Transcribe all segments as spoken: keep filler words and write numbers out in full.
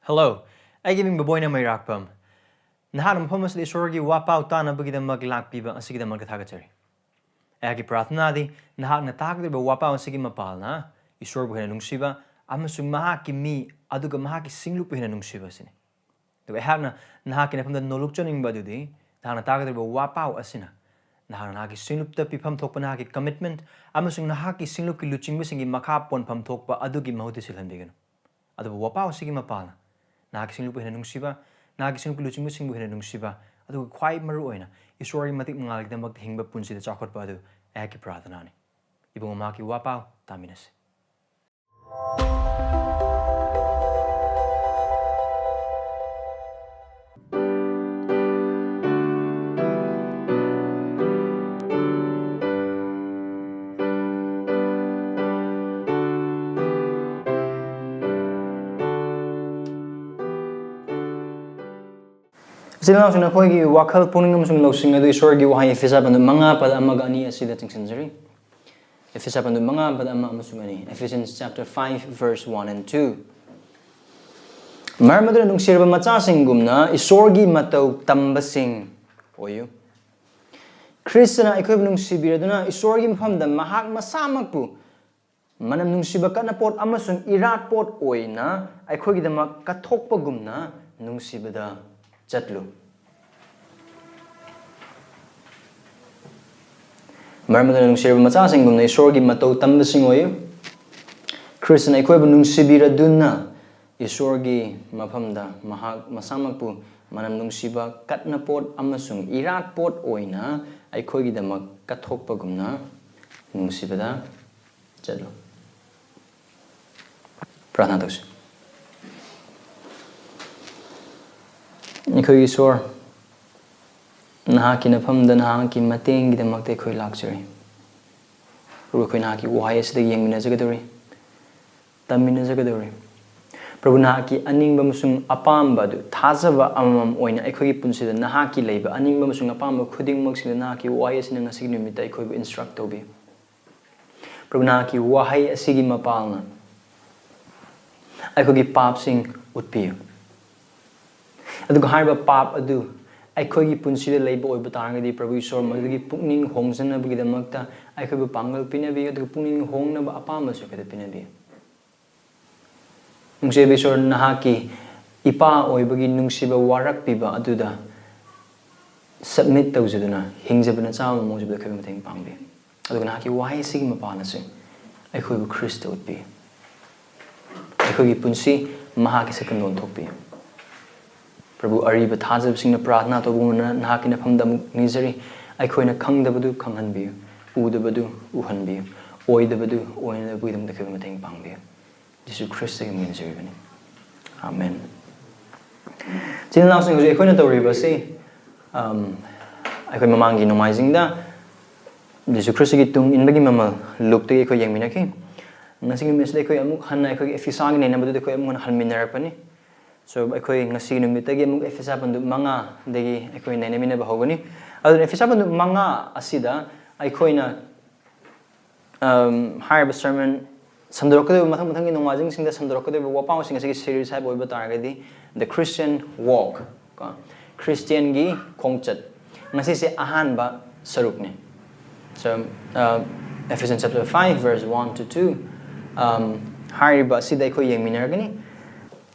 Hello, ꯑꯩꯒꯤ ꯃꯤꯡ ꯕꯕꯣꯏꯅ ꯃꯩꯔꯥꯛꯄꯝ꯫ ꯅꯍꯥꯛꯅ ꯃꯐꯝ ꯑꯁꯤꯗ ꯏꯁꯣꯔꯒꯤ ꯋꯥꯄꯥꯎ ꯇꯥꯅꯕꯒꯤꯗꯃꯛ ꯂꯥꯛꯄꯤꯕ ꯑꯁꯤꯒꯤꯗꯃꯛꯇ ꯊꯥꯒꯠꯆꯔꯤ꯫ ꯑꯩꯍꯥꯛꯀꯤ ꯄ꯭ꯔꯥꯔꯊꯅꯥꯗꯤ ꯅꯍꯥꯛꯅ ꯇꯥꯒꯗꯧꯔꯤꯕ ꯋꯥꯄꯥꯎ ꯑꯁꯤꯒꯤ ꯃꯄꯥꯜꯅ ꯏꯁꯣꯔꯕꯨ ꯍꯦꯟꯅ ꯅꯨꯡꯁꯤꯕ ꯑꯃꯁꯨꯡ ꯃꯍꯥꯛꯀꯤ ꯃꯤ ꯑꯗꯨꯒ ꯃꯍꯥꯛꯀꯤ ꯁꯤꯡꯂꯨꯞꯄꯨ ꯍꯦꯟꯅ ꯅꯨꯡꯁꯤꯕ ꯑꯁꯤꯅꯤ꯫ ꯑꯗꯨꯒ ꯑꯩꯍꯥꯛꯅ ꯅꯍꯥꯛꯀꯤ ꯅꯐꯝꯗ ꯅꯣꯂꯨꯛꯆꯅꯤꯡꯕ ꯑꯗꯨꯗꯤ ꯅꯍꯥꯛꯅ ꯇꯥꯒꯗꯧꯔꯤꯕ ꯋꯥꯄꯥꯎ ꯑꯁꯤꯅ ꯅꯍꯥꯛꯅ ꯅꯍꯥꯛꯀꯤ ꯁꯤꯡꯂꯨꯞꯇ ꯄꯤꯐꯝ ꯊꯣꯛꯄ ꯅꯍꯥꯛꯀꯤ commitment ꯑꯃꯁꯨꯡ ꯅꯍꯥꯛꯀꯤ ꯁꯤꯡꯂꯨꯞꯀꯤ ꯂꯨꯆꯤꯡꯕꯁꯤꯡꯒꯤ ꯃꯈꯥ ꯄꯣꯟꯐꯝ ꯊꯣꯛꯄ ꯑꯗꯨꯒꯤ ꯃꯍꯨꯠꯇ ꯁꯤꯜꯍꯟꯕꯤꯒꯅꯨ꯫ ꯑꯗꯨꯕꯨ ꯋꯥꯄꯥꯎ ꯑꯁꯤꯒꯤ ꯃꯄꯥꯜꯅ ꯅꯍꯥꯛꯀꯤ ꯁꯤꯡꯂꯨꯞꯄꯨ ꯍꯦꯟꯅ ꯅꯨꯡꯁꯤꯕ, ꯅꯍꯥꯛꯀꯤ ꯁꯤꯡꯂꯨꯞꯀꯤ ꯂꯨꯆꯤꯡꯕꯁꯤꯡꯕꯨ ꯍꯦꯟꯅ ꯅꯨꯡꯁꯤꯕ, ꯑꯗꯨꯒ ꯈ꯭ꯋꯥꯏ ꯃꯔꯨ ꯑꯣꯏꯅ ꯏꯁꯣꯔꯒꯤ ꯃꯇꯤꯛ ꯃꯉꯥꯜꯒꯤꯗꯃꯛꯇ ꯍꯤꯡꯕ ꯄꯨꯟꯁꯤꯗ ꯆꯥꯎꯈꯠꯄ ꯑꯗꯨ ꯑꯩꯍꯥꯛꯀꯤ ꯄ꯭ꯔꯥꯔꯊꯅꯥꯅꯤ꯫ ꯏꯕꯨꯡꯉꯣ, ꯃꯍꯥꯛꯀꯤ ꯋꯥꯄꯥꯎ ꯇꯥꯃꯤꯟꯅꯁꯤ꯫ ꯏꯆꯤꯜ ꯏꯅꯥꯎꯁꯤꯡ, ꯅꯈꯣꯏꯒꯤ ꯋꯥꯈꯜ, ꯄꯨꯛꯅꯤꯡ ꯑꯃꯁꯨꯡ ꯂꯧꯁꯤꯡ ꯑꯗꯨ ꯏꯁꯣꯔꯒꯤ ꯋꯥꯍꯩ ꯏꯐꯤꯁꯥ ꯄꯟꯗꯨ ꯃꯉꯥ ꯄꯗ ꯑꯃꯒ ꯑꯅꯤ ꯑꯁꯤꯗ ꯆꯤꯡꯁꯤꯟꯖꯔꯤ꯫ ꯏꯐꯤꯁꯥ ꯄꯟꯗꯨ ꯃꯉꯥ ꯄꯗ ꯑꯃ ꯑꯃꯁꯨꯡ ꯑꯅꯤ, Ephesians chapter five verse one and two꯫ ꯃꯔꯝ ꯑꯗꯨꯅ ꯅꯨꯡꯁꯤꯔꯕ ꯃꯆꯥꯁꯤꯡꯒꯨꯝꯅ ꯏꯁꯣꯔꯒꯤ ꯃꯇꯧ ꯇꯝꯕꯁꯤꯡ ꯑꯣꯏꯌꯨ꯫ ꯈ꯭ꯔꯤꯁꯇꯅ ꯑꯩꯈꯣꯏꯕꯨ ꯅꯨꯡꯁꯤꯕꯤꯔꯗꯨꯅ ꯏꯁꯣꯔꯒꯤ ꯃꯐꯝꯗ ꯃꯍꯥꯛ ꯃꯁꯥꯃꯛꯄꯨ ꯃꯅꯝ ꯅꯨꯡꯁꯤꯕ ꯀꯠꯅꯄꯣꯠ ꯑꯃꯁꯨꯡ ꯏꯔꯥꯠꯄꯣꯠ ꯑꯣꯏꯅ ꯑꯩꯈꯣꯏꯒꯤꯗꯃꯛ ꯀꯠꯊꯣꯛꯄꯒꯨꯝꯅ ꯅꯨꯡꯁꯤꯕꯗ ꯆꯠꯂꯨ꯫ ꯃꯔꯝ ꯑꯗꯨꯅ ꯅꯨꯡꯁꯤꯔꯕ ꯃꯆꯥꯁꯤꯡꯒꯨꯝꯅ ꯏꯁꯣꯔꯒꯤ ꯃꯇꯧ ꯇꯝꯕꯁꯤꯡ ꯑꯣꯏꯌꯨ꯫ ꯈ꯭ꯔꯤꯁꯇꯅ ꯑꯩꯈꯣꯏꯕꯨ ꯅꯨꯡꯁꯤꯕꯤꯔꯗꯨꯅ ꯏꯁꯣꯔꯒꯤ ꯃꯐꯝꯗ ꯃꯍꯥꯛ ꯃꯁꯥꯃꯛꯄꯨ ꯃꯅꯝ ꯅꯨꯡꯁꯤꯕ ꯀꯠꯅꯄꯣꯠ ꯑꯃꯁꯨꯡ ꯏꯔꯥꯠꯄꯣꯠ ꯑꯣꯏꯅ ꯑꯩꯈꯣꯏꯒꯤꯗꯃꯛ ꯀꯠꯊꯣꯛꯄꯒꯨꯝꯅ ꯅꯨꯡꯁꯤꯕꯗ ꯆꯠꯂꯨ꯫ ꯄ꯭ꯔꯥꯔꯊꯅꯥ ꯇꯧꯁꯤ꯫ ꯑꯩꯈꯣꯏꯒꯤ ꯏꯁꯣꯔ, ꯅꯍꯥꯛꯀꯤ ꯅꯐꯝꯗ ꯅꯍꯥꯛꯀꯤ ꯃꯇꯦꯡꯒꯤꯗꯃꯛꯇ ꯑꯩꯈꯣꯏ ꯂꯥꯛꯆꯔꯤ꯫ ꯄ꯭ꯔꯚꯨ, ꯑꯩꯈꯣꯏ ꯅꯍꯥꯛꯀꯤ ꯋꯥꯍꯩ ꯑꯁꯤꯗ ꯌꯦꯡꯃꯤꯟꯅꯖꯒꯗꯧꯔꯤ, ꯇꯝꯃꯤꯟꯅꯖꯒꯗꯧꯔꯤ꯫ ꯄ꯭ꯔꯚꯨ, ꯅꯍꯥꯛꯀꯤ ꯑꯅꯤꯡꯕ ꯑꯃꯁꯨꯡ ꯑꯄꯥꯝꯕ ꯑꯗꯨ ꯊꯥꯖꯕ ꯑꯃꯃꯝ ꯑꯣꯏꯅ ꯑꯩꯈꯣꯏꯒꯤ ꯄꯨꯟꯁꯤꯗ ꯅꯍꯥꯛꯀꯤ ꯂꯩꯕ ꯑꯅꯤꯡꯕ ꯑꯃꯁꯨꯡ ꯑꯄꯥꯝꯕ ꯈꯨꯗꯤꯡꯃꯛꯁꯤꯡꯗ ꯅꯍꯥꯛꯀꯤ ꯋꯥꯍꯩ ꯑꯁꯤꯅ ꯉꯁꯤꯒꯤ ꯅꯨꯃꯤꯠꯇ ꯑꯩꯈꯣꯏꯕꯨ instruct ꯇꯧꯕꯤꯌꯨ꯫ ꯄ꯭ꯔꯚꯨ, ꯅꯍꯥꯛꯀꯤ ꯋꯥꯍꯩ ꯑꯁꯤꯒꯤ ꯃꯄꯥꯜꯅ ꯑꯩꯈꯣꯏꯒꯤ ꯄꯥꯞꯁꯤꯡ ꯎꯠꯄꯤꯌꯨ꯫ ꯑꯗꯨꯒ ꯍꯥꯏꯔꯤꯕ ꯄꯥꯞ ꯑꯗꯨ ꯑꯩꯈꯣꯏꯒꯤ ꯄꯨꯟꯁꯤꯗ ꯂꯩꯕ ꯑꯣꯏꯕ ꯇꯥꯔꯒꯗꯤ, ꯄ꯭ꯔꯚꯨ ꯏꯁꯣꯔ, ꯃꯗꯨꯒꯤ ꯄꯨꯛꯅꯤꯡ ꯍꯣꯡꯖꯅꯕꯒꯤꯗꯃꯛꯇ ꯑꯩꯈꯣꯏꯕꯨ ꯄꯥꯡꯒꯜ ꯄꯤꯅꯕꯤꯌꯨ, ꯑꯗꯨꯒ ꯄꯨꯛꯅꯤꯡ ꯍꯣꯡꯅꯕ ꯑꯄꯥꯝꯕꯁꯨ ꯑꯩꯈꯣꯏꯗ ꯄꯤꯅꯕꯤꯌꯨ꯫ ꯅꯨꯡꯁꯤꯕ ꯏꯁꯣꯔ, ꯅꯍꯥꯛꯀꯤ ꯏꯄꯥ ꯑꯣꯏꯕꯒꯤ ꯅꯨꯡꯁꯤꯕ ꯋꯥꯔꯛꯄꯤꯕ ꯑꯗꯨꯗ submit ꯇꯧꯖꯗꯨꯅ ꯍꯤꯡꯖꯕ ꯅꯆꯥ ꯑꯃ ꯃꯑꯣꯡꯁꯤꯗ ꯑꯩꯈꯣꯏꯕꯨ ꯃꯇꯦꯡ ꯄꯥꯡꯕꯤꯌꯨ꯫ ꯑꯗꯨꯒ ꯅꯍꯥꯛꯀꯤ ꯋꯥꯍꯩ ꯑꯁꯤꯒꯤ ꯃꯄꯥꯟꯅꯁꯨ ꯑꯩꯈꯣꯏꯕꯨ ꯈ꯭ꯔꯤꯁꯇ ꯎꯠꯄꯤꯌꯨ꯫ ꯑꯩꯈꯣꯏꯒꯤ ꯄꯨꯟꯁꯤ ꯃꯍꯥꯛꯀꯤ ꯁꯛꯇꯝꯗ ꯑꯣꯟꯊꯣꯛꯄꯤꯌꯨ꯫ ꯄ꯭ꯔꯚꯨ, ꯑꯔꯤꯕ ꯊꯥꯖꯕꯁꯤꯡꯅ ꯄ꯭ꯔꯥꯔꯊꯅꯥ ꯇꯧꯕꯒꯨꯝꯅ ꯅꯍꯥꯛꯀꯤ ꯅꯐꯝꯗ ꯑꯃꯨꯛ ꯅꯤꯖꯔꯤ꯫ ꯑꯩꯈꯣꯏꯅ ꯈꯪꯗꯕꯗꯨ ꯈꯪꯍꯟꯕꯤꯌꯨ, ꯎꯗꯕꯗꯨ ꯎꯍꯟꯕꯤꯌꯨ, ꯑꯣꯏꯗꯕꯗꯨ ꯑꯣꯏꯅꯕꯒꯤꯗꯃꯛꯇ ꯑꯩꯈꯣꯏꯕꯨ ꯃꯇꯦꯡ ꯄꯥꯡꯕꯤꯌꯨ꯫ ꯖꯤꯁꯨ ꯈ꯭ꯔꯤꯁꯇꯒꯤ ꯃꯤꯡ ꯅꯤꯖꯔꯤꯕꯅꯤ꯫ ꯑꯥꯃꯦꯟ꯫ ꯏꯆꯤꯜ ꯏꯅꯥꯎꯁꯤꯡ, ꯍꯧꯖꯤꯛ ꯑꯩꯈꯣꯏꯅ ꯇꯧꯔꯤꯕ ꯑꯁꯤ, ꯑꯝ, ꯑꯩꯈꯣꯏ ꯃꯃꯥꯡꯒꯤ ꯅꯣꯡꯃꯥꯏꯖꯤꯡꯗ ꯖꯤꯁꯨ ꯈ꯭ꯔꯤꯁꯇꯒꯤ ꯇꯨꯡ ꯏꯟꯕꯒꯤ ꯃꯃꯜ ꯂꯨꯛꯇꯒꯤ ꯑꯩꯈꯣꯏ ꯌꯦꯡꯃꯤꯟꯅꯈꯤ꯫ ꯉꯁꯤꯒꯤ ꯅꯨꯃꯤꯠꯁꯤꯗ ꯑꯩꯈꯣꯏ ꯑꯃꯨꯛ ꯍꯟꯅ ꯑꯩꯈꯣꯏꯒꯤ ꯑꯦꯐꯤꯁꯥꯒꯤ ꯅꯩꯅꯕꯗꯨꯗ ꯑꯩꯈꯣꯏ ꯑꯃꯨꯛ ꯍꯟꯅ ꯍꯟꯃꯤꯟꯅꯔꯛꯄꯅꯤ꯫ So, ꯑꯩꯈꯣꯏ ꯉꯁꯤꯒꯤ ꯅꯨꯃꯤꯠꯇꯒꯤ ꯑꯃꯨꯛ ꯑꯦꯐꯤꯁꯥ ꯄꯟꯗꯨꯞ ꯃꯉꯥꯗꯒꯤ ꯑꯩꯈꯣꯏ ꯅꯩꯅꯃꯤꯟꯅꯕ ꯍꯧꯒꯅꯤ꯫ ꯑꯗꯨꯅ ꯑꯦꯐꯤꯁꯥ ꯄꯟꯗꯨꯞ ꯃꯉꯥ ꯑꯁꯤꯗ ꯑꯩꯈꯣꯏꯅ, ꯑꯝ, ꯍꯥꯏꯔꯤꯕ ꯁꯔꯃꯟ ꯁꯟꯗꯣꯔꯛꯀꯗꯧꯔꯤꯕ, ꯃꯊꯪ ꯃꯊꯪꯒꯤ ꯅꯣꯡꯃꯥꯏꯖꯤꯡꯁꯤꯡꯗ ꯁꯟꯗꯣꯔꯛꯀꯗꯧꯔꯤꯕ ꯋꯥꯄꯥꯎꯁꯤꯡ ꯑꯁꯤꯒꯤ ꯁꯤꯔꯤꯁ ꯍꯥꯏꯕ ꯑꯣꯏꯕ ꯇꯥꯔꯒꯗꯤ, The Christian Walk, ꯀꯣ, ꯈ꯭ꯔꯤꯁꯇꯤꯌꯟꯒꯤ ꯈꯣꯡꯆꯠ꯫ ꯉꯁꯤꯁꯦ ꯑꯍꯥꯟꯕ ꯁꯔꯨꯛꯅꯤ꯫ So, uh, Ephesians chapter five, verse one to two, um, ꯍꯥꯏꯔꯤꯕ ꯑꯁꯤꯗ ꯑꯩꯈꯣꯏ ꯌꯦꯡꯃꯤꯟꯅꯔꯒꯅꯤ꯫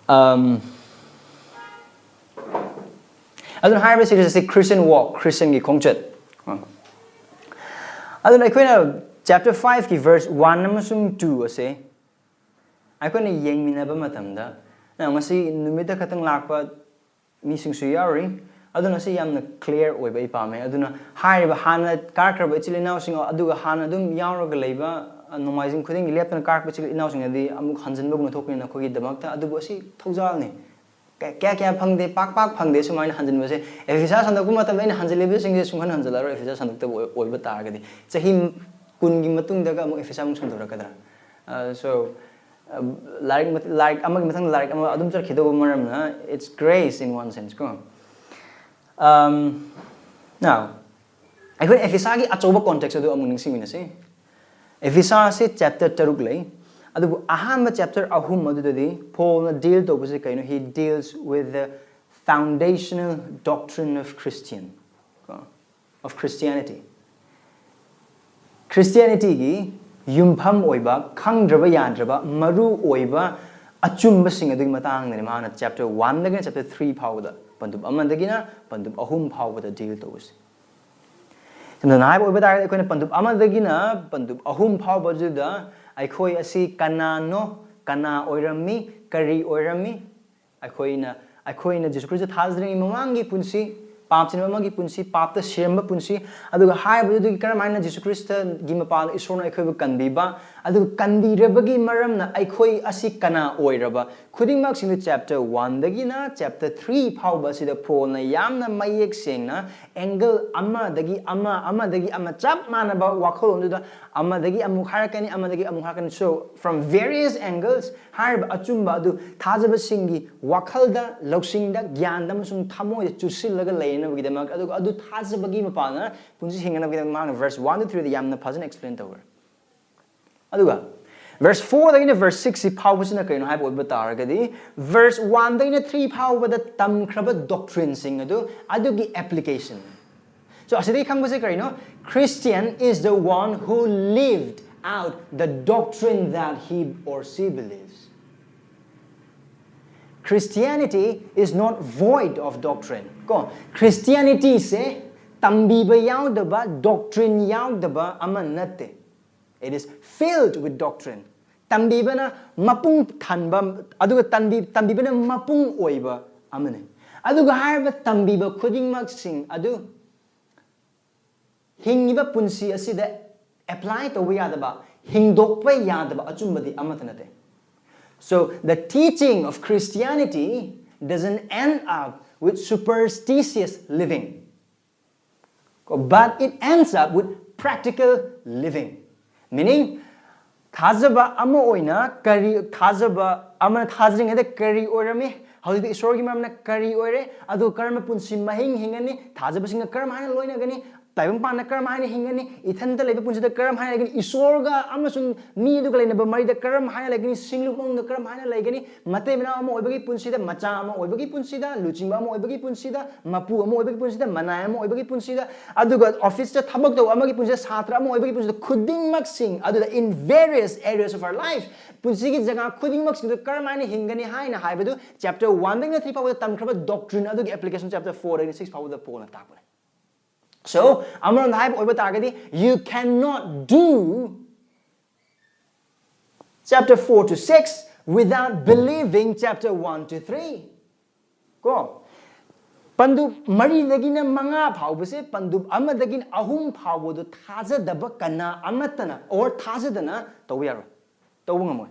Um, ꯑꯗꯨꯅ ꯍꯥꯏꯔꯤꯕ ꯁꯤꯔꯤꯁ ꯑꯁꯤ Christian Walk, ꯈ꯭ꯔꯤꯁꯇꯤꯌꯟꯒꯤ ꯈꯣꯡꯆꯠ꯫ ꯑꯗꯨꯅ ꯑꯩꯈꯣꯏꯅ ꯆꯦꯞꯇꯔ ꯐꯥꯏꯚꯀꯤ ꯚꯔꯁ ꯋꯥꯟ ꯑꯃꯁꯨꯡ ꯇꯨ ꯑꯁꯦ ꯑꯩꯈꯣꯏꯅ ꯌꯦꯡꯃꯤꯟꯅꯕ ꯃꯇꯝꯗ, ꯉꯁꯤ ꯅꯨꯃꯤꯠꯇ ꯈꯛꯇꯪ ꯂꯥꯛꯄ ꯃꯤꯁꯤꯡꯁꯨ ꯌꯥꯎꯔꯤ꯫ ꯑꯗꯨꯅ ꯁꯤ ꯌꯥꯝꯅ ꯀ꯭ꯂꯤꯌꯥꯔ ꯑꯣꯏꯕ ꯑꯩ ꯄꯥꯝꯃꯦ꯫ ꯑꯗꯨꯅ ꯍꯥꯏꯔꯤꯕ ꯍꯥꯟꯅ ꯀꯥꯔꯛꯈ꯭ꯔꯕ ꯏꯆꯤꯜ ꯏꯅꯥꯎꯁꯤꯡ, ꯑꯗꯨꯒ ꯍꯥꯟꯅ ꯑꯗꯨꯝ ꯌꯥꯎꯔꯒ ꯂꯩꯕ, ꯑ, ꯅꯣꯡꯃꯥꯏꯖꯤꯡ ꯈꯨꯗꯤꯡꯒꯤ ꯂꯦꯞꯇꯅ ꯀꯥꯔꯛꯄ ꯏꯆꯤꯜ ꯏꯅꯥꯎꯁꯤꯡ ꯑꯗꯨꯗꯤ ꯑꯃꯨꯛ ꯍꯟꯖꯤꯟꯕꯒꯨꯝꯅ ꯊꯣꯛꯄꯅꯤꯅ ꯑꯩꯈꯣꯏꯒꯤꯗꯃꯛꯇ꯫ ꯑꯗꯨꯕꯨ ꯑꯁꯤ ꯊꯧꯖꯥꯜꯅꯤ꯫ ꯀ-, ꯀꯌꯥ ꯀꯌꯥ ꯐꯪꯗꯦ, ꯄꯥꯛ ꯄꯥꯛ ꯐꯪꯗꯦ ꯁꯨꯃꯥꯏꯅ ꯍꯟꯖꯤꯟꯕꯁꯦ꯫ ꯑꯦꯐꯤꯁꯥ ꯁꯟꯗꯣꯛꯄ ꯃꯇꯝꯗ ꯑꯩꯅ ꯍꯟꯖꯤꯜꯂꯤꯕꯁꯤꯡꯁꯦ ꯁꯨꯡꯍꯟ ꯍꯟꯖꯤꯜꯂꯔꯣꯏ, ꯑꯦꯐꯤꯁꯥ ꯁꯟꯗꯣꯛꯇꯕ ꯑꯣꯏ-, ꯑꯣꯏꯕ ꯇꯥꯔꯒꯗꯤ꯫ ꯆꯍꯤ ꯀꯨꯟꯒꯤ ꯃꯇꯨꯡꯗꯒ ꯑꯃꯨꯛ ꯑꯦꯐꯤꯁꯥ ꯑꯃꯨꯛ ꯁꯟꯗꯣꯔꯛꯀꯗ꯭ꯔꯥ? ꯑ, so, ꯑ, ꯂꯥꯏꯔꯤꯛ ꯃꯠ-, ꯂꯥꯏꯔꯤꯛ ꯑꯃꯒꯤ ꯃꯊꯪꯗ ꯂꯥꯏꯔꯤꯛ ꯑꯃ ꯑꯗꯨꯝ ꯆꯠꯈꯤꯗꯧꯕ ꯃꯔꯝꯅ, it's grace in one sense, ꯀꯣ꯫ Um, now, ꯑꯩꯈꯣꯏ ꯑꯦꯐꯤꯁꯥꯒꯤ ꯑꯆꯧꯕ ꯀꯣꯟꯇꯦꯛꯁ ꯑꯗꯨ ꯑꯃꯨꯛ ꯅꯤꯡꯁꯤꯡꯃꯤꯟꯅꯁꯤ꯫ ꯑꯦꯐꯤꯁꯥ ꯑꯁꯤ ꯆꯦꯞꯇꯔ ꯇꯔꯨꯛ ꯂꯩ꯫ ꯑꯗꯨꯕꯨ ꯑꯍꯥꯟꯕ ꯆꯦꯞꯇꯔ ꯑꯍꯨꯝ ꯑꯗꯨꯗꯗꯤ ꯄꯣꯜꯅ ꯗꯤꯜ ꯇꯧꯕꯁꯦ ꯀꯩꯅꯣ? He deals with the foundational doctrine of Christian, of Christianity. ꯈ꯭ꯔꯤꯁꯇꯤꯌꯥꯅꯤꯇꯤꯒꯤ ꯌꯨꯝꯐꯝ ꯑꯣꯏꯕ, ꯈꯪꯗ꯭ꯔꯕ ꯌꯥꯗ꯭ꯔꯕ, ꯃꯔꯨ ꯑꯣꯏꯕ ꯑꯆꯨꯝꯕꯁꯤꯡ ꯑꯗꯨꯒꯤ ꯃꯇꯥꯡꯗꯅꯤ ꯃꯥꯅ ꯆꯦꯞꯇꯔ ꯋꯥꯟꯗꯒꯤꯅ ꯆꯦꯞꯇꯔ ꯊ꯭ꯔꯤ ꯐꯥꯎꯕꯗ, ꯄꯟꯗꯨꯞ ꯑꯃꯗꯒꯤꯅ ꯄꯟꯗꯨꯞ ꯑꯍꯨꯝ ꯐꯥꯎꯕꯗ ꯗꯤꯜ ꯇꯧꯕꯁꯦ꯫ ꯁꯝꯅ ꯍꯥꯏꯕ ꯑꯣꯏꯕ ꯇꯥꯔꯒꯗꯤ, ꯑꯩꯈꯣꯏꯅ ꯄꯟꯗꯨꯞ ꯑꯃꯗꯒꯤꯅ ꯄꯟꯗꯨꯞ ꯑꯍꯨꯝ ꯐꯥꯎꯕꯗꯨꯗ ꯑꯩꯈꯣꯏ ꯑꯁꯤ ꯀꯅꯥꯅꯣ, ꯀꯅꯥ ꯑꯣꯏꯔꯝꯃꯤ, ꯀꯔꯤ ꯑꯣꯏꯔꯝꯃꯤ, ꯑꯩꯈꯣꯏꯅ ꯑꯩꯈꯣꯏꯅ ꯖꯤꯁꯨ ꯈ꯭ꯔꯤꯁꯇ ꯊꯥꯖꯗ꯭ꯔꯤꯉꯩ ꯃꯃꯥꯡꯒꯤ ꯄꯨꯟꯁꯤ, ꯄꯥꯞ ꯆꯦꯟꯕ ꯑꯃꯒꯤ ꯄꯨꯟꯁꯤ, ꯄꯥꯞꯇ ꯁꯤꯔꯝꯕ ꯄꯨꯟꯁꯤ, ꯑꯗꯨꯒ ꯍꯥꯏꯔꯤꯕꯗꯨꯗꯒꯤ ꯀꯔꯝ ꯍꯥꯏꯅ ꯖꯤꯁꯨ ꯈ꯭ꯔꯤꯁꯇꯒꯤ ꯃꯄꯥꯟ ꯏꯁꯣꯔꯅ ꯑꯩꯈꯣꯏꯕꯨ ꯀꯟꯕꯤꯕ, ꯑꯗꯨꯒ ꯀꯟꯕꯤꯔꯕꯒꯤ ꯃꯔꯝꯅ ꯑꯩꯈꯣꯏ ꯑꯁꯤ ꯀꯅꯥ ꯑꯣꯏꯔꯕ, ꯈꯨꯗꯤꯡꯃꯛꯁꯤꯡꯗꯨ ꯆꯦꯞꯇꯔ ꯋꯥꯟꯗꯒꯤꯅ ꯆꯦꯞꯇꯔ ꯊ꯭ꯔꯤ ꯐꯥꯎꯕ ꯑꯁꯤꯗ ꯄꯣꯜꯅ ꯌꯥꯝꯅ ꯃꯌꯦꯛ ꯁꯦꯡꯅ ꯑꯦꯡꯒꯜ ꯑꯃꯗꯒꯤ ꯑꯃ, ꯑꯃꯗꯒꯤ ꯑꯃ, ꯆꯞ ꯃꯥꯟꯅꯕ ꯋꯥꯈꯜꯂꯣꯟꯗꯨꯗ ꯑꯃꯗꯒꯤ ꯑꯃꯨꯛ ꯍꯥꯏꯔꯛꯀꯅꯤ, ꯑꯃꯗꯒꯤ ꯑꯃꯨꯛ ꯍꯥꯏꯔꯛꯀꯅꯤ꯫ So, from various angles, ꯍꯥꯏꯔꯤꯕ ꯑꯆꯨꯝꯕ ꯑꯗꯨ ꯊꯥꯖꯕꯁꯤꯡꯒꯤ ꯋꯥꯈꯜꯗ, ꯂꯧꯁꯤꯡꯗ, ꯒ꯭ꯌꯥꯟꯗ ꯑꯃꯁꯨꯡ ꯊꯃꯣꯏꯗ ꯆꯨꯁꯤꯜꯂꯒ ꯂꯩꯅꯕꯒꯤꯗꯃꯛ, ꯑꯗꯨꯒ ꯑꯗꯨ ꯊꯥꯖꯕꯒꯤ ꯃꯄꯥꯟꯅ ꯄꯨꯟꯁꯤ ꯍꯤꯡꯅꯅꯕꯒꯤꯗꯃꯛ ꯃꯍꯥꯛꯅ ꯚꯔꯁ ꯋꯥꯟ ꯇꯨ ꯊ꯭ꯔꯤꯗ ꯌꯥꯝꯅ ꯐꯖꯅ ꯑꯦꯛꯁꯄ꯭ꯂꯦꯟ ꯇꯧꯈ꯭ꯔꯦ꯫ ꯑꯗꯨꯒ ꯚꯔꯁ ꯐꯣꯔꯗꯒꯤꯅ ꯚꯔꯁ ꯁꯤꯛꯁꯁꯤ ꯐꯥꯎꯕꯁꯤꯅ ꯀꯩꯅꯣ ꯍꯥꯏꯕ ꯑꯣꯏꯕ ꯇꯥꯔꯒꯗꯤ, ꯚꯔꯁ ꯋꯥꯟꯗꯒꯤꯅ ꯊ꯭ꯔꯤ ꯐꯥꯎꯕꯗ ꯇꯝꯈ꯭ꯔꯕ ꯗꯣꯛꯇ꯭ꯔꯤꯟꯁꯤꯡ ꯑꯗꯨ, ꯑꯗꯨꯒꯤ ꯑꯦꯄ꯭ꯂꯤꯀꯦꯁꯟ꯫ So, ꯑꯁꯤꯗꯒꯤ ꯈꯪꯕꯁꯦ ꯀꯔꯤꯅꯣ? Christian is the one who lived out the doctrine that he or she believes. Christianity is not void of doctrine. ꯀꯣ, ꯈ꯭ꯔꯤꯁꯇꯤꯌꯥꯅꯤꯇꯤꯁꯦ ꯇꯝꯕꯤꯕ ꯌꯥꯎꯗꯕ, ꯗꯣꯛꯇ꯭ꯔꯤꯟ ꯌꯥꯎꯗꯕ ꯑꯃ ꯅꯠꯇꯦ꯫ It is filled with doctrine. ꯇꯝꯕꯤꯕꯅ ꯃꯄꯨꯡ ꯊꯟꯕ, ꯑꯗꯨꯒ ꯇꯝꯕꯤ-, ꯇꯝꯕꯤꯕꯅ ꯃꯄꯨꯡ ꯑꯣꯏꯕ ꯑꯃꯅꯤ꯫ ꯑꯗꯨꯒ ꯍꯥꯏꯔꯤꯕ ꯇꯝꯕꯤꯕ ꯈꯨꯗꯤꯡꯃꯛꯁꯤꯡ ꯑꯗꯨ ꯍꯤꯡꯉꯤꯕ ꯄꯨꯟꯁꯤ ꯑꯁꯤꯗ ꯑꯦꯄ꯭ꯂꯥꯏ ꯇꯧꯕ ꯌꯥꯗꯕ, ꯍꯤꯡꯗꯣꯛꯄ ꯌꯥꯗꯕ ꯑꯆꯨꯝꯕꯗꯤ ꯑꯃꯠꯇ ꯅꯠꯇꯦ꯫ So, the teaching of Christianity doesn't end up with superstitious living, but it ends up with practical living. Meaning, ꯊꯥꯖꯕ ꯑꯃ ꯑꯣꯏꯅ ꯀꯔꯤ, ꯊꯥꯖꯕ ꯑꯃꯅ ꯊꯥꯖꯔꯤꯉꯩꯗ ꯀꯔꯤ ꯑꯣꯏꯔꯝꯃꯤ? ꯍꯧꯖꯤꯛꯇꯤ ꯏꯁꯣꯔꯒꯤ ꯃꯔꯝꯅ ꯀꯔꯤ ꯑꯣꯏꯔꯦ? ꯑꯗꯨ ꯀꯔꯝꯕ ꯄꯨꯟꯁꯤ ꯃꯍꯤꯡ ꯍꯤꯡꯒꯅꯤ? ꯊꯥꯖꯕꯁꯤꯡꯒ ꯀꯔꯝ ꯍꯥꯏꯅ ꯂꯣꯏꯅꯒꯅꯤ? ꯇꯥꯏꯕꯪꯄꯥꯟꯗ ꯀꯔꯝ ꯍꯥꯏꯅ ꯍꯤꯡꯒꯅꯤ? ꯏꯊꯟꯇ ꯂꯩꯕ ꯄꯨꯟꯁꯤꯗ ꯀꯔꯝ ꯍꯥꯏꯅ ꯂꯩꯒꯅꯤ? ꯏꯁꯣꯔꯒ ꯑꯃꯁꯨꯡ ꯃꯤ ꯑꯗꯨꯒ ꯂꯩꯅꯕ ꯃꯔꯤꯗ ꯀꯔꯝ ꯍꯥꯏꯅ ꯂꯩꯒꯅꯤ? ꯁꯤꯡꯂꯨꯞ ꯃꯅꯨꯡꯗ ꯀꯔꯝ ꯍꯥꯏꯅ ꯂꯩꯒꯅꯤ? ꯃꯇꯩ ꯃꯅꯥꯎ ꯑꯃ ꯑꯣꯏꯕꯒꯤ ꯄꯨꯟꯁꯤꯗ, ꯃꯆꯥ ꯑꯃ ꯑꯣꯏꯕꯒꯤ ꯄꯨꯟꯁꯤꯗ, ꯂꯨꯆꯤꯡꯕ ꯑꯃ ꯑꯣꯏꯕꯒꯤ ꯄꯨꯟꯁꯤꯗ, ꯃꯄꯨ ꯑꯃ ꯑꯣꯏꯕꯒꯤ ꯄꯨꯟꯁꯤꯗ, ꯃꯅꯥꯏ ꯑꯃ ꯑꯣꯏꯕꯒꯤ ꯄꯨꯟꯁꯤꯗ, ꯑꯗꯨꯒ ꯑꯣꯐꯤꯁꯇ ꯊꯕꯛ ꯇꯧꯕ ꯑꯃꯒꯤ ꯄꯨꯟꯁꯤꯗ, ꯁꯥꯇ꯭ꯔ ꯑꯃ ꯑꯣꯏꯕꯒꯤ ꯄꯨꯟꯁꯤꯗ, ꯈꯨꯗꯤꯡꯃꯛꯁꯤꯡ ꯑꯗꯨꯗ, in various areas of our life, ꯄꯨꯟꯁꯤꯒꯤ ꯖꯒꯥ ꯈꯨꯗꯤꯡꯃꯛꯁꯤꯡꯗ ꯀꯔꯝ ꯍꯥꯏꯅ ꯍꯤꯡꯒꯅꯤ ꯍꯥꯏꯅ ꯍꯥꯏꯕꯗꯨ chapter one ꯗꯒꯤꯅ three ꯐꯥꯎꯕꯗ ꯇꯝꯈ꯭ꯔꯕ doctrine ꯑꯗꯨꯒꯤ application chapter four ꯗꯒꯤꯅ six ꯐꯥꯎꯕꯗ ꯄꯣꯜꯅ ꯇꯥꯛꯄꯅꯤ꯫ So, ꯑꯃꯔꯣꯝꯗ ꯍꯥꯏꯕ ꯑꯣꯏꯕ ꯇꯥꯔꯒꯗꯤ, you cannot do chapter four to six without believing chapter one to three. ꯀꯣ, ꯄꯟꯗꯨꯞ ꯃꯔꯤꯗꯒꯤꯅ ꯃꯉꯥ ꯐꯥꯎꯕꯁꯦ, ꯄꯟꯗꯨꯞ ꯑꯃꯗꯒꯤꯅ ꯑꯍꯨꯝ ꯐꯥꯎꯕꯗꯣ ꯊꯥꯖꯗꯕ ꯀꯅꯥ ꯑꯃꯠꯇꯅ or ꯊꯥꯖꯗꯅ ꯇꯧꯕ ꯌꯥꯔꯣꯏ, ꯇꯧꯕ ꯉꯝꯃꯣꯏ꯫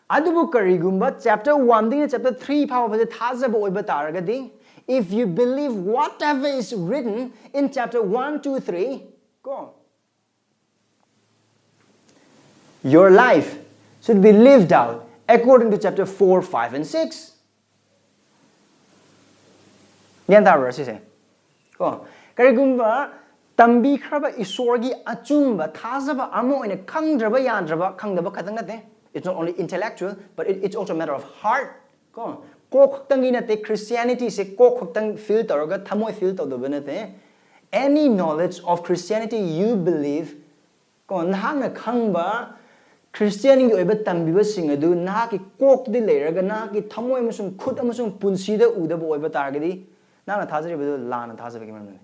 ꯑꯗꯨꯕꯨ ꯀꯔꯤꯒꯨꯝꯕ chapter one ꯗꯒꯤꯅ chapter three ꯐꯥꯎꯕꯁꯦ ꯊꯥꯖꯕ ꯑꯣꯏꯕ ꯇꯥꯔꯒꯗꯤ, if you believe whatever is written in chapter one, two, three, ꯀꯣ, your life should be lived out according to chapter four, five, and six. ꯒ꯭ꯌꯥꯟ ꯇꯥꯕ꯭ꯔꯥ ꯁꯤꯁꯦ? ꯀꯣ, ꯀꯔꯤꯒꯨꯝꯕ ꯇꯝꯕꯤꯈ꯭ꯔꯕ ꯏꯁꯣꯔꯒꯤ ꯑꯆꯨꯝꯕ ꯊꯥꯖꯕ ꯑꯃ ꯑꯣꯏꯅ ꯈꯪꯗ꯭ꯔꯕ ꯌꯥꯗ꯭ꯔꯕ, ꯈꯪꯗꯕ ꯈꯛꯇꯪ ꯅꯠꯇꯦ, it's not only intellectual, but it, it's also a matter of heart. ꯀꯣ, ꯀꯣꯛ ꯈꯛꯇꯪꯒꯤ ꯅꯠꯇꯦ, Christianity ꯁꯦ ꯀꯣꯛ ꯈꯛꯇꯪ feel ꯇꯧꯔꯒ ꯊꯃꯣꯏ feel ꯇꯧꯗꯕ ꯅꯠꯇꯦ, any knowledge of Christianity you believe, ꯀꯣ, ꯅꯍꯥꯛꯅ ꯈꯪꯕ ꯈ꯭ꯔꯤꯁꯇꯤꯌꯥꯟꯒꯤ ꯑꯣꯏꯕ ꯇꯝꯕꯤꯕꯁꯤꯡ ꯑꯗꯨ ꯅꯍꯥꯛꯀꯤ ꯀꯣꯛꯇꯗꯤ ꯂꯩꯔꯒ, ꯅꯍꯥꯛꯀꯤ ꯊꯃꯣꯏ ꯑꯃꯁꯨꯡ ꯈꯨꯠ ꯑꯃꯁꯨꯡ ꯄꯨꯟꯁꯤꯗ ꯎꯗꯕ ꯑꯣꯏꯕ ꯇꯥꯔꯒꯗꯤ, ꯅꯍꯥꯛꯅ ꯊꯥꯖꯔꯤꯕꯗꯨ ꯂꯥꯟꯅ ꯊꯥꯖꯕꯒꯤ ꯃꯔꯝꯅꯤ꯫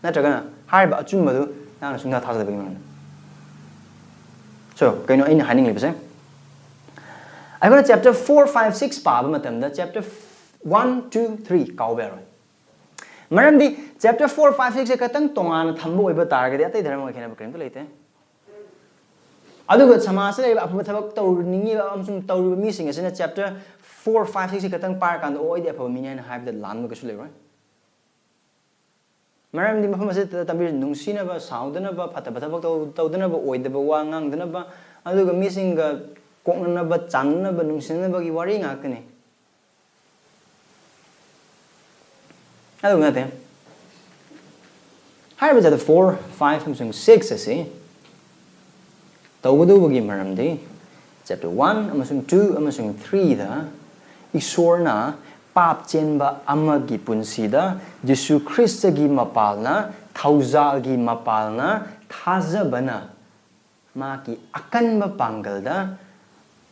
ꯅꯠꯇ꯭ꯔꯒꯅ ꯍꯥꯏꯔꯤꯕ ꯑꯆꯨꯝꯕꯗꯨ ꯅꯍꯥꯛꯅ ꯁꯨꯡꯊꯥ ꯊꯥꯖꯗꯕꯒꯤ ꯃꯔꯝꯅꯤ꯫ So, ꯀꯩꯅꯣ ꯑꯩꯅ ꯍꯥꯏꯅꯤꯡꯂꯤꯕꯁꯦ? ꯑꯩꯈꯣꯏꯅ chapter four, five, six ꯄꯥꯕ ꯃꯇꯝꯗ chapter one, two, three ꯀꯥꯎꯕ ꯌꯥꯔꯣꯏ꯫ ꯃꯔꯝꯗꯤ chapter four, five, six ꯁꯦ ꯈꯛꯇꯪ ꯇꯣꯉꯥꯟꯅ ꯊꯝꯕ ꯑꯣꯏꯕ ꯇꯥꯔꯒꯗꯤ, ꯑꯇꯩ ꯙꯔꯃꯒ ꯈꯦꯠꯅꯕ ꯀꯔꯤꯝꯇ ꯂꯩꯇꯦ꯫ ꯑꯗꯨꯒ ꯁꯃꯥꯖꯇ ꯂꯩꯔꯤꯕ ꯑꯐꯕ ꯊꯕꯛ ꯇꯧꯅꯤꯡꯉꯤꯕ ꯑꯃꯁꯨꯡ ꯇꯧꯔꯤꯕ ꯃꯤꯁꯤꯡ ꯑꯁꯤꯅ chapter four, five, six ꯁꯦ ꯈꯛꯇꯪ ꯄꯥꯔꯀꯥꯟꯗ, "ꯑꯣ, ꯑꯩꯗꯤ ꯑꯐꯕ ꯃꯤꯅꯤ" ꯍꯥꯏꯅ ꯍꯥꯏꯕꯗ ꯂꯥꯟꯕ ꯀꯩꯁꯨ ꯂꯩꯔꯣꯏ꯫ ꯃꯔꯝꯗꯤ ꯃꯐꯝ ꯑꯁꯤꯗ ꯇꯝꯕꯤꯔꯤꯁꯤ ꯅꯨꯡꯁꯤꯅꯕ, ꯁꯥꯎꯗꯅꯕ, ꯐꯠꯇꯕ ꯊꯕꯛ ꯇꯧ-, ꯇꯧꯗꯅꯕ, ꯑꯣꯏꯗꯕ ꯋꯥ ꯉꯥꯡꯗꯅꯕ, ꯑꯗꯨꯒ ꯃꯤꯁꯤꯡꯒ ꯀꯣꯛꯅꯅꯕ, ꯆꯥꯟꯅꯅꯕ, ꯅꯨꯡꯁꯤꯅꯅꯕꯒꯤ ꯋꯥꯔꯤ ꯉꯥꯛꯇꯅꯤ꯫ ꯑꯗꯨ ꯅꯠꯇꯦ꯫ ꯍꯥꯏꯔꯤꯕ chapter four, five ꯑꯃꯁꯨꯡ six ꯑꯁꯤ ꯇꯧꯒꯗꯧꯕꯒꯤ ꯃꯔꯝꯗꯤ chapter one ꯑꯃꯁꯨꯡ two ꯑꯃꯁꯨꯡ threeꯗ ꯏꯁꯣꯔꯅ ꯄꯥꯞ ꯆꯦꯟꯕ ꯑꯃꯒꯤ ꯄꯨꯟꯁꯤꯗ ꯖꯤꯁꯨ ꯈ꯭ꯔꯤꯁꯇꯒꯤ ꯃꯄꯥꯜꯅ, ꯊꯧꯖꯥꯜꯒꯤ ꯃꯄꯥꯜꯅ, ꯊꯥꯖꯕꯅ ꯃꯥꯒꯤ ꯑꯀꯟꯕ ꯄꯥꯡꯒꯜꯗ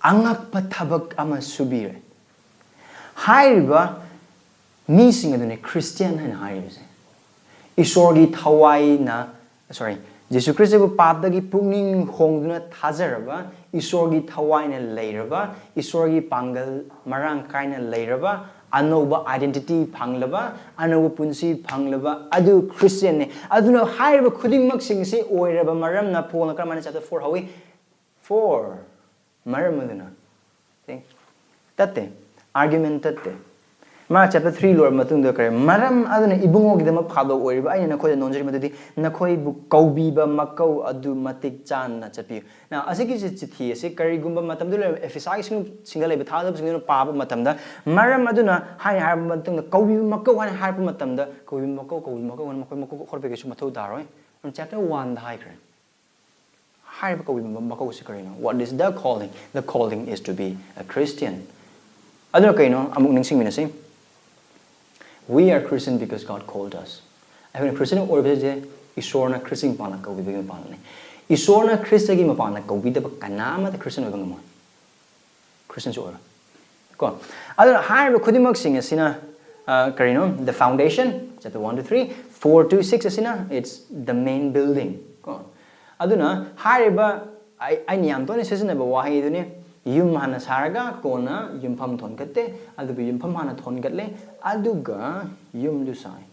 ꯑꯉꯛꯄ ꯊꯕꯛ ꯑꯃ ꯁꯨꯕꯤꯔꯦ꯫ ꯍꯥꯏꯔꯤꯕ ꯃꯤꯁꯤꯡ ꯑꯗꯨꯅꯤ ꯈ꯭ꯔꯤꯁꯇꯤꯌꯥꯟ ꯍꯥꯏꯅ ꯍꯥꯏꯔꯤꯕꯁꯦ꯫ ꯏꯁꯣꯔꯒꯤ ꯊꯋꯥꯏꯅ, sorry, ꯖꯤꯁꯨ ꯈ꯭ꯔꯤꯁꯇꯕꯨ ꯄꯥꯞꯇꯒꯤ ꯄꯨꯛꯅꯤꯡ ꯍꯣꯡꯗꯨꯅ ꯊꯥꯖꯔꯕ, ꯏꯁꯣꯔꯒꯤ ꯊꯋꯥꯏꯅ ꯂꯩꯔꯕ, ꯏꯁꯣꯔꯒꯤ ꯄꯥꯡꯒꯜ ꯃꯔꯥꯡ ꯀꯥꯏꯅ ꯂꯩꯔꯕ, ꯑꯅꯧꯕ identity ꯐꯪꯂꯕ, ꯑꯅꯧꯕ ꯄꯨꯟꯁꯤ ꯐꯪꯂꯕ ꯑꯗꯨ ꯈ꯭ꯔꯤꯁꯇꯤꯌꯥꯟꯅꯤ꯫ ꯑꯗꯨꯅ ꯍꯥꯏꯔꯤꯕ ꯈꯨꯗꯤꯡꯃꯛꯁꯤꯡꯁꯤ ꯑꯣꯏꯔꯕ ꯃꯔꯝꯅ ꯄꯣꯜꯅ ꯀꯔꯝꯍꯥꯏꯅ chapter four ꯍꯧꯏ? For, ꯃꯔꯝ ꯑꯗꯨꯅ꯫ See? ꯇꯠꯇꯦ꯫ Argument ꯇꯠꯇꯦ꯫ ꯃꯥ chapter three ꯂꯣꯏꯔꯕ ꯃꯇꯨꯡꯗ ꯀꯔꯤ? "ꯃꯔꯝ ꯑꯗꯨꯅ ꯏꯕꯨꯡꯉꯣꯒꯤꯗꯃꯛ ꯐꯥꯗꯣꯛ ꯑꯣꯏꯔꯤꯕ ꯑꯩꯅ ꯅꯈꯣꯏꯗ ꯅꯣꯟꯖꯔꯤ ꯃꯗꯨꯗꯤ ꯅꯈꯣꯏꯕꯨ ꯀꯧꯕꯤꯕ ꯃꯀꯧ ꯑꯗꯨ ꯃꯇꯤꯛ ꯆꯥꯅ ꯆꯠꯄꯤꯌꯨ"꯫ Now, ꯑꯁꯤꯒꯤ ꯆꯤꯊꯤ ꯑꯁꯤ ꯀꯔꯤꯒꯨꯝꯕ ꯃꯇꯝꯗ ꯂꯩꯔꯝꯕ ꯑꯦꯐꯤꯁꯥꯒꯤ ꯁꯤꯡ-, ꯁꯤꯡꯒ ꯂꯩꯕ ꯊꯥꯒꯗꯕꯁꯤꯡꯗꯨꯅ ꯄꯥꯕ ꯃꯇꯝꯗ, "ꯃꯔꯝ ꯑꯗꯨꯅ" ꯍꯥꯏꯅ ꯍꯥꯏꯔꯕ ꯃꯇꯨꯡꯗ, "ꯀꯧꯕꯤꯕ ꯃꯀꯧ" ꯍꯥꯏꯅ ꯍꯥꯏꯔꯛꯄ ꯃꯇꯝꯗ, ꯀꯧꯕꯤꯕ ꯃꯀꯧ, ꯀꯧꯕꯤꯕ ꯃꯀꯧ ꯍꯥꯏꯅ ꯃꯈꯣꯏ ꯃꯀꯣꯛ ꯍꯣꯠꯄꯤꯒꯦꯁꯨ ꯃꯊꯧ ꯇꯥꯔꯣꯏ꯫ Chapter oneꯗ ꯍꯥꯏꯈ꯭ꯔꯦ꯫ ꯍꯥꯏꯔꯤꯕ ꯀꯧꯕꯤꯕ ꯃꯀꯧ ꯑꯁꯤ ꯀꯔꯤꯅꯣ? What is the calling? The calling is to be a Christian. ꯑꯗꯨꯅ ꯀꯩꯅꯣ? ꯑꯃꯨꯛ ꯅꯤꯡꯁꯤꯡꯃꯤꯟꯅꯁꯤ꯫ We are Christian because God called us. ꯑꯩꯈꯣꯏꯅ ꯈ꯭ꯔꯤꯁꯇꯤꯌꯟ ꯑꯣꯏꯕꯁꯦ ꯏꯁꯣꯔꯅ ꯈ꯭ꯔꯤꯁꯇꯒꯤ ꯃꯄꯥꯟꯅ ꯀꯧꯕꯤꯕꯒꯤ ꯃꯄꯥꯟꯅꯤ꯫ ꯏꯁꯣꯔꯅ ꯈ꯭ꯔꯤꯁꯇꯒꯤ ꯃꯄꯥꯟꯅ ꯀꯧꯕꯤꯗꯕ ꯀꯅꯥ ꯑꯃꯠꯇ ꯈ꯭ꯔꯤꯁꯇꯤꯌꯟ ꯑꯣꯏꯕ ꯉꯝꯃꯣꯏ꯫ ꯈ꯭ꯔꯤꯁꯇꯤꯌꯟꯁꯨ ꯑꯣꯏꯔꯣꯏ꯫ ꯀꯣ? ꯑꯗꯨꯅ ꯍꯥꯏꯔꯤꯕ ꯈꯨꯗꯤꯡꯃꯛꯁꯤꯡ ꯑꯁꯤꯅ, ꯑ, ꯀꯔꯤꯅꯣ? The foundation, chapter one to three, four to six ꯑꯁꯤꯅ, it's the main building꯫ ꯀꯣ? ꯑꯗꯨꯅ ꯍꯥꯏꯔꯤꯕ, ꯑꯩ-, ꯑꯩꯅ ꯌꯥꯝ ꯇꯣꯏꯅ ꯁꯤꯖꯤꯟꯅꯕ ꯋꯥꯍꯩꯗꯨꯅꯤ, ꯌꯨꯝ ꯍꯥꯟꯅ ꯁꯥꯔꯒ ꯀꯣꯟꯅ ꯌꯨꯝꯐꯝ ꯊꯣꯟꯒꯠꯇꯦ, ꯑꯗꯨꯕꯨ ꯌꯨꯝꯐꯝ ꯍꯥꯟꯅ ꯊꯣꯟꯒꯠꯂꯦ, ꯑꯗꯨꯒ ꯌꯨꯝꯗꯨ ꯁꯥꯏ꯫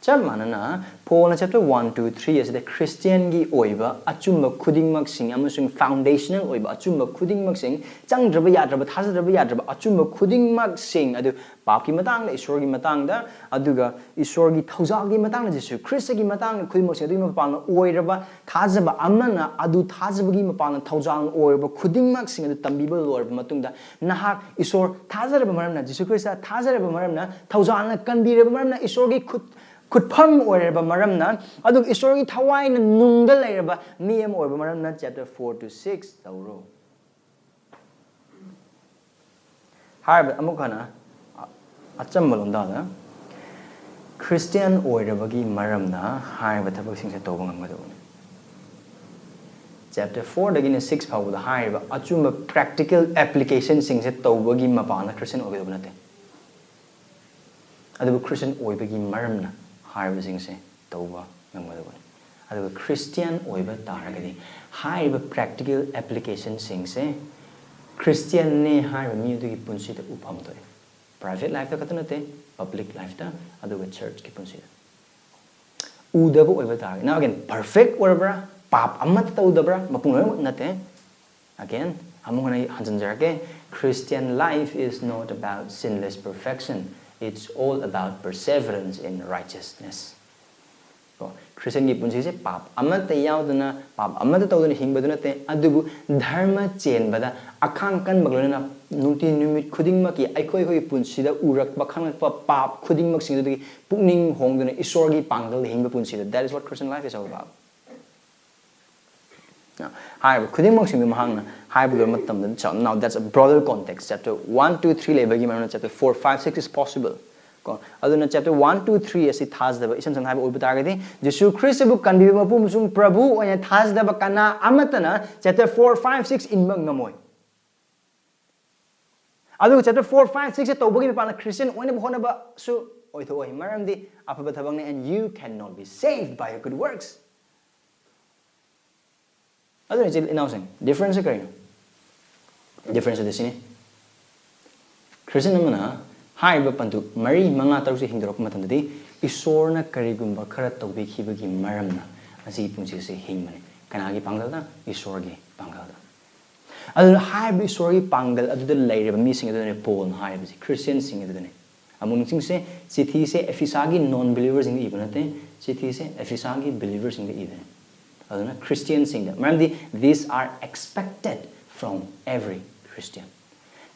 ꯆꯞ ꯃꯥꯟꯅꯅ ꯄꯣꯜꯅ ꯆꯦꯞꯇꯔ ꯋꯥꯟ, ꯇꯨ, ꯊ꯭ꯔꯤ ꯑꯁꯤꯗ ꯈ꯭ꯔꯤꯁꯇꯤꯌꯥꯟꯒꯤ ꯑꯣꯏꯕ ꯑꯆꯨꯝꯕ ꯈꯨꯗꯤꯡꯃꯛꯁꯤꯡ ꯑꯃꯁꯨꯡ ꯐꯥꯎꯟꯗꯦꯁꯅꯦꯜ ꯑꯣꯏꯕ ꯑꯆꯨꯝꯕ ꯈꯨꯗꯤꯡꯃꯛꯁꯤꯡ, ꯆꯪꯗ꯭ꯔꯕ ꯌꯥꯗ꯭ꯔꯕ, ꯊꯥꯖꯗ꯭ꯔꯕ ꯌꯥꯗ꯭ꯔꯕ ꯑꯆꯨꯝꯕ ꯈꯨꯗꯤꯡꯃꯛꯁꯤꯡ ꯑꯗꯨ ꯄꯥꯞꯀꯤ ꯃꯇꯥꯡꯗ, ꯏꯁꯣꯔꯒꯤ ꯃꯇꯥꯡꯗ, ꯑꯗꯨꯒ ꯏꯁꯣꯔꯒꯤ ꯊꯧꯖꯥꯜꯒꯤ ꯃꯇꯥꯡꯗ, ꯖꯤꯁꯨ ꯈ꯭ꯔꯤꯁꯇꯒꯤ ꯃꯇꯥꯡꯗ ꯈꯨꯗꯤꯡꯃꯛꯁꯦ ꯑꯗꯨꯒꯤ ꯃꯄꯥꯟꯅ ꯑꯣꯏꯔꯕ ꯊꯥꯖꯕ ꯑꯃꯅ ꯑꯗꯨ ꯊꯥꯖꯕꯒꯤ ꯃꯄꯥꯟꯅ ꯊꯧꯖꯥꯜꯅ ꯑꯣꯏꯔꯕ ꯈꯨꯗꯤꯡꯃꯛꯁꯤꯡ ꯑꯗꯨ ꯇꯝꯕꯤꯕ ꯂꯣꯏꯔꯕ ꯃꯇꯨꯡꯗ, ꯅꯍꯥꯛ ꯏꯁꯣꯔ ꯊꯥꯖꯔꯕ ꯃꯔꯝꯅ, ꯖꯤꯁꯨ ꯈ꯭ꯔꯤꯁꯇ ꯊꯥꯖꯔꯕ ꯃꯔꯝꯅ, ꯊꯧꯖꯥꯜꯅ ꯀꯟꯕꯤꯔꯕ ꯃꯔꯝꯅ, ꯏꯁꯣꯔꯒꯤ ꯈꯨꯠ ꯈꯨꯠꯐꯝ ꯑꯣꯏꯔꯕ ꯃꯔꯝꯅ, ꯑꯗꯨꯒ ꯏꯁꯣꯔꯒꯤ ꯊꯋꯥꯏꯅ ꯅꯨꯡꯗ ꯂꯩꯔꯕ ꯃꯤ ꯑꯃ ꯑꯣꯏꯕ ꯃꯔꯝꯅ, ꯆꯦꯞꯇꯔ ꯐꯣꯔ ꯇꯨ ꯁꯤꯛꯁ ꯇꯧꯔꯣ꯫ ꯍꯥꯏꯔꯤꯕ ꯑꯃꯨꯛ ꯍꯟꯅ ꯑꯆꯝꯕ ꯂꯣꯟꯗꯥꯗ, ꯈ꯭ꯔꯤꯁꯇꯤꯌꯥꯟ ꯑꯣꯏꯔꯕꯒꯤ ꯃꯔꯝꯅ ꯍꯥꯏꯔꯤꯕ ꯊꯕꯛꯁꯤꯡꯁꯦ ꯇꯧꯕ ꯉꯝꯒꯗꯕꯅꯤ꯫ ꯆꯦꯞꯇꯔ ꯐꯣꯔꯗꯒꯤꯅ ꯁꯤꯛꯁ ꯐꯥꯎꯕꯗ ꯍꯥꯏꯔꯤꯕ ꯑꯆꯨꯝꯕ ꯄ꯭ꯔꯦꯛꯇꯤꯀꯦꯜ ꯑꯦꯄ꯭ꯂꯤꯀꯦꯁꯟꯁꯤꯡꯁꯦ ꯇꯧꯕꯒꯤ ꯃꯄꯥꯟꯅ ꯈ꯭ꯔꯤꯁꯇꯤꯌꯥꯟ ꯑꯣꯏꯒꯗꯕ ꯅꯠꯇꯦ꯫ ꯑꯗꯨꯕꯨ ꯈ꯭ꯔꯤꯁꯇꯤꯌꯥꯟ ꯑꯣꯏꯕꯒꯤ ꯃꯔꯝꯅ ꯍꯥꯏꯔꯤꯕꯁꯤꯡꯁꯦ ꯇꯧꯕ ꯉꯝꯒꯗꯕꯅꯤ꯫ ꯑꯗꯨꯒ ꯈ꯭ꯔꯤꯁꯇꯤꯌꯥꯟ ꯑꯣꯏꯕ ꯇꯥꯔꯒꯗꯤ ꯍꯥꯏꯔꯤꯕ ꯄ꯭ꯔꯦꯛꯇꯤꯀꯦꯜ ꯑꯦꯄ꯭ꯂꯤꯀꯦꯁꯟꯁꯤꯡꯁꯦ ꯈ꯭ꯔꯤꯁꯇꯤꯌꯥꯟꯅꯦ ꯍꯥꯏꯔꯤꯕ ꯃꯤ ꯑꯗꯨꯒꯤ ꯄꯨꯟꯁꯤꯗ ꯎꯐꯝ ꯊꯣꯛꯑꯦ꯫ ꯄ꯭ꯔꯥꯏꯚꯦꯠ ꯂꯥꯏꯐꯇ ꯈꯛꯇ ꯅꯠꯇꯦ, ꯄꯕ꯭ꯂꯤꯛ ꯂꯥꯏꯐꯇ, ꯑꯗꯨꯒ ꯆꯔꯆꯀꯤ ꯄꯨꯟꯁꯤꯗ꯫ ꯎꯗꯕ ꯑꯣꯏꯕ ꯇꯥꯔꯒꯗꯤ, now again, ꯄꯔꯐꯦꯛ ꯑꯣꯏꯔꯕ꯭ꯔꯥ, ꯄꯥꯞ ꯑꯃꯠꯇ ꯇꯧꯗꯕ꯭ꯔꯥ, ꯃꯄꯨꯡ ꯂꯣꯏꯅꯃꯛ ꯅꯠꯇꯦ꯫ Again, ꯑꯃꯨꯛ ꯍꯟꯅ ꯑꯩ ꯍꯟꯖꯤꯟꯖꯔꯛꯀꯦ, Christian life is not about sinless perfection, it's all about perseverance in righteousness. ꯀꯣ, ꯈ꯭ꯔꯤꯁꯇꯤꯌꯥꯟꯒꯤ ꯄꯨꯟꯁꯤꯁꯦ ꯄꯥꯞ ꯑꯃꯠꯇ ꯌꯥꯎꯗꯅ, ꯄꯥꯞ ꯑꯃꯠꯇ ꯇꯧꯗꯅ ꯍꯤꯡꯕꯗꯨ ꯅꯠꯇꯦ, ꯑꯗꯨꯕꯨ ꯙꯔꯃ ꯆꯦꯟꯕꯗ ꯑꯈꯥꯡ ꯀꯟꯕꯒ ꯂꯣꯏꯅꯅ ꯅꯨꯡꯇꯤ ꯅꯨꯃꯤꯠ ꯈꯨꯗꯤꯡꯃꯛꯀꯤ ꯑꯩꯈꯣꯏ ꯑꯩꯈꯣꯏꯒꯤ ꯄꯨꯟꯁꯤꯗ ꯎꯔꯛꯄ ꯈꯪꯂꯛꯄ ꯄꯥꯞ ꯈꯨꯗꯤꯡꯃꯛꯁꯤꯡ ꯑꯗꯨꯗꯒꯤ ꯄꯨꯛꯅꯤꯡ ꯍꯣꯡꯗꯨꯅ ꯏꯁꯣꯔꯒꯤ ꯄꯥꯡꯒꯜꯗ ꯍꯤꯡꯕ ꯄꯨꯟꯁꯤꯗ, that is what Christian life is all about. ꯍꯥꯏꯔꯤꯕ ꯈꯨꯗꯤꯡꯃꯛꯁꯤꯡꯗꯨ ꯃꯍꯥꯛꯅ ꯍꯥꯏꯕ ꯂꯣꯏꯕ ꯃꯇꯝꯗ, now that's a broader context, chapter one, two, three ꯂꯩꯕꯒꯤ ꯃꯔꯝꯅ chapter four, five, six is possible. ꯀꯣ, ꯑꯗꯨꯅ ꯆꯦꯞꯇꯔ ꯋꯥꯟ, ꯇꯨ, ꯊ꯭ꯔꯤ ꯑꯁꯤ ꯊꯥꯖꯗꯕ, ꯏꯁꯝ ꯁꯝꯅ ꯍꯥꯏꯕ ꯑꯣꯏꯕ ꯇꯥꯔꯒꯗꯤ, ꯖꯤꯁꯨ ꯈ꯭ꯔꯤꯁꯇꯕꯨ ꯀꯟꯕꯤꯕ ꯃꯄꯨ ꯑꯃꯁꯨꯡ ꯄ꯭ꯔꯚꯨ ꯑꯣꯏꯅ ꯊꯥꯖꯗꯕ ꯀꯅꯥ ꯑꯃꯠꯇꯅ ꯆꯦꯞꯇꯔ ꯐꯣꯔ, ꯐꯥꯏꯚ, ꯁꯤꯛꯁ ꯏꯟꯕ ꯉꯝꯃꯣꯏ꯫ ꯑꯗꯨꯒ ꯆꯦꯞꯇꯔ ꯐꯣꯔ, ꯐꯥꯏꯚ, ꯁꯤꯛꯁꯁꯦ ꯇꯧꯕꯒꯤ ꯃꯄꯥꯟꯗ ꯈ꯭ꯔꯤꯁꯇꯤꯌꯥꯟ ꯑꯣꯏꯅꯕ ꯍꯣꯠꯅꯕꯁꯨ ꯑꯣꯏꯊꯣꯛꯑꯣꯏ, ꯃꯔꯝꯗꯤ ꯑꯐꯕ ꯊꯕꯛꯅꯤ, and you cannot be saved by your good works. ꯑꯗꯨꯅ ꯏꯆꯤꯜ ꯏꯅꯥꯎꯁꯤꯡ, ꯗꯤꯐ꯭ꯔꯦꯟꯁꯁꯦ ꯀꯔꯤꯅꯣ? ꯗꯤꯐ꯭ꯔꯦꯟꯁ ꯑꯗꯨ ꯁꯤꯅꯤ, ꯈ꯭ꯔꯤꯁꯇꯤꯌꯥꯟ ꯑꯃꯅ ꯍꯥꯏꯔꯤꯕ ꯄꯟꯊꯨꯡ ꯃꯔꯤ, ꯃꯉꯥ, ꯇꯔꯨꯛꯁꯦ ꯍꯤꯡꯗꯣꯔꯛꯄ ꯃꯇꯝꯗꯗꯤ, ꯏꯁꯣꯔꯅ ꯀꯔꯤꯒꯨꯝꯕ ꯈꯔ ꯇꯧꯕꯤꯈꯤꯕꯒꯤ ꯃꯔꯝꯅ ꯃꯁꯤꯒꯤ ꯄꯨꯟꯁꯤꯁꯦ ꯍꯤꯡꯕꯅꯤ꯫ ꯀꯅꯥꯒꯤ ꯄꯥꯡꯒꯜꯗ? ꯏꯁꯣꯔꯒꯤ ꯄꯥꯡꯒꯜꯗ꯫ ꯑꯗꯨꯅ ꯍꯥꯏꯔꯤꯕ ꯏꯁꯣꯔꯒꯤ ꯄꯥꯡꯒꯜ ꯑꯗꯨꯗ ꯂꯩꯔꯤꯕ ꯃꯤꯁꯤꯡ ꯑꯗꯨꯗꯅꯦ ꯄꯣꯜꯅ ꯍꯥꯏꯔꯤꯕꯁꯦ, ꯈ꯭ꯔꯤꯁꯇꯤꯌꯟꯁꯤꯡ ꯑꯗꯨꯗꯅꯦ꯫ ꯑꯃꯨꯛ ꯅꯤꯡꯁꯤꯡꯁꯦ, ꯆꯤꯊꯤꯁꯦ ꯑꯦꯐꯤꯁꯥꯒꯤ ꯅꯣꯟ ꯕꯤꯂꯤꯚꯔꯁꯤꯡꯗ ꯏꯕ ꯅꯠꯇꯦ, ꯆꯤꯊꯤꯁꯦ ꯑꯦꯐꯤꯁꯥꯒꯤ ꯕꯤꯂꯤꯚꯔꯁꯤꯡꯗ ꯏꯕꯅꯦ꯫ ꯑꯗꯨꯅ ꯈ꯭ꯔꯤꯁꯇꯤꯌꯟꯁꯤꯡꯗ, ꯃꯔꯝꯗꯤ these are expected from every Christian꯫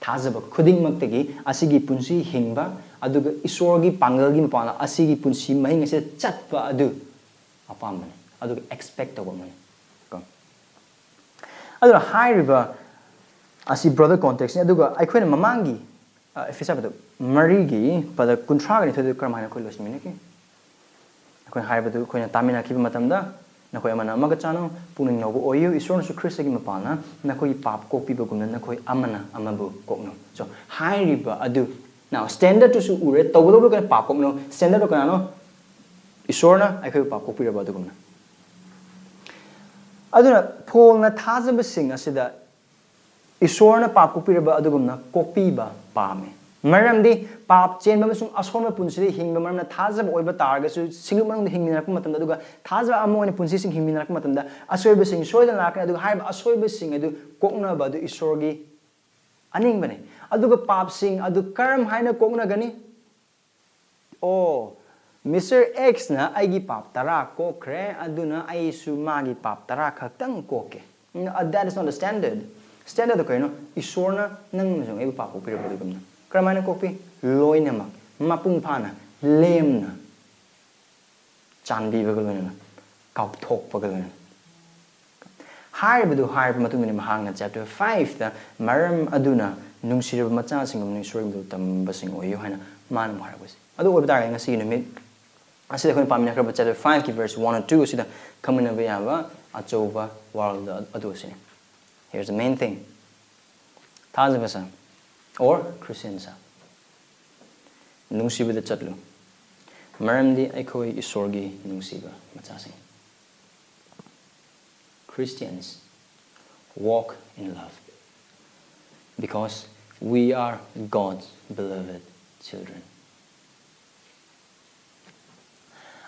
ꯊꯥꯖꯕ ꯈꯨꯗꯤꯡꯃꯛꯇꯒꯤ ꯑꯁꯤꯒꯤ ꯄꯨꯟꯁꯤ ꯍꯤꯡꯕ, ꯑꯗꯨꯒ ꯏꯁꯣꯔꯒꯤ ꯄꯥꯡꯒꯜꯒꯤ ꯃꯄꯥꯟꯗ ꯑꯁꯤꯒꯤ ꯄꯨꯟꯁꯤ ꯃꯍꯤꯡ ꯑꯁꯤꯗ ꯆꯠꯄ ꯑꯗꯨ ꯑꯄꯥꯝꯕꯅꯤ, ꯑꯗꯨꯒ ꯑꯦꯛꯁꯄꯦꯛ ꯇꯧꯕ ꯑꯃꯅꯤ꯫ ꯀꯣ? ꯑꯗꯨꯅ ꯍꯥꯏꯔꯤꯕ ꯑꯁꯤ broader context ꯅꯤ꯫ ꯑꯗꯨꯒ ꯑꯩꯈꯣꯏꯅ ꯃꯃꯥꯡꯒꯤ, ꯑ, ꯑꯦꯐꯤꯁꯥꯕꯗ ꯃꯔꯤꯒꯤ ꯄꯗ ꯀꯨꯟꯊ꯭ꯔꯥꯒ ꯅꯤꯊꯣꯏꯗꯨ ꯀꯔꯝꯍꯥꯏꯅ ꯑꯩꯈꯣꯏ ꯂꯣꯏꯁꯤꯟꯃꯤꯟꯅꯈꯤ? ꯑꯩꯈꯣꯏꯅ ꯍꯥꯏꯕꯗꯨ ꯑꯩꯈꯣꯏꯅ ꯇꯥꯃꯤꯟꯅꯈꯤꯕ ꯃꯇꯝꯗ, "ꯅꯈꯣꯏ ꯑꯃꯅ ꯑꯃꯒ ꯆꯥꯟꯅꯧ, ꯄꯨꯛꯅꯤꯡ ꯅꯧꯕ ꯑꯣꯏꯌꯨ, ꯏꯁꯣꯔꯅꯁꯨ ꯈ꯭ꯔꯤꯁꯇꯒꯤ ꯃꯄꯥꯟꯅ ꯅꯈꯣꯏꯒꯤ ꯄꯥꯞ ꯀꯣꯛꯄꯤꯕꯒꯨꯝꯅ ꯅꯈꯣꯏ ꯑꯃꯅ ꯑꯃꯕꯨ ꯀꯣꯛꯅꯧ"꯫ So, ꯍꯥꯏꯔꯤꯕ ꯑꯗꯨ, now, standard ꯇꯨꯁꯨ ꯎꯔꯦ, ꯇꯧꯒꯗꯧꯕ ꯀꯩꯅꯣ ꯄꯥꯞ ꯀꯣꯛꯅꯧ, standard ꯇꯨ ꯀꯅꯥꯅꯣ? ꯏꯁꯣꯔꯅ ꯑꯩꯈꯣꯏꯕꯨ ꯄꯥꯞ ꯀꯣꯛꯄꯤꯔꯕ ꯑꯗꯨꯒꯨꯝꯅ꯫ ꯑꯗꯨꯅ ꯄꯣꯜꯅ ꯊꯥꯖꯕꯁꯤꯡ ꯑꯁꯤꯗ ꯏꯁꯣꯔꯅ ꯄꯥꯞ ꯀꯣꯛꯄꯤꯔꯕ ꯑꯗꯨꯒꯨꯝꯅ ꯀꯣꯛꯄꯤꯕ ꯄꯥꯝꯃꯤ꯫ ꯃꯔꯝꯗꯤ ꯄꯥꯞ ꯆꯦꯟꯕ ꯑꯃꯁꯨꯡ ꯑꯁꯣꯟꯕ ꯄꯨꯟꯁꯤꯗ ꯍꯤꯡꯕ ꯃꯔꯝꯅ ꯊꯥꯖꯕ ꯑꯣꯏꯕ ꯇꯥꯔꯒꯁꯨ, ꯁꯤꯡꯂꯨꯞ ꯃꯅꯨꯡꯗ ꯍꯤꯡꯃꯤꯟꯅꯔꯛꯄ ꯃꯇꯝꯗ, ꯑꯗꯨꯒ ꯊꯥꯖꯕ ꯑꯃ ꯑꯣꯏꯅ ꯄꯨꯟꯁꯤꯁꯤꯡ ꯍꯤꯡꯃꯤꯟꯅꯔꯛꯄ ꯃꯇꯝꯗ, ꯑꯁꯣꯏꯕꯁꯤꯡ ꯁꯣꯏꯗꯅ ꯂꯥꯛꯀꯅꯤ꯫ ꯑꯗꯨꯒ ꯍꯥꯏꯔꯤꯕ ꯑꯁꯣꯏꯕꯁꯤꯡ ꯑꯗꯨ ꯀꯣꯛꯅꯕ ꯑꯗꯨ ꯏꯁꯣꯔꯒꯤ ꯑꯅꯤꯡꯕꯅꯤ꯫ ꯑꯗꯨꯒ ꯄꯥꯞꯁꯤꯡ ꯑꯗꯨ ꯀꯔꯝ ꯍꯥꯏꯅ ꯀꯣꯛꯅꯒꯅꯤ? ꯑꯣ, ꯃꯤꯁꯇꯔ ꯑꯦꯛꯁꯅ ꯑꯩꯒꯤ ꯄꯥꯞ ꯇꯔꯥ ꯀꯣꯛꯈ꯭ꯔꯦ, ꯑꯗꯨꯅ ꯑꯩꯁꯨ ꯃꯥꯒꯤ ꯄꯥꯞ ꯇꯔꯥ ꯈꯛꯇꯪ ꯀꯣꯛꯀꯦ꯫ No, that is not the standard. Standard ꯗꯣ ꯀꯩꯅꯣ? ꯏꯁꯣꯔꯅ ꯅꯪ ꯑꯃꯁꯨꯡ ꯑꯩꯕꯨ ꯄꯥꯞ ꯀꯣꯛꯄꯤꯔꯕ ꯑꯗꯨꯒꯨꯝꯅ꯫ ꯀꯔꯝꯍꯥꯏꯅ ꯀꯣꯛꯄꯤ? ꯂꯣꯏꯅꯃꯛ, ꯃꯄꯨꯡ ꯐꯥꯅ, ꯂꯦꯝꯅ, ꯆꯥꯟꯕꯤꯕꯒ ꯂꯣꯏꯅꯅ, ꯀꯥꯎꯊꯣꯛꯄꯒ ꯂꯣꯏꯅꯅ꯫ ꯍꯥꯏꯔꯤꯕꯗꯨ ꯍꯥꯏꯔꯕ ꯃꯇꯨꯡꯗꯅꯤ ꯃꯍꯥꯛꯅ chapter five ꯇ, "ꯃꯔꯝ ꯑꯗꯨꯅ ꯅꯨꯡꯁꯤꯔꯕ ꯃꯆꯥꯁꯤꯡꯒꯨꯝꯅ ꯏꯁꯣꯔꯒꯤ ꯃꯇꯧ ꯇꯝꯕꯁꯤꯡ ꯑꯣꯏꯌꯨ" ꯍꯥꯏꯅ ꯃꯥꯅ ꯑꯃꯨꯛ ꯍꯥꯏꯔꯛꯄꯁꯦ꯫ ꯑꯗꯨ ꯑꯣꯏꯕ ꯇꯥꯔꯒꯗꯤ ꯉꯁꯤꯒꯤ ꯅꯨꯃꯤꯠ ꯑꯁꯤꯗ ꯑꯩꯈꯣꯏꯅ ꯄꯥꯃꯤꯟꯅꯈ꯭ꯔꯕ chapter five ꯀꯤ verse one and two ꯑꯁꯤꯗ ꯈꯪꯃꯤꯟꯅꯕ ꯌꯥꯕ ꯑꯆꯧꯕ ꯋꯥꯔꯣꯜ ꯑꯗꯨ ꯑꯁꯤꯅꯤ꯫ Here's the main thing. ꯊꯥꯖꯕ ꯁꯥ, or Christian ꯁꯥ꯫ ꯅꯨꯡꯁꯤꯕꯗ ꯆꯠꯂꯨ, ꯃꯔꯝꯗꯤ ꯑꯩꯈꯣꯏ ꯏꯁꯣꯔꯒꯤ ꯅꯨꯡꯁꯤꯕ ꯃꯆꯥꯁꯤꯡ꯫ Christians, walk in love, because we are God's beloved children.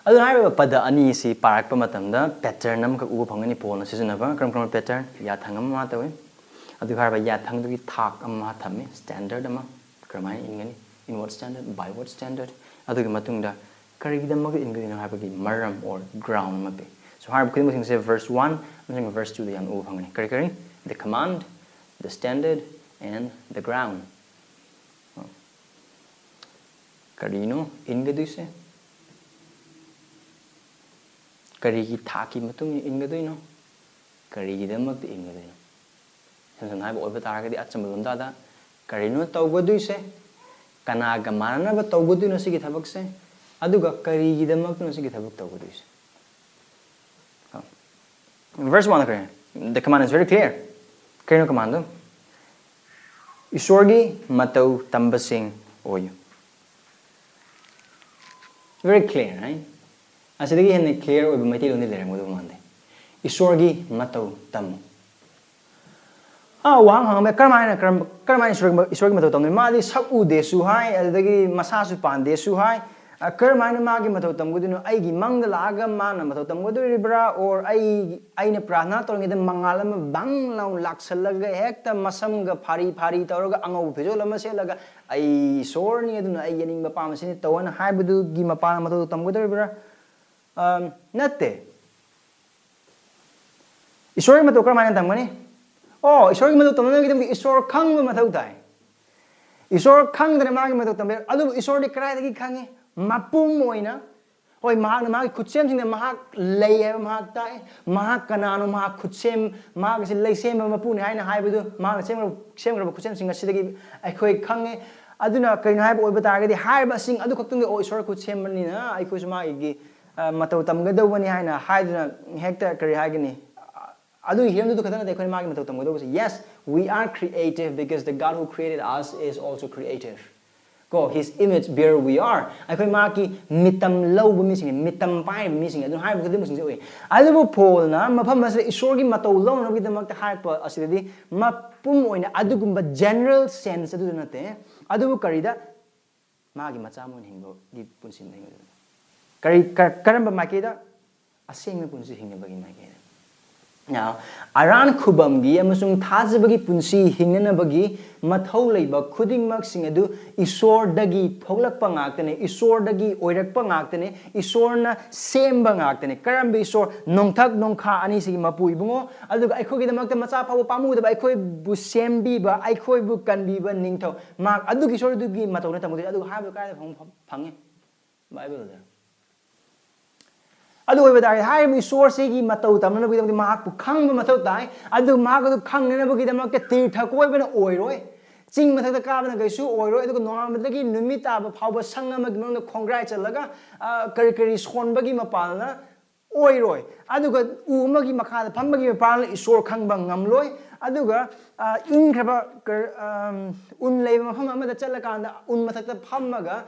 ꯑꯗꯨꯅ ꯍꯥꯏꯔꯤꯕ ꯄꯗ ꯑꯅꯤꯁꯤ ꯄꯥꯔꯛꯄ ꯃꯇꯝꯗ pattern ꯑꯃꯈꯛ ꯎꯕ ꯐꯪꯒꯅꯤ ꯄꯣꯜꯅ ꯁꯤꯖꯤꯟꯅꯕ꯫ ꯀꯔꯝ ꯀꯔꯝꯕ pattern? ꯌꯥꯊꯪ ꯑꯃ ꯃꯥ ꯇꯧꯏ꯫ ꯑꯗꯨꯒ ꯍꯥꯏꯔꯤꯕ ꯌꯥꯊꯪꯗꯨꯒꯤ ꯊꯥꯛ ꯑꯃ ꯃꯥ ꯊꯝꯃꯤ, standard ꯑꯃ꯫ ꯀꯔꯝꯍꯥꯏꯅ ꯏꯟꯒꯅꯤ? Inward standard, byward standard꯫ ꯑꯗꯨꯒꯤ ꯃꯇꯨꯡꯗ ꯀꯔꯤꯒꯤꯗꯃꯛꯇ ꯏꯟꯒꯗꯣꯏꯅꯣ ꯍꯥꯏꯕꯒꯤ ꯃꯔꯝ or ground ꯑꯃ ꯄꯤ꯫ So ꯍꯥꯏꯔꯤꯕ ꯈꯨꯗꯤꯡꯃꯛꯁꯤꯡꯁꯦ verse one ꯑꯃꯁꯨꯡ verse twoꯗ ꯌꯥꯝꯅ ꯎꯕ ꯐꯪꯒꯅꯤ꯫ ꯀꯔꯤ ꯀꯔꯤ? The command, the standard, and the ground꯫ ꯀꯔꯤꯅꯣ ꯏꯟꯒꯗꯣꯏꯁꯦ? ꯀꯔꯤꯒꯤ ꯊꯥꯛꯀꯤ ꯃꯇꯨꯡ ꯏꯟꯅ ꯏꯟꯒꯗꯣꯏꯅꯣ? ꯀꯔꯤꯒꯤꯗꯃꯛꯇ ꯏꯟꯒꯗꯣꯏꯅꯣ? ꯏꯁꯝ ꯁꯝꯅ ꯍꯥꯏꯕ ꯑꯣꯏꯕ ꯇꯥꯔꯒꯗꯤ, ꯑꯆꯝꯕ ꯂꯣꯟꯗꯥꯗ ꯀꯔꯤꯅꯣ ꯇꯧꯒꯗꯣꯏꯁꯦ? ꯀꯅꯥꯒ ꯃꯥꯟꯅꯅꯕ ꯇꯧꯒꯗꯣꯏꯅꯣ ꯁꯤꯒꯤ ꯊꯕꯛꯁꯦ? ꯑꯗꯨꯒ ꯀꯔꯤꯒꯤꯗꯃꯛꯇꯅꯣ ꯁꯤꯒꯤ ꯊꯕꯛ ꯇꯧꯒꯗꯣꯏꯁꯦ? Verse one ꯀꯔꯤ? The command is very clear. ꯀꯔꯤꯅꯣ commandꯗꯣ? ꯏꯁꯣꯔꯒꯤ ꯃꯇꯧ ꯇꯝꯕꯁꯤꯡ ꯑꯣꯏꯌꯨ꯫ Very clear, right? ꯑꯁꯤꯗꯒꯤ ꯍꯦꯟꯅ clear ꯑꯣꯏꯕ ꯃꯩꯇꯩꯂꯣꯟꯗꯤ ꯂꯩꯔꯝꯒꯗꯧꯕ ꯃꯥꯟꯗꯦ꯫ ꯏꯁꯣꯔꯒꯤ ꯃꯇꯧ ꯇꯝꯃꯨ꯫ ꯑꯥ, ꯋꯥꯍꯪ ꯍꯪꯉꯝꯃꯦ, "ꯀꯔꯝꯍꯥꯏꯅ, ꯀꯔꯝ-, ꯀꯔꯝꯍꯥꯏꯅ ꯏꯁꯣꯔꯒꯤ ꯃ-, ꯏꯁꯣꯔꯒꯤ ꯃꯇꯧ ꯇꯝꯗꯣꯏꯅꯣ? ꯃꯥꯗꯤ ꯁꯛ ꯎꯗꯦꯁꯨ ꯍꯥꯏ, ꯑꯗꯨꯗꯒꯤ ꯃꯁꯥꯁꯨ ꯄꯥꯟꯗꯦꯁꯨ ꯍꯥꯏ꯫ ꯑ, ꯀꯔꯝꯍꯥꯏꯅ ꯃꯥꯒꯤ ꯃꯇꯧ ꯇꯝꯒꯗꯣꯏꯅꯣ? ꯑꯩꯒꯤ ꯃꯪꯗ ꯂꯥꯛꯑꯒ ꯃꯥꯅ ꯃꯇꯧ ꯇꯝꯒꯗꯣꯔꯤꯕ꯭ꯔꯥ? Or ꯑꯩ, ꯑꯩꯅ ꯄ꯭ꯔꯥꯔꯊꯅꯥ ꯇꯧꯔꯤꯉꯩꯗ ꯃꯉꯥꯜ ꯑꯃ ꯕꯪ ꯂꯥꯎ ꯂꯥꯛꯁꯜꯂꯒ ꯍꯦꯛꯇ ꯃꯁꯝꯒ ꯐꯥꯔꯤ ꯐꯥꯔꯤ ꯇꯧꯔꯒ ꯑꯉꯧꯕ ꯐꯤꯖꯣꯜ ꯑꯃ ꯁꯦꯠꯂꯒ ꯑꯩ ꯏꯁꯣꯔꯅꯤ, ꯑꯗꯨꯅ ꯑꯩ ꯌꯦꯅꯤꯡꯕ ꯄꯥꯝꯕꯁꯤꯅꯤ" ꯇꯧꯑꯅ ꯍꯥꯏꯕꯗꯨꯒꯤ ꯃꯄꯥꯅ ꯃꯇꯧ ꯇꯝꯒꯗꯧꯔꯤꯕ꯭ꯔꯥ? ꯑꯝ, ꯅꯠꯇꯦ꯫ ꯏꯁꯣꯔꯒꯤ ꯃꯇꯧ ꯀꯔꯝꯍꯥꯏꯅ ꯇꯝꯒꯅꯤ? ꯑꯣ, ꯏꯁꯣꯔꯒꯤ ꯃꯇꯧ ꯇꯝꯅꯕꯒꯤꯗꯃꯛꯇ ꯏꯁꯣꯔ ꯈꯪꯕ ꯃꯊꯧ ꯇꯥꯏ꯫ ꯏꯁꯣꯔ ꯈꯪꯗꯅ ꯃꯥꯒꯤ ꯃꯇꯧ ꯇꯝꯕ ꯌꯥꯔꯣꯏ꯫ ꯑꯗꯨꯕꯨ ꯏꯁꯣꯔꯗꯤ ꯀꯗꯥꯏꯗꯒꯤ ꯈꯪꯉꯤ? ꯃꯄꯨꯝ ꯑꯣꯏꯅ꯫ ꯍꯣꯏ, ꯃꯍꯥꯛꯅ ꯃꯥꯒꯤ ꯈꯨꯠꯁꯦꯝꯁꯤꯡꯗ ꯃꯍꯥꯛ ꯂꯩ ꯍꯥꯏꯕ ꯃꯍꯥꯛ ꯇꯥꯛꯑꯦ꯫ ꯃꯍꯥꯛ ꯀꯅꯥꯅꯣ? ꯃꯍꯥꯛ ꯈꯨꯠꯁꯦꯝ, ꯃꯍꯥꯛ ꯑꯁꯤ ꯂꯩꯁꯦꯝꯕ ꯃꯄꯨꯅꯤ ꯍꯥꯏꯅ ꯍꯥꯏꯕꯗꯨ, ꯃꯍꯥꯛꯅ ꯁꯦꯝꯈ꯭ꯔꯕ, ꯁꯦꯝꯈ꯭ꯔꯕ ꯈꯨꯠꯁꯦꯝꯁꯤꯡ ꯑꯁꯤꯗꯒꯤ ꯑꯩꯈꯣꯏ ꯈꯪꯉꯦ꯫ ꯑꯗꯨꯅ ꯀꯔꯤꯅꯣ ꯍꯥꯏꯕ ꯑꯣꯏꯕ ꯇꯥꯔꯒꯗꯤ, ꯍꯥꯏꯔꯤꯕꯁꯤꯡ ꯑꯗꯨ ꯈꯛꯇꯪꯗꯤ, "ꯑꯣ, ꯏꯁꯣꯔ ꯈꯨꯠꯁꯦꯝꯕꯅꯤꯅ ꯑꯩꯈꯣꯏꯁꯨ ꯃꯥꯒꯤ, ꯑ, ꯃꯇꯧ ꯇꯝꯒꯗꯧꯕꯅꯤ" ꯍꯥꯏꯅ ꯍꯥꯏꯗꯨꯅ ꯍꯦꯛꯇ, ꯀꯔꯤ ꯍꯥꯏꯒꯅꯤ? ꯑꯗꯨꯒꯤ ꯍꯤꯔꯝꯗꯨꯗ ꯈꯛꯇ ꯅꯠꯇꯦ ꯑꯩꯈꯣꯏꯅ ꯃꯥꯒꯤ ꯃꯇꯧ ꯇꯝꯒꯗꯧꯕꯁꯦ꯫ Yes, we are creative because the God who created us is also creative. ꯀꯣ, his image bearer we are. ꯑꯩꯈꯣꯏ ꯃꯍꯥꯛꯀꯤ ꯃꯤꯇꯝ ꯂꯧꯕ ꯃꯤꯁꯤꯡꯅꯤ, ꯃꯤꯇꯝ ꯄꯥꯏꯔꯤꯕ ꯃꯤꯁꯤꯡꯅꯤ꯫ ꯑꯗꯨꯅ ꯍꯥꯏꯔꯤꯕ ꯈꯨꯗꯤꯡꯃꯛꯁꯤꯡꯁꯦ ꯎꯏ꯫ ꯑꯗꯨꯕꯨ ꯄꯣꯜꯅ ꯃꯐꯝ ꯑꯁꯤꯗ ꯏꯁꯣꯔꯒꯤ ꯃꯇꯧ ꯂꯧꯅꯕꯒꯤꯗꯃꯛꯇ ꯍꯥꯏꯔꯛꯄ ꯑꯁꯤꯗꯗꯤ ꯃꯄꯨꯝ ꯑꯣꯏꯅ ꯑꯗꯨꯒꯨꯝꯕ general sense ꯑꯗꯨꯗ ꯅꯠꯇꯦ, ꯑꯗꯨꯕꯨ ꯀꯔꯤꯗ? ꯃꯥꯒꯤ ꯃꯆꯥ ꯑꯃ ꯑꯣꯏꯅ ꯍꯤꯡꯕꯒꯤ ꯄꯨꯟꯁꯤꯅꯤ꯫ ꯀꯔꯤ ꯀ- ꯀꯔꯝꯕ ꯃꯥꯏꯀꯩꯗ? ꯑꯁꯦꯡꯕ ꯄꯨꯟꯁꯤ ꯍꯤꯡꯅꯕꯒꯤ ꯃꯥꯏꯀꯩꯗ꯫ Now, ꯑꯔꯥꯟ ꯈꯨꯕꯝꯒꯤ ꯑꯃꯁꯨꯡ ꯊꯥꯖꯕꯒꯤ ꯄꯨꯟꯁꯤ ꯍꯤꯡꯅꯅꯕꯒꯤ ꯃꯊꯧ ꯂꯩꯕ ꯈꯨꯗꯤꯡꯃꯛꯁꯤꯡ ꯑꯗꯨ ꯏꯁꯣꯔꯗꯒꯤ ꯊꯣꯛꯂꯛꯄ ꯉꯥꯛꯇꯅꯤ, ꯏꯁꯣꯔꯗꯒꯤ ꯑꯣꯏꯔꯛꯄ ꯉꯥꯛꯇꯅꯤ, ꯏꯁꯣꯔꯅ ꯁꯦꯝꯕ ꯉꯥꯛꯇꯅꯤ꯫ ꯀꯔꯝꯕ ꯏꯁꯣꯔ? ꯅꯣꯡꯊꯛ ꯅꯣꯡꯈꯥ ꯑꯅꯤꯁꯤꯒꯤ ꯃꯄꯨ ꯏꯕꯨꯡꯉꯣ, ꯑꯗꯨꯒ ꯑꯩꯈꯣꯏꯒꯤꯗꯃꯛꯇ ꯃꯆꯥ ꯐꯥꯎꯕ ꯄꯥꯝꯃꯨꯗꯕ, ꯑꯩꯈꯣꯏꯕꯨ ꯁꯦꯝꯕꯤꯕ, ꯑꯩꯈꯣꯏꯕꯨ ꯀꯟꯕꯤꯕ ꯅꯤꯡꯊꯧ꯫ ꯃꯍꯥꯛ ꯑꯗꯨꯒꯤ ꯏꯁꯣꯔꯗꯨꯒꯤ ꯃꯇꯧꯅ ꯇꯝꯒꯗꯣꯏꯅꯤ꯫ ꯑꯗꯨꯒ ꯍꯥꯏꯕꯗꯨ ꯀꯗꯥꯏꯗ ꯐꯪ- ꯐꯪꯉꯤ? ꯕꯥꯏꯕꯜꯗ꯫ ꯑꯗꯨ ꯑꯣꯏꯕ ꯇꯥꯔꯗꯤ ꯍꯥꯏꯔꯤꯕ ꯏꯁꯣꯔꯁꯤꯒꯤ ꯃꯇꯧ ꯇꯝꯅꯅꯕꯒꯤꯗꯃꯛꯇ ꯃꯍꯥꯛꯄꯨ ꯈꯪꯕ ꯃꯊꯧ ꯇꯥꯏ꯫ ꯑꯗꯨ ꯃꯍꯥꯛ ꯑꯗꯨ ꯈꯪꯅꯅꯕꯒꯤꯗꯃꯛꯇ ꯇꯤꯔꯊ ꯀꯣꯏꯕꯅ ꯑꯣꯏꯔꯣꯏ꯫ ꯆꯤꯡ ꯃꯊꯛꯇ ꯀꯥꯕꯅ ꯀꯩꯁꯨ ꯑꯣꯏꯔꯣꯏ꯫ ꯑꯗꯨꯒ ꯅꯣꯡꯉꯥꯟꯕꯗꯒꯤ ꯅꯨꯃꯤꯠ ꯇꯥꯕ ꯐꯥꯎꯕ ꯁꯪ ꯑꯃꯒꯤ ꯃꯅꯨꯡꯗ ꯈꯣꯡꯒ꯭ꯔꯥꯏ ꯆꯜꯂꯒ, ꯑ, ꯀꯔꯤ ꯀꯔꯤ ꯁꯣꯟꯕꯒꯤ ꯃꯄꯥꯜꯅ ꯑꯣꯏꯔꯣꯏ꯫ ꯑꯗꯨꯒ ꯎ ꯑꯃꯒꯤ ꯃꯈꯥꯗ ꯐꯝꯕꯒꯤ ꯃꯄꯥꯜꯅ ꯏꯁꯣꯔ ꯈꯪꯕ ꯉꯝꯂꯣꯏ꯫ ꯑꯗꯨꯒ, ꯑ, ꯏꯪꯈ꯭ꯔꯕ ꯀ-, ꯑꯝ, ꯎꯟ ꯂꯩꯕ ꯃꯐꯝ ꯑꯃꯗ ꯆꯠꯂꯀꯥꯟꯗ ꯎꯟ ꯃꯊꯛꯇ ꯐꯝꯃꯒ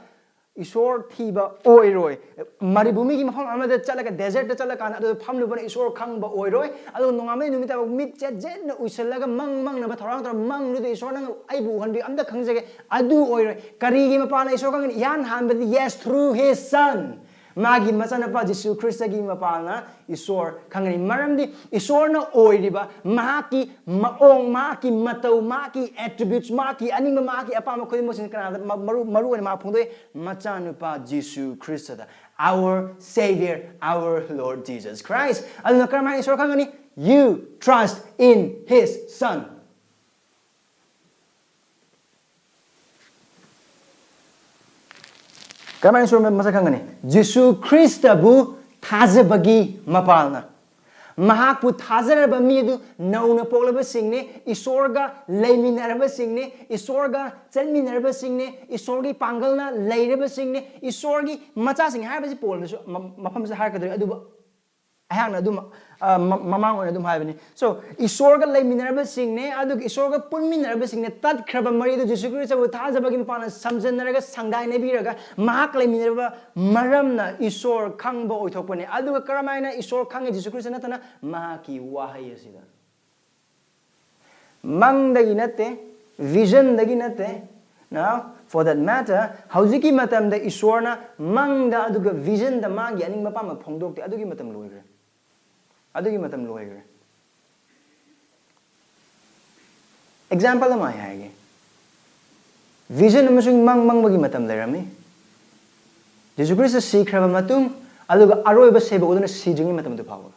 ꯏꯁꯣꯔ ꯊꯤꯕ ꯑꯣꯏꯔꯣꯏ꯫ ꯃꯔꯤꯚꯨꯃꯤꯒꯤ ꯃꯐꯝ ꯑꯃꯗ ꯆꯠꯂꯒ, ꯗꯦꯖꯔꯠꯇ ꯆꯠꯂꯀꯥꯟꯗ ꯑꯗꯨꯗ ꯐꯝꯂꯨꯕꯅ ꯏꯁꯣꯔ ꯈꯪꯕ ꯑꯣꯏꯔꯣꯏ꯫ ꯑꯗꯨꯒ ꯅꯣꯡꯉꯥꯟꯕꯗꯒꯤ ꯅꯨꯃꯤꯠ ꯇꯥꯕ ꯃꯤꯠ ꯆꯦꯠ ꯆꯦꯠꯅ ꯎꯏꯁꯜꯂꯒ ꯃꯪ ꯃꯪꯅꯕ ꯊꯧꯔꯥꯡ ꯇꯧꯔ, "ꯃꯪꯗꯨꯗ ꯏꯁꯣꯔ ꯅꯪ ꯑꯩꯕꯨ ꯎꯍꯟꯕꯤꯌꯨ, ꯑꯝꯇ ꯈꯪꯖꯒꯦ", ꯑꯗꯨ ꯑꯣꯏꯔꯣꯏ꯫ ꯀꯔꯤꯒꯤ ꯃꯄꯥꯟꯅ ꯏꯁꯣꯔ ꯈꯪꯒꯅꯤ? ꯏꯍꯥꯟ ꯍꯥꯟꯕꯗꯤ, yes, through his son꯫ ꯃꯥꯒꯤ ꯃꯆꯥꯅꯨꯄꯥ ꯖꯤꯁꯨ ꯈ꯭ꯔꯤꯁꯇꯒꯤ ꯃꯄꯥꯟꯅ ꯏꯁꯣꯔ ꯈꯪꯒꯅꯤ꯫ ꯃꯔꯝꯗꯤ ꯏꯁꯣꯔꯅ ꯑꯣꯏꯔꯤꯕ ꯃꯍꯥꯛꯀꯤ ꯃꯑꯣꯡ, ꯃꯍꯥꯛꯀꯤ ꯃꯇꯧ, ꯃꯍꯥꯛꯀꯤ attributes, ꯃꯍꯥꯛꯀꯤ ꯑꯅꯤꯡꯕ, ꯃꯍꯥꯛꯀꯤ ꯑꯄꯥꯝꯕ ꯈꯨꯗꯤꯡꯃꯛꯁꯤꯡ ꯀꯅꯥꯗ ꯃ-, ꯃꯔꯨ, ꯃꯔꯨ ꯑꯣꯏꯅ ꯃꯍꯥꯛ ꯐꯣꯡꯗꯣꯛꯏ? ꯃꯆꯥꯅꯨꯄꯥ ꯖꯤꯁꯨ ꯈ꯭ꯔꯤꯁꯇꯗ꯫ Our Savior, our Lord Jesus Christ. ꯑꯗꯨꯅ ꯀꯔꯝꯍꯥꯏꯅ ꯏꯁꯣꯔ ꯈꯪꯒꯅꯤ? You trust in his son. ꯀꯔꯝꯍꯥꯏꯅ ꯏꯁꯣꯔ ꯃꯁꯛ ꯈꯪꯒꯅꯤ? ꯖꯤꯁꯨ ꯈ꯭ꯔꯤꯁꯇꯕꯨ ꯊꯥꯖꯕꯒꯤ ꯃꯄꯥꯜꯅ꯫ ꯃꯍꯥꯛꯄꯨ ꯊꯥꯖꯔꯕ ꯃꯤ ꯑꯗꯨ ꯅꯧꯅ ꯄꯣꯛꯂꯕꯁꯤꯡꯅꯤ, ꯏꯁꯣꯔꯒ ꯂꯩꯃꯤꯟꯅꯔꯕꯁꯤꯡꯅꯤ, ꯏꯁꯣꯔꯒ ꯆꯠꯃꯤꯟꯅꯔꯕꯁꯤꯡꯅꯤ, ꯏꯁꯣꯔꯒꯤ ꯄꯥꯡꯒꯜꯅ ꯂꯩꯔꯕꯁꯤꯡꯅꯤ, ꯏꯁꯣꯔꯒꯤ ꯃꯆꯥꯁꯤꯡ ꯍꯥꯏꯕꯁꯤ ꯄꯣꯜꯗꯁꯨ ꯃ-, ꯃꯐꯝꯁꯤꯗ ꯍꯥꯏꯔꯛꯀꯗꯣꯏꯅꯤ꯫ ꯑꯗꯨꯕꯨ ꯑꯩꯍꯥꯛꯅ ꯑꯗꯨꯝ, ꯑ, ꯃ-, ꯃꯃꯥꯡ ꯑꯣꯏꯅ ꯑꯗꯨꯝ ꯍꯥꯏꯕꯅꯤ꯫ So, ꯏꯁꯣꯔꯒ ꯂꯩꯃꯤꯟꯅꯔꯕꯁꯤꯡꯅꯤ, ꯑꯗꯨꯒ ꯏꯁꯣꯔꯒ ꯄꯨꯟꯃꯤꯟꯅꯔꯕꯁꯤꯡꯅꯤ꯫ ꯇꯠꯈ꯭ꯔꯕ ꯃꯔꯤ ꯑꯗꯨ ꯖꯤꯁꯨ ꯈ꯭ꯔꯤꯁꯇꯕꯨ ꯊꯥꯖꯕꯒꯤ ꯃꯄꯥꯟꯅ ꯁꯝꯖꯟꯅꯔꯒ, ꯁꯪꯒꯥꯏꯅꯕꯤꯔꯒ, ꯃꯍꯥꯛ ꯂꯩꯃꯤꯟꯅꯔꯕ ꯃꯔꯝꯅ ꯏꯁꯣꯔ ꯈꯪꯕ ꯑꯣꯏꯊꯣꯛꯄꯅꯤ꯫ ꯑꯗꯨꯒ ꯀꯔꯝꯍꯥꯏꯅ ꯏꯁꯣꯔ ꯈꯪꯉꯤ? ꯖꯤꯁꯨ ꯈ꯭ꯔꯤꯁꯇ ꯅꯠꯇꯅ ꯃꯍꯥꯛꯀꯤ ꯋꯥꯍꯩ ꯑꯁꯤꯗ꯫ ꯃꯪꯗꯒꯤ ꯅꯠꯇꯦ, visionꯗꯒꯤ ꯅꯠꯇꯦ, now, For that matter, ꯍꯧꯖꯤꯛꯀꯤ ꯃꯇꯝꯗ ꯏꯁꯣꯔꯅ ꯃꯪꯗ ꯑꯗꯨꯒ visionꯗ ꯃꯥꯒꯤ ꯑꯅꯤꯡꯕ ꯑꯄꯥꯝꯕ ꯐꯣꯡꯗꯣꯛꯇꯦ꯫ ꯑꯗꯨꯒꯤ ꯃꯇꯝ ꯂꯣꯏꯈ꯭ꯔꯦ꯫ ꯑꯗꯨꯒꯤ ꯃꯇꯝ ꯂꯣꯏꯈ꯭ꯔꯦ꯫ Example ꯑꯃ ꯑꯩ ꯍꯥꯏꯒꯦ꯫ Vision ꯑꯃꯁꯨꯡ ꯃꯪ ꯃꯪꯕꯒꯤ ꯃꯇꯝ ꯂꯩꯔꯝꯃꯤ꯫ ꯖꯤꯁꯨ ꯈ꯭ꯔꯤꯁꯇ ꯁꯤꯈ꯭ꯔꯕ ꯃꯇꯨꯡ, ꯑꯗꯨꯒ ꯑꯔꯣꯏꯕ ꯁꯦꯕꯣꯛ ꯑꯗꯨꯅ ꯁꯤꯗ꯭ꯔꯤꯉꯩ ꯃꯇꯝ ꯑꯗꯨ ꯐꯥꯎꯕ꯫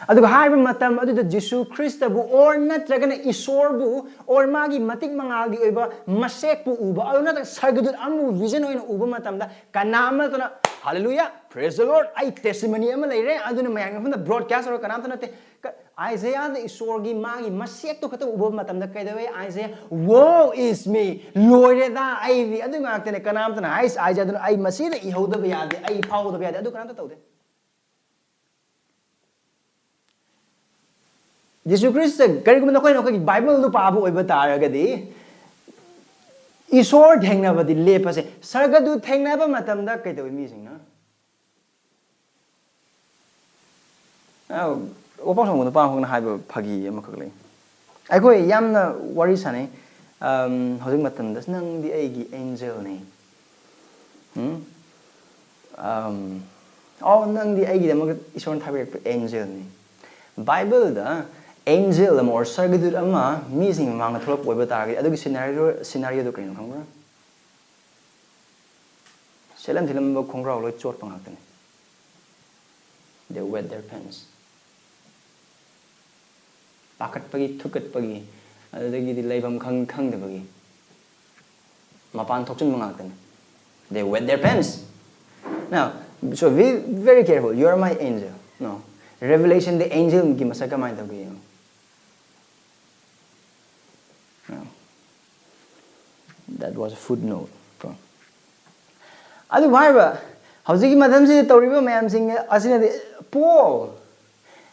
ꯑꯗꯨꯒ ꯍꯥꯏꯔꯤꯕ ꯃꯇꯝ ꯑꯗꯨꯗ ꯖꯤꯁꯨ ꯈ꯭ꯔꯤꯁꯇꯕꯨ, or ꯅꯠꯇ꯭ꯔꯒꯅ ꯏꯁꯣꯔꯕꯨ, or ꯃꯥꯒꯤ ꯃꯇꯤꯛ ꯃꯉꯥꯜꯒꯤ ꯑꯣꯏꯕ ꯃꯁꯦꯛꯄꯨ ꯎꯕ, ꯑꯗꯨ ꯅꯠꯇ꯭ꯔꯒ ꯁꯔꯒꯗꯨꯠ ꯑꯃꯕꯨ vision ꯑꯣꯏꯅ ꯎꯕ ꯃꯇꯝꯗ, ꯀꯅꯥ ꯑꯃꯠꯇꯅ, "Hallelujah, praise the Lord, ꯑꯩ testimony ꯑꯃ ꯂꯩꯔꯦ," ꯑꯗꯨꯅ ꯃꯌꯥꯝꯒꯤ ꯃꯐꯝꯗ broadcast ꯇꯧꯔꯒ ꯀꯅꯥꯝꯇ ꯅꯠꯇꯦ꯫ ꯀ-, ꯑꯥꯏꯖꯌꯥꯗ ꯏꯁꯣꯔꯒꯤ ꯃꯥꯒꯤ ꯃꯁꯦꯛꯇꯣ ꯈꯛꯇ ꯎꯕ ꯃꯇꯝꯗ ꯀꯩꯗꯧꯋꯦ? "Isaiah, woe is me, ꯂꯣꯏꯔꯦꯗ ꯑꯩꯗꯤ"꯫ ꯑꯗꯨ ꯉꯥꯛꯇꯅꯦ꯫ ꯀꯅꯥꯝꯇꯅ, "ꯍꯥꯏꯁ, ꯑꯥꯏꯖꯌꯥꯗꯨꯅ ꯑꯩ ꯃꯁꯤꯗ ꯏꯍꯧꯗꯕ ꯌꯥꯗꯦ, ꯑꯩ ꯐꯥꯎꯗꯕ ꯌꯥꯗꯦ", ꯑꯗꯨ ꯀꯅꯥꯝꯇ ꯇꯧꯗꯦ꯫ ꯖꯤꯁꯨ ꯈ꯭ꯔꯤꯁꯇ ꯀꯔꯤꯒꯨꯝꯕ ꯅꯈꯣꯏꯅ ꯑꯩꯈꯣꯏꯒꯤ ꯕꯥꯏꯕꯜꯗꯨ ꯄꯥꯕ ꯑꯣꯏꯕ ꯇꯥꯔꯒꯗꯤ, ꯏꯁꯣꯔ ꯊꯦꯡꯅꯕꯗꯤ ꯂꯦꯞꯄꯁꯦ꯫ ꯁꯔꯒꯗꯨ ꯊꯦꯡꯅꯕ ꯃꯇꯝꯗ ꯀꯩꯗꯧꯋꯤ ꯃꯤꯁꯤꯡꯅ? ꯑ, ꯋꯥꯄꯥꯎ ꯁꯪꯕ ꯅꯨꯄꯥ ꯑꯃꯈꯛꯅ ꯍꯥꯏꯕ ꯐꯥꯒꯤ ꯑꯃꯈꯛ ꯂꯩ꯫ ꯑꯩꯈꯣꯏ ꯌꯥꯝꯅ ꯋꯥꯔꯤ ꯁꯥꯟꯅꯩ, ꯑꯝ, ꯍꯧꯖꯤꯛ ꯃꯇꯝꯗ, "ꯅꯪꯗꯤ ꯑꯩꯒꯤ angelꯅꯤ"꯫ ꯎꯝ? ꯑꯝ, "ꯑꯣ, ꯅꯪꯗꯤ ꯑꯩꯒꯤꯗꯃꯛꯇ ꯏꯁꯣꯔꯅ ꯊꯥꯕꯤꯔꯛꯄ angelꯅꯤ"꯫ ꯕꯥꯏꯕꯜꯗ angel ꯑꯃ or ꯁꯔꯒꯗꯨꯠ ꯑꯃ ꯃꯤꯁꯤꯡꯒꯤ ꯃꯃꯥꯡꯗ ꯊꯣꯛꯂꯛꯄ ꯑꯣꯏꯕ ꯇꯥꯔꯒꯗꯤ, ꯑꯗꯨꯒꯤ scenario, scenarioꯗꯨ ꯀꯔꯤꯅꯣ ꯈꯪꯕ꯭ꯔꯥ? ꯁꯦꯠꯂꯝ ꯊꯤꯜꯂꯝꯕ ꯈꯣꯡꯒ꯭ꯔꯥꯎ ꯂꯣꯏ ꯆꯣꯠꯄ ꯉꯥꯛꯇꯅꯤ꯫ They wet their pants. ꯄꯥꯈꯠꯄꯒꯤ, ꯊꯨꯀꯠꯄꯒꯤ, ꯑꯗꯨꯗꯒꯤꯗꯤ ꯂꯩꯐꯝ ꯈꯪ-, ꯈꯪꯗꯕꯒꯤ ꯃꯄꯥꯟ ꯊꯣꯛꯆꯤꯟꯕ ꯉꯥꯛꯇꯅꯤ꯫ They wet their pants. Now, so be very careful. "You are my angel." No. Revelation, the angelꯒꯤ ꯃꯁꯛ ꯀꯃꯥꯏꯅ ꯇꯧꯒꯦ ꯌꯦꯡꯉꯣ꯫ No. That was a footnote. ꯀꯣ꯫ ꯑꯗꯨꯕꯨ ꯍꯥꯏꯔꯤꯕ ꯍꯧꯖꯤꯛꯀꯤ ꯃꯇꯝꯁꯤꯗ ꯇꯧꯔꯤꯕ ꯃꯌꯥꯝꯁꯤꯡ ꯑꯁꯤꯅꯗꯤ, ꯄꯣꯜ,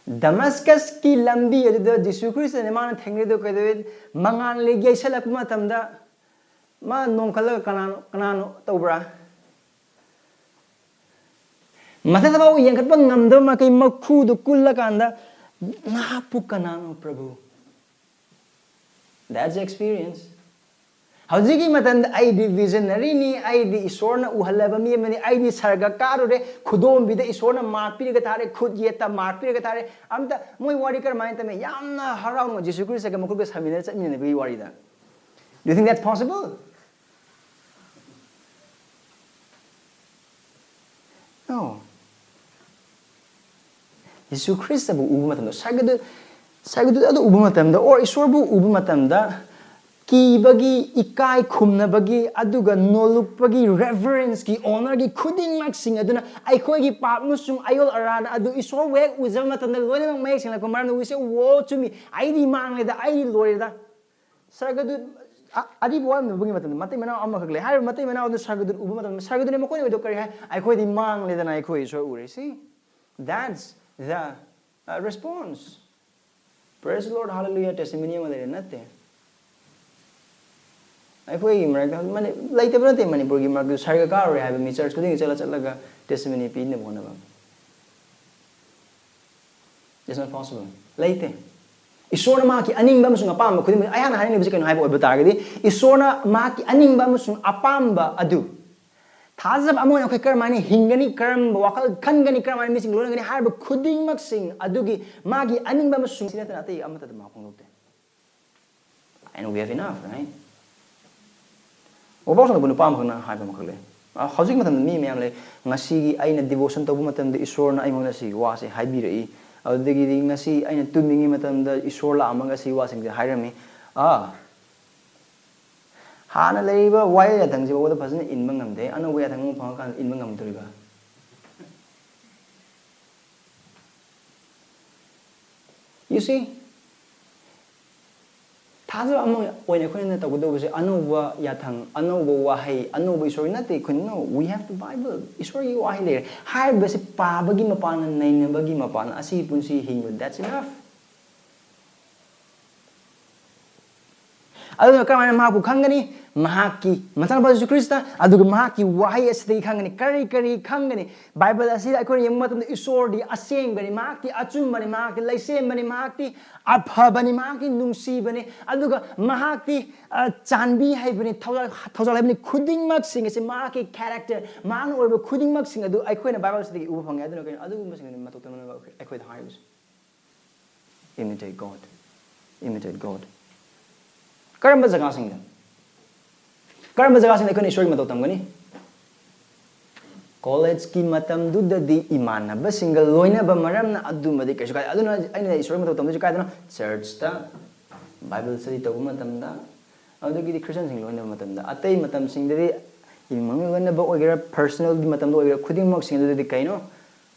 ꯗꯃꯁꯀꯁꯀꯤ ꯂꯝꯕꯤ ꯑꯗꯨꯗ ꯖꯤꯁꯨ ꯈ꯭ꯔꯤꯁꯇꯅ ꯃꯥꯅ ꯊꯦꯡꯅꯔꯤꯗꯣ ꯀꯩꯗꯧꯋꯤ? ꯃꯉꯥꯜ ꯂꯩ ꯌꯩꯁꯜꯂꯛꯄ ꯃꯇꯝꯗ ꯃꯥ ꯅꯣꯡꯈꯠꯂꯒ ꯀꯅꯥꯅꯣ, ꯀꯅꯥꯅꯣ ꯇꯧꯕ꯭ꯔꯥ? ꯃꯊꯛꯇꯐꯥꯎ ꯌꯦꯡꯈꯠꯄ ꯉꯝꯗꯕ ꯃꯈꯩ ꯃꯈꯨꯗꯨ ꯀꯨꯜꯂꯀꯥꯟꯗ, "ꯅꯍꯥꯛꯄꯨ ꯀꯅꯥꯅꯣ, ꯄ꯭ꯔꯚꯨ?" That's the experience. ꯍꯧꯖꯤꯛꯀꯤ ꯃꯇꯝꯗ ꯑꯩꯗꯤ ꯚꯤꯖꯅꯔꯤꯅꯤ, ꯑꯩꯗꯤ ꯏꯁꯣꯔꯅ ꯎꯍꯜꯂꯕ ꯃꯤ ꯑꯃꯅꯤ, ꯑꯩꯗꯤ ꯁꯔꯒ ꯀꯥꯔꯨꯔꯦ, ꯈꯨꯗꯣꯝꯕꯤꯗ ꯏꯁꯣꯔꯅ ꯃꯥꯛ ꯄꯤꯔꯒ ꯊꯥꯔꯦ, ꯈꯨꯠ ꯌꯦꯠꯇ ꯃꯥꯛ ꯄꯤꯔꯒ ꯊꯥꯔꯦ꯫ ꯑꯝꯇ ꯃꯣꯏ ꯋꯥꯔꯤ ꯀꯔꯝꯍꯥꯏꯅ ꯇꯝꯃꯦ? ꯌꯥꯝꯅ ꯍꯔꯥꯎꯅ ꯖꯤꯁꯨ ꯈ꯭ꯔꯤꯁꯇꯒ ꯃꯈꯨꯠꯀ ꯁꯝꯃꯤꯟꯅꯔ ꯆꯠꯃꯤꯟꯅꯕꯒꯤ ꯋꯥꯔꯤꯗ꯫ Do you think that's possible? No. ꯌꯤꯁꯨ ꯈ꯭ꯔꯤꯁꯇꯕꯨ ꯎꯕ ꯃꯇꯝꯗ, ꯁꯔꯒꯗꯨ, ꯁꯔꯒꯗꯨ ꯑꯗꯨ ꯎꯕ ꯃꯇꯝꯗ, or ꯏꯁꯣꯔꯕꯨ ꯎꯕ ꯃꯇꯝꯗ, ꯀꯤꯕꯒꯤ, ꯏꯀꯥꯏ ꯈꯨꯝꯅꯕꯒꯤ, ꯑꯗꯨꯒ ꯅꯣꯂꯨꯛꯄꯒꯤ, reverence ꯀꯤ, honor ꯒꯤ ꯈꯨꯗꯤꯡꯃꯛꯁꯤꯡ ꯑꯗꯨꯅ ꯑꯩꯈꯣꯏꯒꯤ ꯄꯥꯞ ꯑꯃꯁꯨꯡ ꯑꯌꯣꯜ ꯑꯔꯥꯟ ꯑꯗꯨ ꯏꯁꯣꯔꯕꯨ ꯍꯦꯛ ꯎꯖꯕ ꯃꯇꯝꯗ ꯂꯣꯏꯅꯃꯛ ꯃꯌꯦꯛ ꯁꯦꯡꯂꯛꯄ ꯃꯔꯝꯅ we say, "Woe to me, ꯑꯩꯗꯤ ꯃꯥꯡꯂꯦꯗ, ꯑꯩꯗꯤ ꯂꯣꯏꯔꯦꯗ"꯫ ꯁꯔꯒꯗꯨꯠ ꯑ-, ꯑꯔꯤꯕ ꯋꯥꯔꯝꯗꯕꯒꯤ ꯃꯇꯝꯗ ꯃꯇꯩ ꯃꯅꯥꯎ ꯑꯃꯈꯛ ꯂꯩ꯫ ꯍꯥꯏꯔꯤꯕ ꯃꯇꯩ ꯃꯅꯥꯎ ꯑꯗꯨ ꯁꯔꯒꯗꯨꯠ ꯎꯕ ꯃꯇꯝꯗ, ꯁꯔꯒꯗꯨꯠꯅ ꯃꯈꯣꯏꯅ ꯑꯣꯏꯗꯣ ꯀꯔꯤ ꯍꯥꯏ? "ꯑꯩꯈꯣꯏꯗꯤ ꯃꯥꯡꯂꯦꯗꯅ, ꯑꯩꯈꯣꯏ ꯏꯁꯣꯔ ꯎꯔꯦ"꯫ See? That's the, uh, response. Praise the Lord, hallelujah, testimony ꯑꯃ ꯂꯩꯔꯦ, ꯅꯠꯇꯦ꯫ ꯑꯩꯈꯣꯏꯒꯤ ꯃꯔꯛꯇ ꯍꯧꯖꯤꯛ ꯃꯅꯤ-, ꯂꯩꯇꯕ ꯅꯠꯇꯦ ꯃꯅꯤꯄꯨꯔꯒꯤ ꯃꯔꯛꯇ ꯁꯔꯒ ꯀꯥꯔꯨꯔꯦ ꯍꯥꯏꯕ ꯃꯤ ꯆꯔꯆ ꯈꯨꯗꯤꯡꯒꯤ ꯆꯠꯂ ꯆꯠꯂꯒ testimony ꯄꯤꯅꯕ ꯍꯣꯠꯅꯕ꯫ It's not possible. ꯂꯩꯇꯦ꯫ ꯏꯁꯣꯔꯅ ꯃꯍꯥꯛꯀꯤ ꯑꯅꯤꯡꯕ ꯑꯃꯁꯨꯡ ꯑꯄꯥꯝꯕ ꯈꯨꯗꯤꯡꯃꯛ, ꯑꯩꯍꯥꯛꯅ ꯍꯥꯏꯅꯤꯡꯂꯤꯕꯁꯤ ꯀꯩꯅꯣ ꯍꯥꯏꯕ ꯑꯣꯏꯕ ꯇꯥꯔꯒꯗꯤ, ꯏꯁꯣꯔꯅ ꯃꯍꯥꯛꯀꯤ ꯑꯅꯤꯡꯕ ꯑꯃꯁꯨꯡ ꯑꯄꯥꯝꯕ ꯑꯗꯨ ꯊꯥꯖꯕ ꯑꯃ ꯑꯣꯏꯅ ꯑꯩꯈꯣꯏ ꯀꯔꯝꯍꯥꯏꯅ ꯍꯤꯡꯒꯅꯤ, ꯀꯔꯝꯕ ꯋꯥꯈꯜ ꯈꯟꯒꯅꯤ, ꯀꯔꯝꯍꯥꯏꯅ ꯃꯤꯁꯤꯡ ꯂꯣꯏꯅꯒꯅꯤ ꯍꯥꯏꯔꯤꯕ ꯈꯨꯗꯤꯡꯃꯛꯁꯤꯡ ꯑꯗꯨꯒꯤ ꯃꯥꯒꯤ ꯑꯅꯤꯡꯕ ꯑꯃꯁꯨꯡ ꯁꯤ ꯅꯠꯇꯅ ꯑꯇꯩ ꯑꯃꯠꯇꯗ ꯃꯥ ꯐꯣꯡꯗꯣꯛꯇꯦ꯫ And we have enough, right? ꯋꯥꯕꯥꯎ ꯁꯪꯗꯕ ꯅꯨꯄꯥ ꯑꯃꯈꯛꯅ ꯍꯥꯏꯕ ꯑꯃꯈꯛ ꯂꯩ꯫ ꯑ, ꯍꯧꯖꯤꯛ ꯃꯇꯝꯗ ꯃꯤ ꯃꯌꯥꯝ ꯂꯩ, "ꯉꯁꯤꯒꯤ ꯑꯩꯅ devotion ꯇꯧꯕ ꯃꯇꯝꯗ ꯏꯁꯣꯔꯅ ꯑꯩꯉꯣꯟꯗ ꯑꯁꯤꯒꯤ ꯋꯥꯁꯦ ꯍꯥꯏꯕꯤꯔꯛꯏ, ꯑꯗꯨꯗꯒꯤꯗꯤ ꯉꯁꯤ ꯑꯩꯅ ꯇꯨꯝꯃꯤꯉꯩ ꯃꯇꯝꯗ ꯏꯁꯣꯔ ꯂꯥꯛꯑꯝꯃꯒ ꯑꯁꯤꯒꯤ ꯋꯥꯁꯤꯡꯁꯦ ꯍꯥꯏꯔꯝꯃꯤ"꯫ ꯑꯥ, ꯍꯥꯟꯅ ꯂꯩꯔꯤꯕ ꯋꯥꯌꯦꯜ ꯌꯥꯊꯪꯁꯤ ꯐꯥꯎꯕꯗ ꯐꯖꯅ ꯏꯟꯕ ꯉꯝꯗꯦ, ꯑꯅꯧꯕ ꯌꯥꯊꯪ ꯑꯃ ꯐꯪꯉꯀꯥꯟꯗ ꯏꯟꯕ ꯉꯝꯗꯣꯔꯤꯕ? You see? ꯊꯥꯖꯕ ꯑꯃ ꯑꯣꯏꯅ ꯑꯩꯈꯣꯏꯅ ꯇꯧꯒꯗꯧꯕꯁꯦ ꯑꯅꯧꯕ ꯌꯥꯊꯪ, ꯑꯅꯧꯕ ꯋꯥꯍꯩ, ꯑꯅꯧꯕ ꯏꯁꯣꯔ ꯅꯠꯇꯦ꯫ ꯑꯩꯈꯣꯏꯅ, no, we have the Bible. ꯏꯁꯣꯔꯒꯤ ꯋꯥꯍꯩ ꯂꯩꯔꯦ꯫ ꯍꯥꯏꯔꯤꯕꯁꯤ ꯄꯥꯕꯒꯤ ꯃꯄꯥꯟꯅ, ꯅꯩꯅꯕꯒꯤ ꯃꯄꯥꯟꯅ, ꯑꯁꯤꯒꯤ ꯄꯨꯟꯁꯤ ꯍꯤꯡꯕ, that's enough. ꯑꯗꯨꯅ ꯀꯔꯝꯍꯥꯏꯅ ꯃꯍꯥꯛꯄꯨ ꯈꯪꯒꯅꯤ? ꯃꯍꯥꯛꯀꯤ ꯃꯆꯥꯅꯨꯄꯥ ꯖꯤꯁꯨ ꯈ꯭ꯔꯤꯁꯇ, ꯑꯗꯨꯒ ꯃꯍꯥꯛꯀꯤ ꯋꯥꯍꯩ ꯑꯁꯤꯗꯒꯤ ꯈꯪꯒꯅꯤ꯫ ꯀꯔꯤ ꯀꯔꯤ ꯈꯪꯒꯅꯤ? ꯕꯥꯏꯕꯜ ꯑꯁꯤꯗ ꯑꯩꯈꯣꯏꯅ ꯌꯦꯡꯕ ꯃꯇꯝꯗ ꯏꯁꯣꯔꯗꯤ ꯑꯁꯦꯡꯕꯅꯤ, ꯃꯍꯥꯛꯇꯤ ꯑꯆꯨꯝꯕꯅꯤ, ꯃꯍꯥꯛꯇꯤ ꯂꯩꯁꯦꯝꯕꯅꯤ, ꯃꯍꯥꯛꯇꯤ ꯑꯐꯕꯅꯤ, ꯃꯍꯥꯛꯇꯤ ꯅꯨꯡꯁꯤꯕꯅꯤ, ꯑꯗꯨꯒ ꯃꯍꯥꯛꯇꯤ, ꯑ, ꯆꯥꯟꯕꯤ ꯍꯩꯕꯅꯤ, ꯊꯧꯖꯥꯜ, ꯊꯧꯖꯥꯜ ꯍꯩꯕꯅꯤ꯫ ꯈꯨꯗꯤꯡꯃꯛꯁꯤꯡ ꯑꯁꯤ ꯃꯍꯥꯛꯀꯤ character, ꯃꯍꯥꯛꯅ ꯑꯣꯏꯕ ꯈꯨꯗꯤꯡꯃꯛꯁꯤꯡ ꯑꯗꯨ ꯑꯩꯈꯣꯏꯅ ꯕꯥꯏꯕꯜ ꯑꯁꯤꯗꯒꯤ ꯎꯕ ꯐꯪꯉꯦ꯫ ꯑꯗꯨꯅ ꯀꯩꯅꯣ? ꯑꯗꯨꯒꯨꯝꯕꯁꯤꯡ ꯑꯗꯨ ꯃꯇꯧ ꯇꯝꯅꯕ ꯑꯩꯈꯣꯏꯗ ꯍꯥꯏꯔꯤꯕꯁꯦ꯫ Imitate God. Imitate God. ꯀꯔꯝꯕ ꯖꯒꯥꯁꯤꯡꯗ? ꯀꯔꯝꯕ ꯖꯒꯥꯁꯤꯡꯗ ꯑꯩꯈꯣꯏꯅ ꯏꯁꯣꯔꯒꯤ ꯃꯇꯧ ꯇꯝꯒꯅꯤ? ꯀꯣꯂꯦꯖꯀꯤ ꯃꯇꯝꯗꯨꯗꯗꯤ ꯏꯃꯥꯟꯅꯕꯁꯤꯡꯒ ꯂꯣꯏꯅꯕ ꯃꯔꯝꯅ ꯑꯗꯨꯃꯗꯤ ꯀꯩꯁꯨ ꯀꯥꯏꯗꯦ꯫ ꯑꯗꯨꯅ ꯑꯩꯅ ꯏꯁꯣꯔꯒꯤ ꯃꯇꯧ ꯇꯝꯗꯣꯏꯁꯤ ꯀꯥꯏꯗꯅꯣ? ꯆꯔꯆꯇ, ꯕꯥꯏꯕꯜ ꯁ꯭ꯇꯗꯤ ꯇꯧꯕ ꯃꯇꯝꯗ, ꯑꯗꯨꯗꯒꯤꯗꯤ ꯈ꯭ꯔꯤꯁꯇꯤꯌꯥꯟꯁꯤꯡ ꯂꯣꯏꯅꯕ ꯃꯇꯝꯗ꯫ ꯑꯇꯩ ꯃꯇꯝꯁꯤꯡꯗꯗꯤ ꯏꯃꯨꯡ ꯃꯅꯨꯡ ꯂꯣꯏꯅꯕ ꯑꯣꯏꯒꯦꯔꯥ, ꯄꯔꯁꯅꯦꯜꯒꯤ ꯃꯇꯝꯗ ꯑꯣꯏꯒꯦꯔꯥ, ꯈꯨꯗꯤꯡꯃꯛꯁꯤꯡ ꯑꯗꯨꯗꯗꯤ ꯀꯩꯅꯣ?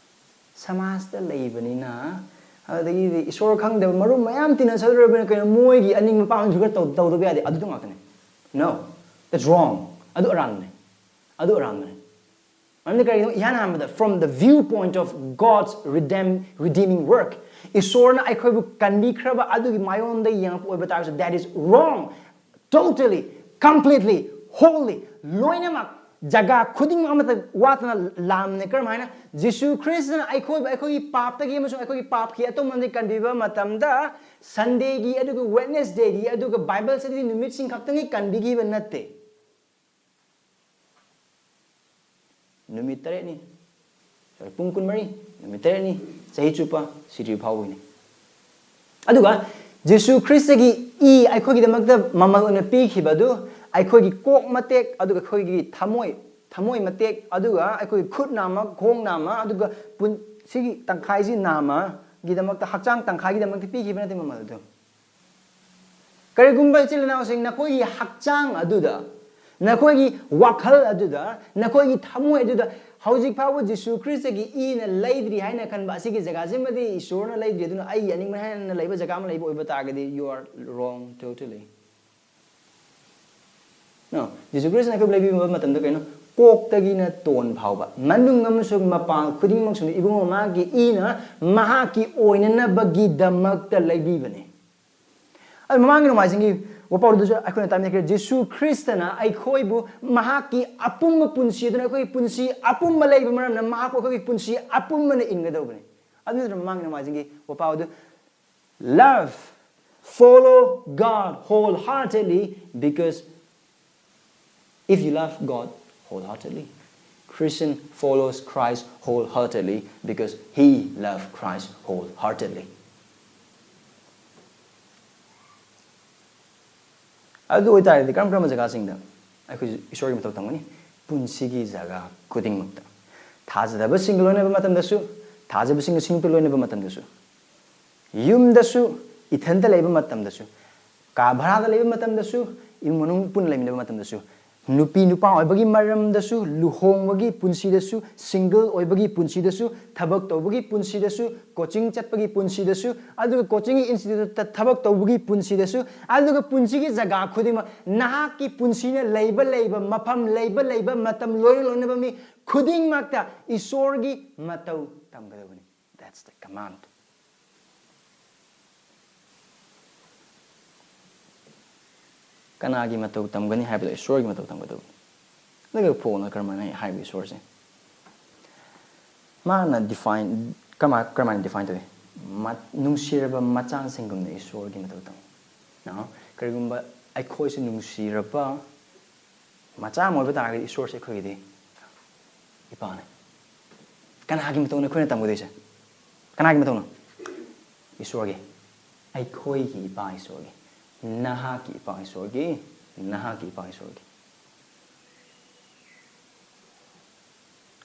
ꯁꯃꯥꯖꯇ ꯂꯩꯕꯅꯤꯅ, ꯑꯗꯨꯗꯒꯤꯗꯤ ꯏꯁꯣꯔ ꯈꯪꯗꯕ ꯃꯔꯨꯞ ꯃꯌꯥꯝ ꯇꯤꯟꯅꯁꯜꯂꯨꯔꯕꯅꯤꯅ ꯀꯩꯅꯣ, ꯃꯣꯏꯒꯤ ꯑꯅꯤꯡꯕ ꯄꯥꯝꯕꯁꯨ ꯈꯔ ꯇꯧ-, ꯇꯧꯗꯕ ꯌꯥꯗꯦ꯫ ꯑꯗꯨꯗ ꯉꯥꯛꯇꯅꯦ꯫ No, that's wrong. ꯑꯗꯨ ꯑꯔꯥꯟꯕꯅꯦ꯫ ꯑꯗꯨ ꯑꯔꯥꯟꯕꯅꯦ꯫ ꯃꯔꯝꯗꯤ ꯀꯔꯤꯒꯤꯅꯣ? ꯏꯍꯥꯟ ꯍꯥꯟꯕꯗ, from the viewpoint of God's redeem-, redeeming work, ꯏꯁꯣꯔꯅ ꯑꯩꯈꯣꯏꯕꯨ ꯀꯟꯕꯤꯈ꯭ꯔꯕ ꯑꯗꯨꯒꯤ ꯃꯥꯏꯌꯣꯟꯗ ꯌꯦꯡꯉꯛꯄ ꯑꯣꯏꯕ ꯇꯥꯔꯒꯁꯨ, that is wrong. Totally, completely, wholly, ꯂꯣꯏꯅꯃꯛ, ꯖꯒꯥ ꯈꯨꯗꯤꯡꯃꯛ ꯑꯃꯠꯇ ꯋꯥꯠꯇꯅ ꯂꯥꯟꯕꯅꯦ꯫ ꯀꯔꯝꯍꯥꯏꯅ? ꯖꯤꯁꯨ ꯈ꯭ꯔꯤꯁꯇꯅ ꯑꯩꯈꯣꯏꯕꯨ ꯑꯩꯈꯣꯏꯒꯤ ꯄꯥꯞꯇꯒꯤ ꯑꯃꯁꯨꯡ ꯑꯩꯈꯣꯏꯒꯤ ꯄꯥꯞꯀꯤ ꯑꯇꯣꯝꯕꯗ ꯀꯟꯕꯤꯕ ꯃꯇꯝꯗ, ꯁꯟꯗꯦꯒꯤ, ꯑꯗꯨꯒ ꯋꯦꯗꯅꯦꯁꯗꯦꯒꯤ, ꯑꯗꯨꯒ ꯕꯥꯏꯕꯜ ꯁ꯭ꯇꯗꯤ ꯅꯨꯃꯤꯠꯁꯤꯡ ꯈꯛꯇꯪꯒꯤ ꯀꯟꯕꯤꯈꯤꯕ ꯅꯠꯇꯦ꯫ ꯅꯨꯃꯤꯠ ꯇꯔꯦꯠꯅꯤ, ꯁꯣꯔꯤ, ꯄꯨꯡ ꯀꯨꯟꯃꯔꯤ, ꯅꯨꯃꯤꯠ ꯇꯔꯦꯠꯅꯤ, ꯆꯍꯤ ꯆꯨꯞꯄ ꯁꯤꯗ꯭ꯔꯤ ꯐꯥꯎꯕꯒꯤꯅꯤ꯫ ꯑꯗꯨꯒ ꯖꯤꯁꯨ ꯈ꯭ꯔꯤꯁꯇꯒꯤ ꯏ ꯑꯩꯈꯣꯏꯒꯤꯗꯃꯛꯇ ꯃꯃꯜ ꯑꯣꯏꯅ ꯄꯤꯈꯤꯕ ꯑꯗꯨ, ꯑꯩꯈꯣꯏꯒꯤ ꯀꯣꯛ ꯃꯇꯦꯛ, ꯑꯗꯨꯒ ꯑꯩꯈꯣꯏꯒꯤ ꯊꯃꯣꯏ, ꯊꯃꯣꯏ ꯃꯇꯦꯛ, ꯑꯗꯨꯒ ꯑꯩꯈꯣꯏꯒꯤ ꯈꯨꯠ ꯅꯥꯝꯃ, ꯈꯣꯡ ꯅꯥꯝꯃ, ꯑꯗꯨꯒ ꯄꯨꯟꯁꯤꯒꯤ ꯇꯪꯈꯥꯏꯁꯤ ꯅꯥꯝꯃꯒꯤꯗꯃꯛꯇ, ꯍꯛꯆꯥꯡ ꯇꯪꯈꯥꯏꯒꯤꯗꯃꯛꯇ ꯄꯤꯈꯤꯕ ꯅꯠꯇꯦ ꯃꯃꯜ ꯑꯗꯨ꯫ ꯀꯔꯤꯒꯨꯝꯕ ꯏꯆꯤꯜ ꯏꯅꯥꯎꯁꯤꯡ, ꯅꯈꯣꯏꯒꯤ ꯍꯛꯆꯥꯡ ꯑꯗꯨꯗ, ꯅꯈꯣꯏꯒꯤ ꯋꯥꯈꯜ ꯑꯗꯨꯗ, ꯅꯈꯣꯏꯒꯤ ꯊꯃꯣꯏ ꯑꯗꯨꯗ ꯍꯧꯖꯤꯛ ꯐꯥꯎꯕ ꯖꯤꯁꯨ ꯈ꯭ꯔꯤꯁꯇꯒꯤ ꯏꯅ ꯂꯩꯗ꯭ꯔꯤ ꯍꯥꯏꯅ ꯈꯟꯕ, ꯑꯁꯤꯒꯤ ꯖꯒꯥꯁꯤꯃꯗꯤ ꯏꯁꯣꯔꯅ ꯂꯩꯗ꯭ꯔꯤ, ꯑꯗꯨꯅ ꯑꯩꯒꯤ ꯑꯅꯤꯡꯕ ꯍꯥꯏꯅ ꯂꯩꯕ ꯖꯒꯥ ꯑꯃ ꯂꯩꯕ ꯑꯣꯏꯕ ꯇꯥꯔꯒꯗꯤ, you are wrong totally. No, ꯖꯤꯁꯨ ꯈ꯭ꯔꯤꯁꯇꯅ ꯑꯩꯈꯣꯏꯕꯨ ꯂꯩꯕꯤꯕ ꯃꯇꯝꯗ ꯀꯩꯅꯣ? ꯀꯣꯛꯇꯒꯤꯅ ꯇꯣꯟ ꯐꯥꯎꯕ, ꯃꯅꯨꯡ ꯑꯃꯁꯨꯡ ꯃꯄꯥꯟ ꯈꯨꯗꯤꯡꯃꯛꯁꯨ ꯏꯕꯨꯡꯉꯣ ꯃꯍꯥꯛꯀꯤ ꯏꯅ ꯃꯍꯥꯛꯀꯤ ꯑꯣꯏꯅꯅꯕꯒꯤꯗꯃꯛꯇ ꯂꯩꯕꯤꯕꯅꯤ꯫ ꯑꯗꯨ ꯃꯃꯥꯡꯒꯤ ꯅꯣꯡꯃꯥꯏꯖꯤꯡꯒꯤ ꯋꯥꯄꯥꯎꯗꯨꯁꯨ ꯑꯩꯈꯣꯏꯅ ꯇꯥꯃꯤꯟꯅꯈ꯭ꯔꯦ, ꯖꯤꯁꯨ ꯈ꯭ꯔꯤꯁꯇꯅ ꯑꯩꯈꯣꯏꯕꯨ ꯃꯍꯥꯛꯀꯤ ꯑꯄꯨꯝꯕ ꯄꯨꯟꯁꯤ ꯑꯗꯨꯅ, ꯑꯩꯈꯣꯏꯒꯤ ꯄꯨꯟꯁꯤ ꯑꯄꯨꯝꯕ ꯂꯩꯕ ꯃꯔꯝꯅ ꯃꯍꯥꯛꯄꯨ ꯑꯩꯈꯣꯏꯒꯤ ꯄꯨꯟꯁꯤ ꯑꯄꯨꯝꯕꯅ ꯏꯟꯒꯗꯧꯕꯅꯤ꯫ ꯑꯗꯨ ꯅꯠꯇ꯭ꯔ ꯃꯃꯥꯡꯒꯤ ꯅꯣꯡꯃꯥꯏꯖꯤꯡꯒꯤ ꯋꯥꯄꯥꯎꯗꯨ, love, follow God wholeheartedly, because if you love God wholeheartedly, Christian follows Christ wholeheartedly because he loved Christ wholeheartedly. ꯑꯗꯨ ꯑꯣꯏꯇꯥꯔꯗꯤ ꯀꯔꯝ ꯀꯔꯝꯕ ꯖꯒꯥꯁꯤꯡꯗ ꯑꯩꯈꯣꯏ ꯏꯁꯣꯔꯒꯤ ꯃꯇꯧ ꯇꯝꯒꯅꯤ? ꯄꯨꯟꯁꯤꯒꯤ ꯖꯒꯥ ꯈꯨꯗꯤꯡꯃꯛꯇ, ꯊꯥꯖꯗꯕꯁꯤꯡꯒ ꯂꯣꯏꯅꯕ ꯃꯇꯝꯗꯁꯨ, ꯊꯥꯖꯕꯁꯤꯡꯒ ꯁꯤꯡꯂꯨꯞꯇ ꯂꯣꯏꯅꯕ ꯃꯇꯝꯗꯁꯨ, ꯌꯨꯝꯗꯁꯨ, ꯏꯊꯟꯇ ꯂꯩꯕ ꯃꯇꯝꯗꯁꯨ, ꯀꯥ ꯚꯔꯥꯗ ꯂꯩꯕ ꯃꯇꯝꯗꯁꯨ, ꯏꯃꯨꯡ ꯃꯅꯨꯡ ꯄꯨꯟꯅ ꯂꯩꯃꯤꯟꯅꯕ ꯃꯇꯝꯗꯁꯨ, ꯅꯨꯄꯤ ꯅꯨꯄꯥ ꯑꯣꯏꯕꯒꯤ ꯃꯔꯝꯗꯁꯨ, ꯂꯨꯍꯣꯡꯕꯒꯤ ꯄꯨꯟꯁꯤꯗꯁꯨ, single ꯑꯣꯏꯕꯒꯤ ꯄꯨꯟꯁꯤꯗꯁꯨ, ꯊꯕꯛ ꯇꯧꯕꯒꯤ ꯄꯨꯟꯁꯤꯗꯁꯨ, coaching ꯆꯠꯄꯒꯤ ꯄꯨꯟꯁꯤꯗꯁꯨ, ꯑꯗꯨꯒ coachingꯒꯤ instituteꯇ ꯊꯕꯛ ꯇꯧꯕꯒꯤ ꯄꯨꯟꯁꯤꯗꯁꯨ, ꯑꯗꯨꯒ ꯄꯨꯟꯁꯤꯒꯤ ꯖꯒꯥ ꯈꯨꯗꯤꯡꯃꯛ, ꯅꯍꯥꯛꯀꯤ ꯄꯨꯟꯁꯤꯅ ꯂꯩꯕ ꯂꯩꯕ ꯃꯐꯝ, ꯂꯩꯕ ꯂꯩꯕ ꯃꯇꯝ, ꯂꯣꯏꯅ ꯂꯣꯏꯅꯕ ꯃꯤ ꯈꯨꯗꯤꯡꯃꯛꯇ ꯏꯁꯣꯔꯒꯤ ꯃꯇꯧ ꯇꯝꯒꯗꯕꯅꯤ꯫ That's the command. ꯀꯅꯥꯒꯤ ꯃꯇꯧ ꯇꯝꯒꯅꯤ ꯍꯥꯏꯕꯗꯣ ꯏꯁꯣꯔꯒꯤ ꯃꯇꯧ ꯇꯝꯒꯗꯧꯕꯅꯤ꯫ ꯑꯗꯨꯒ ꯄꯣꯜꯅ ꯀꯔꯝꯍꯥꯏꯅ ꯍꯥꯏꯕ ꯏꯁꯣꯔꯁꯦ? ꯃꯥꯅ define, ꯀꯃꯥꯏ-, ꯀꯔꯝꯍꯥꯏꯅ define ꯇꯧꯏ? ꯃ-, ꯅꯨꯡꯁꯤꯔꯕ ꯃꯆꯥꯁꯤꯡꯒꯨꯝꯅ ꯏꯁꯣꯔꯒꯤ ꯃꯇꯧ ꯇꯝꯃꯤ꯫ Now, ꯀꯔꯤꯒꯨꯝꯕ ꯑꯩꯈꯣꯏꯁꯨ ꯅꯨꯡꯁꯤꯔꯕ ꯃꯆꯥ ꯑꯃ ꯑꯣꯏꯕ ꯇꯥꯔꯒꯗꯤ ꯏꯁꯣꯔꯁꯦ ꯑꯩꯈꯣꯏꯒꯤꯗꯤ ꯏꯄꯥꯅꯤ꯫ ꯀꯅꯥꯒꯤ ꯃꯇꯧꯅꯣ ꯑꯩꯈꯣꯏꯅ ꯇꯝꯒꯗꯣꯏꯁꯦ? ꯀꯅꯥꯒꯤ ꯃꯇꯧꯅꯣ? ꯏꯁꯣꯔꯒꯤ꯫ ꯑꯩꯈꯣꯏꯒꯤ ꯏꯄꯥ ꯏꯁꯣꯔꯒꯤ, ꯅꯍꯥꯛꯀꯤ ꯏꯄꯥ ꯏꯁꯣꯔꯒꯤ, ꯅꯍꯥꯛꯀꯤ ꯏꯄꯥ ꯏꯁꯣꯔꯒꯤ꯫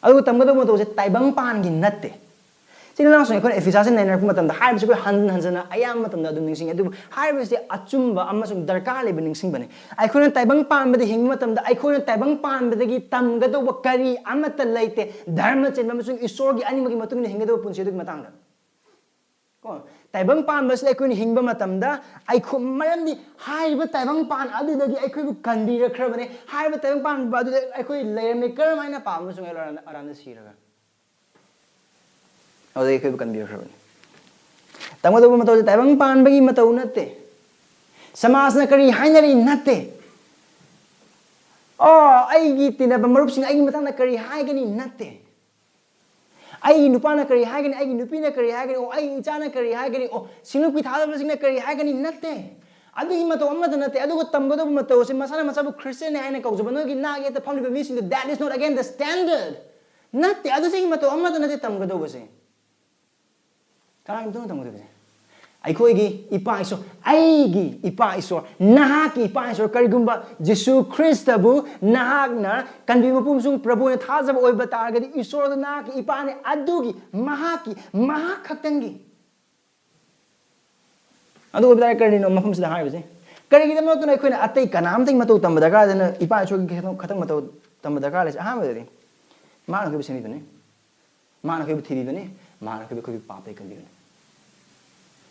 ꯑꯗꯨꯒ ꯇꯝꯒꯗꯧꯕ ꯃꯇꯧꯁꯦ ꯇꯥꯏꯕꯪ ꯄꯥꯟꯒꯤ ꯅꯠꯇꯦ꯫ ꯏꯆꯤꯟ ꯏꯅꯥꯎꯁꯤꯡ, ꯑꯩꯈꯣꯏꯅ ꯑꯦꯐꯤꯁꯥꯁꯤ ꯅꯩꯅꯔꯛꯄ ꯃꯇꯝꯗ ꯍꯥꯏꯔꯤꯕꯁꯤ ꯑꯩꯈꯣꯏ ꯍꯟꯖꯤꯟ ꯍꯟꯖꯤꯟꯅ ꯑꯌꯥꯝꯕ ꯃꯇꯝꯗ ꯑꯗꯨꯝ ꯅꯤꯡꯁꯤꯡꯉꯤ꯫ ꯑꯗꯨꯕꯨ ꯍꯥꯏꯔꯤꯕꯁꯤ ꯑꯆꯨꯝꯕ ꯑꯃꯁꯨꯡ ꯗꯔꯀꯥꯔ ꯂꯩꯕ ꯅꯤꯡꯁꯤꯡꯕꯅꯤ꯫ ꯑꯩꯈꯣꯏꯅ ꯇꯥꯏꯕꯪ ꯄꯥꯟꯕꯗ ꯍꯤꯡꯕ ꯃꯇꯝꯗ ꯑꯩꯈꯣꯏꯅ ꯇꯥꯏꯕꯪ ꯄꯥꯟꯕꯗꯒꯤ ꯇꯝꯒꯗꯧꯕ ꯀꯔꯤ ꯑꯃꯠꯇ ꯂꯩꯇꯦ, ꯙꯔꯃ ꯆꯦꯟꯕ ꯑꯃꯁꯨꯡ ꯏꯁꯣꯔꯒꯤ ꯑꯅꯤꯃꯛꯀꯤ ꯃꯇꯨꯡ ꯏꯟꯅ ꯍꯤꯡꯒꯗꯧꯕ ꯄꯨꯟꯁꯤ ꯑꯗꯨꯒꯤ ꯃꯇꯥꯡꯗ꯫ ꯀꯣ, ꯇꯥꯏꯕꯪ ꯄꯥꯟꯕꯁꯤꯗ ꯑꯩꯈꯣꯏꯅ ꯍꯤꯡꯕ ꯃꯇꯝꯗ ꯑꯩꯈꯣꯏ, ꯃꯔꯝꯗꯤ ꯍꯥꯏꯔꯤꯕ ꯇꯥꯏꯕꯪ ꯄꯥꯟ ꯑꯗꯨꯗꯒꯤ ꯑꯩꯈꯣꯏꯕꯨ ꯀꯟꯕꯤꯔꯛꯈ꯭ꯔꯕꯅꯦ꯫ ꯍꯥꯏꯔꯤꯕ ꯇꯥꯏꯕꯪ ꯄꯥꯟꯕ ꯑꯗꯨꯗ ꯑꯩꯈꯣꯏ ꯂꯩꯔꯝꯃꯤ, ꯀꯔꯝꯍꯥꯏꯅ ꯄꯥꯕ ꯑꯃꯁꯨꯡ ꯑꯔꯥꯟ-, ꯑꯔꯥꯟꯕ ꯁꯤꯔꯒ? ꯑꯗꯨꯗꯒꯤ ꯑꯩꯈꯣꯏꯕꯨ ꯀꯟꯕꯤꯔꯛꯈ꯭ꯔꯕꯅꯤ꯫ ꯇꯝꯒꯗꯧꯕ ꯃꯇꯧꯁꯦ ꯇꯥꯏꯕꯪ ꯄꯥꯟꯕꯒꯤ ꯃꯇꯧ ꯅꯠꯇꯦ꯫ ꯁꯃꯥꯖꯅ ꯀꯔꯤ ꯍꯥꯏꯅꯔꯤ? ꯅꯠꯇꯦ꯫ ꯑꯣ, ꯑꯩꯒꯤ ꯇꯤꯟꯅꯕ ꯃꯔꯨꯞꯁꯤꯡꯅ ꯑꯩꯒꯤ ꯃꯇꯥꯡꯗ ꯀꯔꯤ ꯍꯥꯏꯒꯅꯤ? ꯅꯠꯇꯦ꯫ ꯑꯩꯒꯤ ꯅꯨꯄꯥꯅ ꯀꯔꯤ ꯍꯥꯏꯒꯅꯤ? ꯑꯩꯒꯤ ꯅꯨꯄꯤꯅ ꯀꯔꯤ ꯍꯥꯏꯒꯅꯤ? ꯑꯣ, ꯑꯩ ꯏꯆꯥꯅ ꯀꯔꯤ ꯍꯥꯏꯒꯅꯤ? ꯑꯣ, ꯁꯤꯡꯂꯨꯞꯀꯤ ꯊꯥꯗꯕꯁꯤꯡꯅ ꯀꯔꯤ ꯍꯥꯏꯒꯅꯤ? ꯅꯠꯇꯦ꯫ ꯑꯗꯨꯒꯤ ꯃꯇꯧ ꯑꯃꯠꯇ ꯅꯠꯇꯦ꯫ ꯑꯗꯨꯒ ꯇꯝꯒꯗꯧꯕ ꯃꯇꯧ ꯑꯁꯤ ꯃꯁꯥꯅ ꯃꯁꯥꯕꯨ ꯈ꯭ꯔꯤꯁꯇꯤꯌꯟꯅꯤ ꯍꯥꯏꯅ ꯀꯧꯖꯕ ꯅꯣꯏꯒꯤ ꯅꯥꯛ ꯌꯦꯠꯇ ꯐꯝꯂꯤꯕ ꯃꯤꯁꯤꯡꯗꯨ, that is not again the standard. ꯅꯠꯇꯦ, ꯑꯗꯨ ꯁꯤꯒꯤ ꯃꯇꯧ ꯑꯃꯠꯇ ꯅꯠꯇꯦ ꯇꯝꯒꯗꯧꯕꯁꯦ꯫ ꯀꯅꯥꯒꯤ ꯃꯇꯨꯡꯗ ꯇꯝꯒꯗꯧꯕꯁꯦ? ꯑꯩꯈꯣꯏꯒꯤ ꯏꯄꯥ ꯏꯁꯣꯔ, ꯑꯩꯒꯤ ꯏꯄꯥ ꯏꯁꯣꯔ, ꯅꯍꯥꯛꯀꯤ ꯏꯄꯥ ꯏꯁꯣꯔ, ꯀꯔꯤꯒꯨꯝꯕ ꯖꯤꯁꯨ ꯈ꯭ꯔꯤꯁꯇꯕꯨ ꯅꯍꯥꯛꯅ ꯀꯟꯕꯤꯕ ꯃꯄꯨ ꯑꯃꯁꯨꯡ ꯄ꯭ꯔꯚꯨꯅ ꯊꯥꯖꯕ ꯑꯣꯏꯕ ꯇꯥꯔꯒꯗꯤ, ꯏꯁꯣꯔꯗꯨ ꯅꯍꯥꯛꯀꯤ ꯏꯄꯥꯅꯤ꯫ ꯑꯗꯨꯒꯤ ꯃꯍꯥꯛꯀꯤ, ꯃꯍꯥꯛ ꯈꯛꯇꯪꯒꯤ꯫ ꯑꯗꯨ ꯑꯣꯏꯕ ꯇꯥꯔꯗꯤ ꯀꯔꯤꯅꯣ ꯃꯐꯝꯁꯤꯗ ꯍꯥꯏꯔꯤꯕꯁꯦ? ꯀꯔꯤꯒꯤꯗꯃꯛꯇꯅ ꯑꯩꯈꯣꯏꯅ ꯑꯇꯩ ꯀꯅꯥꯝꯇꯒꯤ ꯃꯇꯧ ꯇꯝꯕ ꯗꯔꯀꯥꯔ ꯂꯩꯇꯅ ꯏꯄꯥ ꯏꯁꯣꯔꯒꯤ ꯈꯛꯇꯪ, ꯈꯛꯇꯪ ꯃꯇꯧ ꯇꯝꯕ ꯗꯔꯀꯥꯔ ꯂꯩꯁꯦ? ꯑꯍꯥꯟꯕꯗꯗꯤ ꯃꯥꯅ ꯑꯩꯈꯣꯏꯕꯨ ꯁꯦꯝꯕꯤꯕꯅꯤ, ꯃꯥꯅ ꯑꯩꯈꯣꯏꯕꯨ ꯊꯤꯕꯤꯕꯅꯤ, ꯃꯥꯅ ꯑꯩꯈꯣꯏꯕꯨ, ꯑꯩꯈꯣꯏꯒꯤ ꯄꯥꯞꯇꯒꯤ ꯀꯟꯕꯤꯕꯅꯤ꯫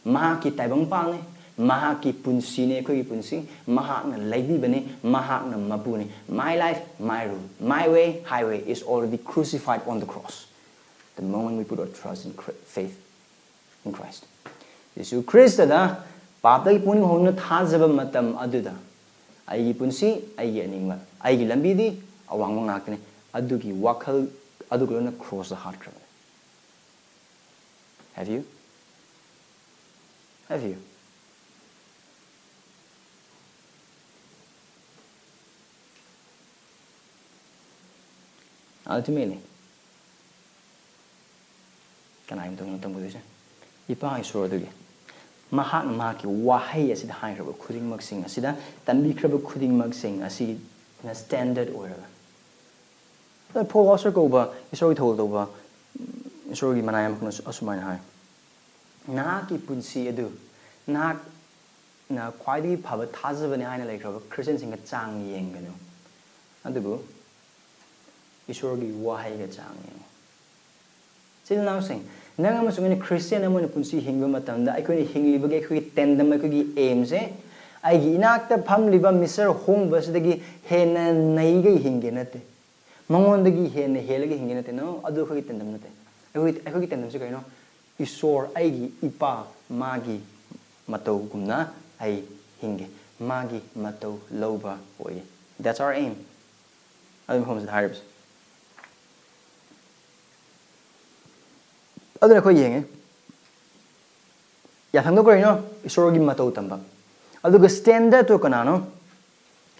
ꯃꯍꯥꯛꯀꯤ ꯇꯥꯏꯕꯪꯄꯥꯜꯅꯤ, ꯃꯍꯥꯛꯀꯤ ꯄꯨꯟꯁꯤꯅꯤ ꯑꯩꯈꯣꯏꯒꯤ ꯄꯨꯟꯁꯤ, ꯃꯍꯥꯛꯅ ꯂꯩꯕꯤꯕꯅꯤ, ꯃꯍꯥꯛꯅ ꯃꯄꯨꯅꯤ꯫ My life, my rule, my way, highway is already crucified on the cross. The moment we put our trust in Chri-, faith in Christ. ꯌꯤꯁꯨ ꯈ꯭ꯔꯤꯁꯇꯗ ꯄꯥꯞꯇꯒꯤ ꯄꯨꯛꯅꯤꯡ ꯍꯣꯡꯗꯨꯅ ꯊꯥꯖꯕ ꯃꯇꯝ ꯑꯗꯨꯗ ꯑꯩꯒꯤ ꯄꯨꯟꯁꯤ, ꯑꯩꯒꯤ ꯑꯅꯤꯡꯕ, ꯑꯩꯒꯤ ꯂꯝꯕꯤꯗꯤ ꯑꯋꯥꯡꯕ ꯉꯥꯛꯇꯅꯤ꯫ ꯑꯗꯨꯒꯤ ꯋꯥꯈꯜ ꯑꯗꯨꯒ ꯂꯣꯏꯅꯅ ꯀ꯭ꯔꯣꯁꯇ ꯍꯥꯠꯈ꯭ꯔꯕꯅꯤ꯫ Have you? Have you? Ultimately, ꯀꯅꯥꯒꯤ ꯃꯇꯨꯡꯗ ꯇꯝꯒꯗꯣꯏꯁꯦ? ꯏꯄꯥ ꯏꯁꯣꯔ ꯑꯗꯨꯒꯤ꯫ ꯃꯍꯥꯛꯅ ꯃꯍꯥꯛꯀꯤ ꯋꯥꯍꯩ ꯑꯁꯤꯗ ꯍꯥꯏꯈ꯭ꯔꯕ ꯈꯨꯗꯤꯡꯃꯛꯁꯤꯡ ꯑꯁꯤꯗ, ꯇꯝꯕꯤꯈ꯭ꯔꯕ ꯈꯨꯗꯤꯡꯃꯛꯁꯤꯡ ꯑꯁꯤꯅ ꯁ꯭ꯇꯦꯟꯗꯔꯠ ꯑꯣꯏꯔꯒ, ꯑꯗ ꯄꯣꯜ ꯋꯥꯁꯔ ꯀꯧꯕ ꯏꯁꯣꯔꯒꯤ ꯊꯧꯒꯜ ꯇꯧꯕ, ꯎꯝ, ꯏꯁꯣꯔꯒꯤ ꯃꯅꯥꯏ ꯑꯃꯈꯛꯅ ꯑꯁꯨ-, ꯑꯁꯨꯃꯥꯏꯅ ꯍꯥꯏ, "ꯅꯍꯥꯛꯀꯤ ꯄꯨꯟꯁꯤ ꯑꯗꯨ ꯅꯍꯥꯛꯅ ꯈ꯭ꯋꯥꯏꯗꯒꯤ ꯐꯕ ꯊꯥꯖꯕꯅꯤ ꯍꯥꯏꯅ ꯂꯩꯈ꯭ꯔꯕ ꯈ꯭ꯔꯤꯁꯇꯤꯌꯟꯁꯤꯡꯒ ꯆꯥꯡ ꯌꯦꯡꯒꯅꯨ, ꯑꯗꯨꯕꯨ ꯏꯁꯣꯔꯒꯤ ꯋꯥꯍꯩꯒ ꯆꯥꯡ ꯌꯦꯡꯉꯨ꯫" ꯏꯆꯤꯜ ꯏꯅꯥꯎꯁꯤꯡ, ꯅꯪ ꯑꯃꯁꯨꯡ ꯑꯩꯅ ꯈ꯭ꯔꯤꯁꯇꯤꯌꯟ ꯑꯃ ꯑꯣꯏꯅ ꯄꯨꯟꯁꯤ ꯍꯤꯡꯕ ꯃꯇꯝꯗ, ꯑꯩꯈꯣꯏꯅ ꯍꯤꯡꯂꯤꯕꯒꯤ ꯑꯩꯈꯣꯏꯒꯤ ꯇꯦꯟꯗꯝ, ꯑꯩꯈꯣꯏꯒꯤ ꯑꯦꯝꯁꯦ ꯑꯩꯒꯤ ꯏꯅꯥꯛꯇ ꯐꯝꯂꯤꯕ ꯃꯤꯁꯇꯔ ꯍꯣꯡꯕ ꯑꯁꯤꯗꯒꯤ ꯍꯦꯟꯅ ꯅꯩꯒꯩ ꯍꯤꯡꯒꯦ ꯅꯠꯇꯦ, ꯃꯉꯣꯟꯗꯒꯤ ꯍꯦꯟꯅ ꯍꯦꯜꯂꯒ ꯍꯤꯡꯒꯦ ꯅꯠꯇꯦ꯫ No, ꯑꯗꯨ ꯑꯩꯈꯣꯏꯒꯤ ꯇꯦꯟꯗꯝ ꯅꯠꯇꯦ꯫ ꯑꯩꯈꯣꯏ, ꯑꯩꯈꯣꯏꯒꯤ ꯇꯦꯟꯗꯝꯁꯦ ꯀꯩꯅꯣ? ꯏꯁꯣꯔ, ꯑꯩꯒꯤ ꯏꯄꯥ, ꯃꯥꯒꯤ ꯃꯇꯧꯒꯨꯝꯅ ꯑꯩ ꯍꯤꯡꯒꯦ꯫ ꯃꯥꯒꯤ ꯃꯇꯧ ꯂꯧꯕ ꯑꯣꯏꯌꯦ꯫ That's our aim. ꯑꯗꯨꯒꯤ ꯃꯐꯝꯁꯤꯗ ꯍꯥꯏꯔꯤꯕꯁꯦ꯫ ꯑꯗꯨꯅ ꯑꯩꯈꯣꯏ ꯌꯦꯡꯉꯦ, ꯌꯥꯊꯪꯗꯣ ꯀꯔꯤꯅꯣ? ꯏꯁꯣꯔꯒꯤ ꯃꯇꯧ ꯇꯝꯕ꯫ ꯑꯗꯨꯒ standard ꯇꯣ ꯀꯅꯥꯅꯣ?